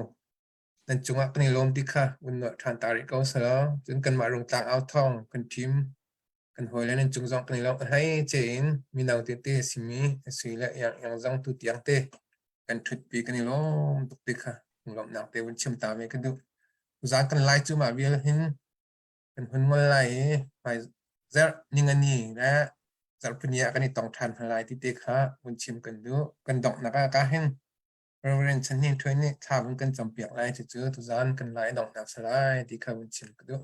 Nan cungah kan i lawm ti kha vun nolh ṭhan ta rih ko selaw cun kanmah Rungtlang au thawng kan ṭhim kan hawile nan cung zong kan i lawm hlei ce in mino tete a simi a sui le iang iang zong tu tiang te kan ṭhutpi kan i lawm tuk ti kha lawmhnak te vun chim ta ve ka duh. Tuzaan kan lai cu mah vial hin kan hun ngol lai i hmai zarh ningani le zarhpini ah kan i tong ṭhan hna lai ti te kha vun chim kan duh. Kan donghnak ah ka hin Reverend Chan Hnin Htwe nih thla vun kan campiak lai cucu tuzaan kan lai donghnak si lai ti kha vun chim ka duh.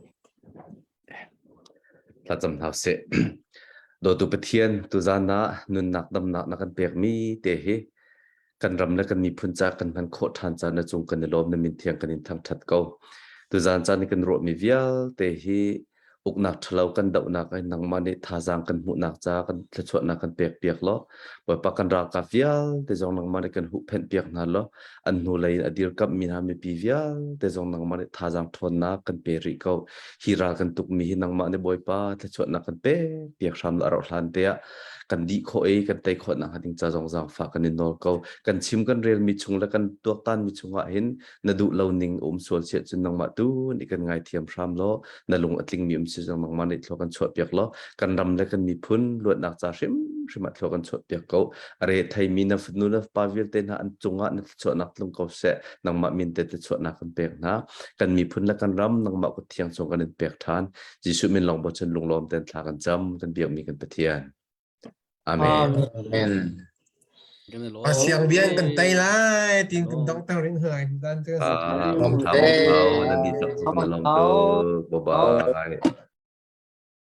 Thlacam hna usih. Dawtu Pathian, tuzaan ah nunnak damnak na kan pekmi te hi kan ram le kan miphun ca kan hman khawh ṭhan caan na cung kan i lawm na min thiang kan in thangṭhat ko. Tuzaan caan i kan ruahmi vialte hi uknak ṭhalo kan dohnak in nangmah nih thazaang kan hmuhnak ca kan thluachuahnak kan pek piak law Bawipa kan ralkap vialte zong nangmah nih kan huhphenh piak hna law an hnulei in a dirkamhmi hna mipi vialte zong nangmah nih thazaang ṭhawnnak kan pe rih ko hi ral kan tukmi hi nangmah nih Bawipa thluachuahnak kan pek piak hram la rauh hlan te ah kan dih khawh i kan tei khawh nak ding ca zong zaangfah kan in nawl ko kan chim kan relmi chung le kan tuaktanmi chungah hin na duh lo ning um sual siah cun nangmah tu nih kan ngaithiam hram law na lung a tlingmi um si zong nangmah nih thlua kan chuah piak law kan ram le kan miphun luatnak ca hrimhrim ah thlua kan chuah piak ko a re theimi na fanu na pa vialte hna an cungah na thluachuahnak tlung ko seh nangmah min te thluachuahnak kan pek hna kan miphun le kan ram nangmah kut thiang chung kan in pek ṭhan Jesuh min lawng bochan lunglawm ten thla kan cam kan biakmi kan Pathian Amen. Amen. Siang bian kan tei lai tin kan dong tang ring hlai dan tu. Ah, thau thau na di tak na long tu. Bye bye.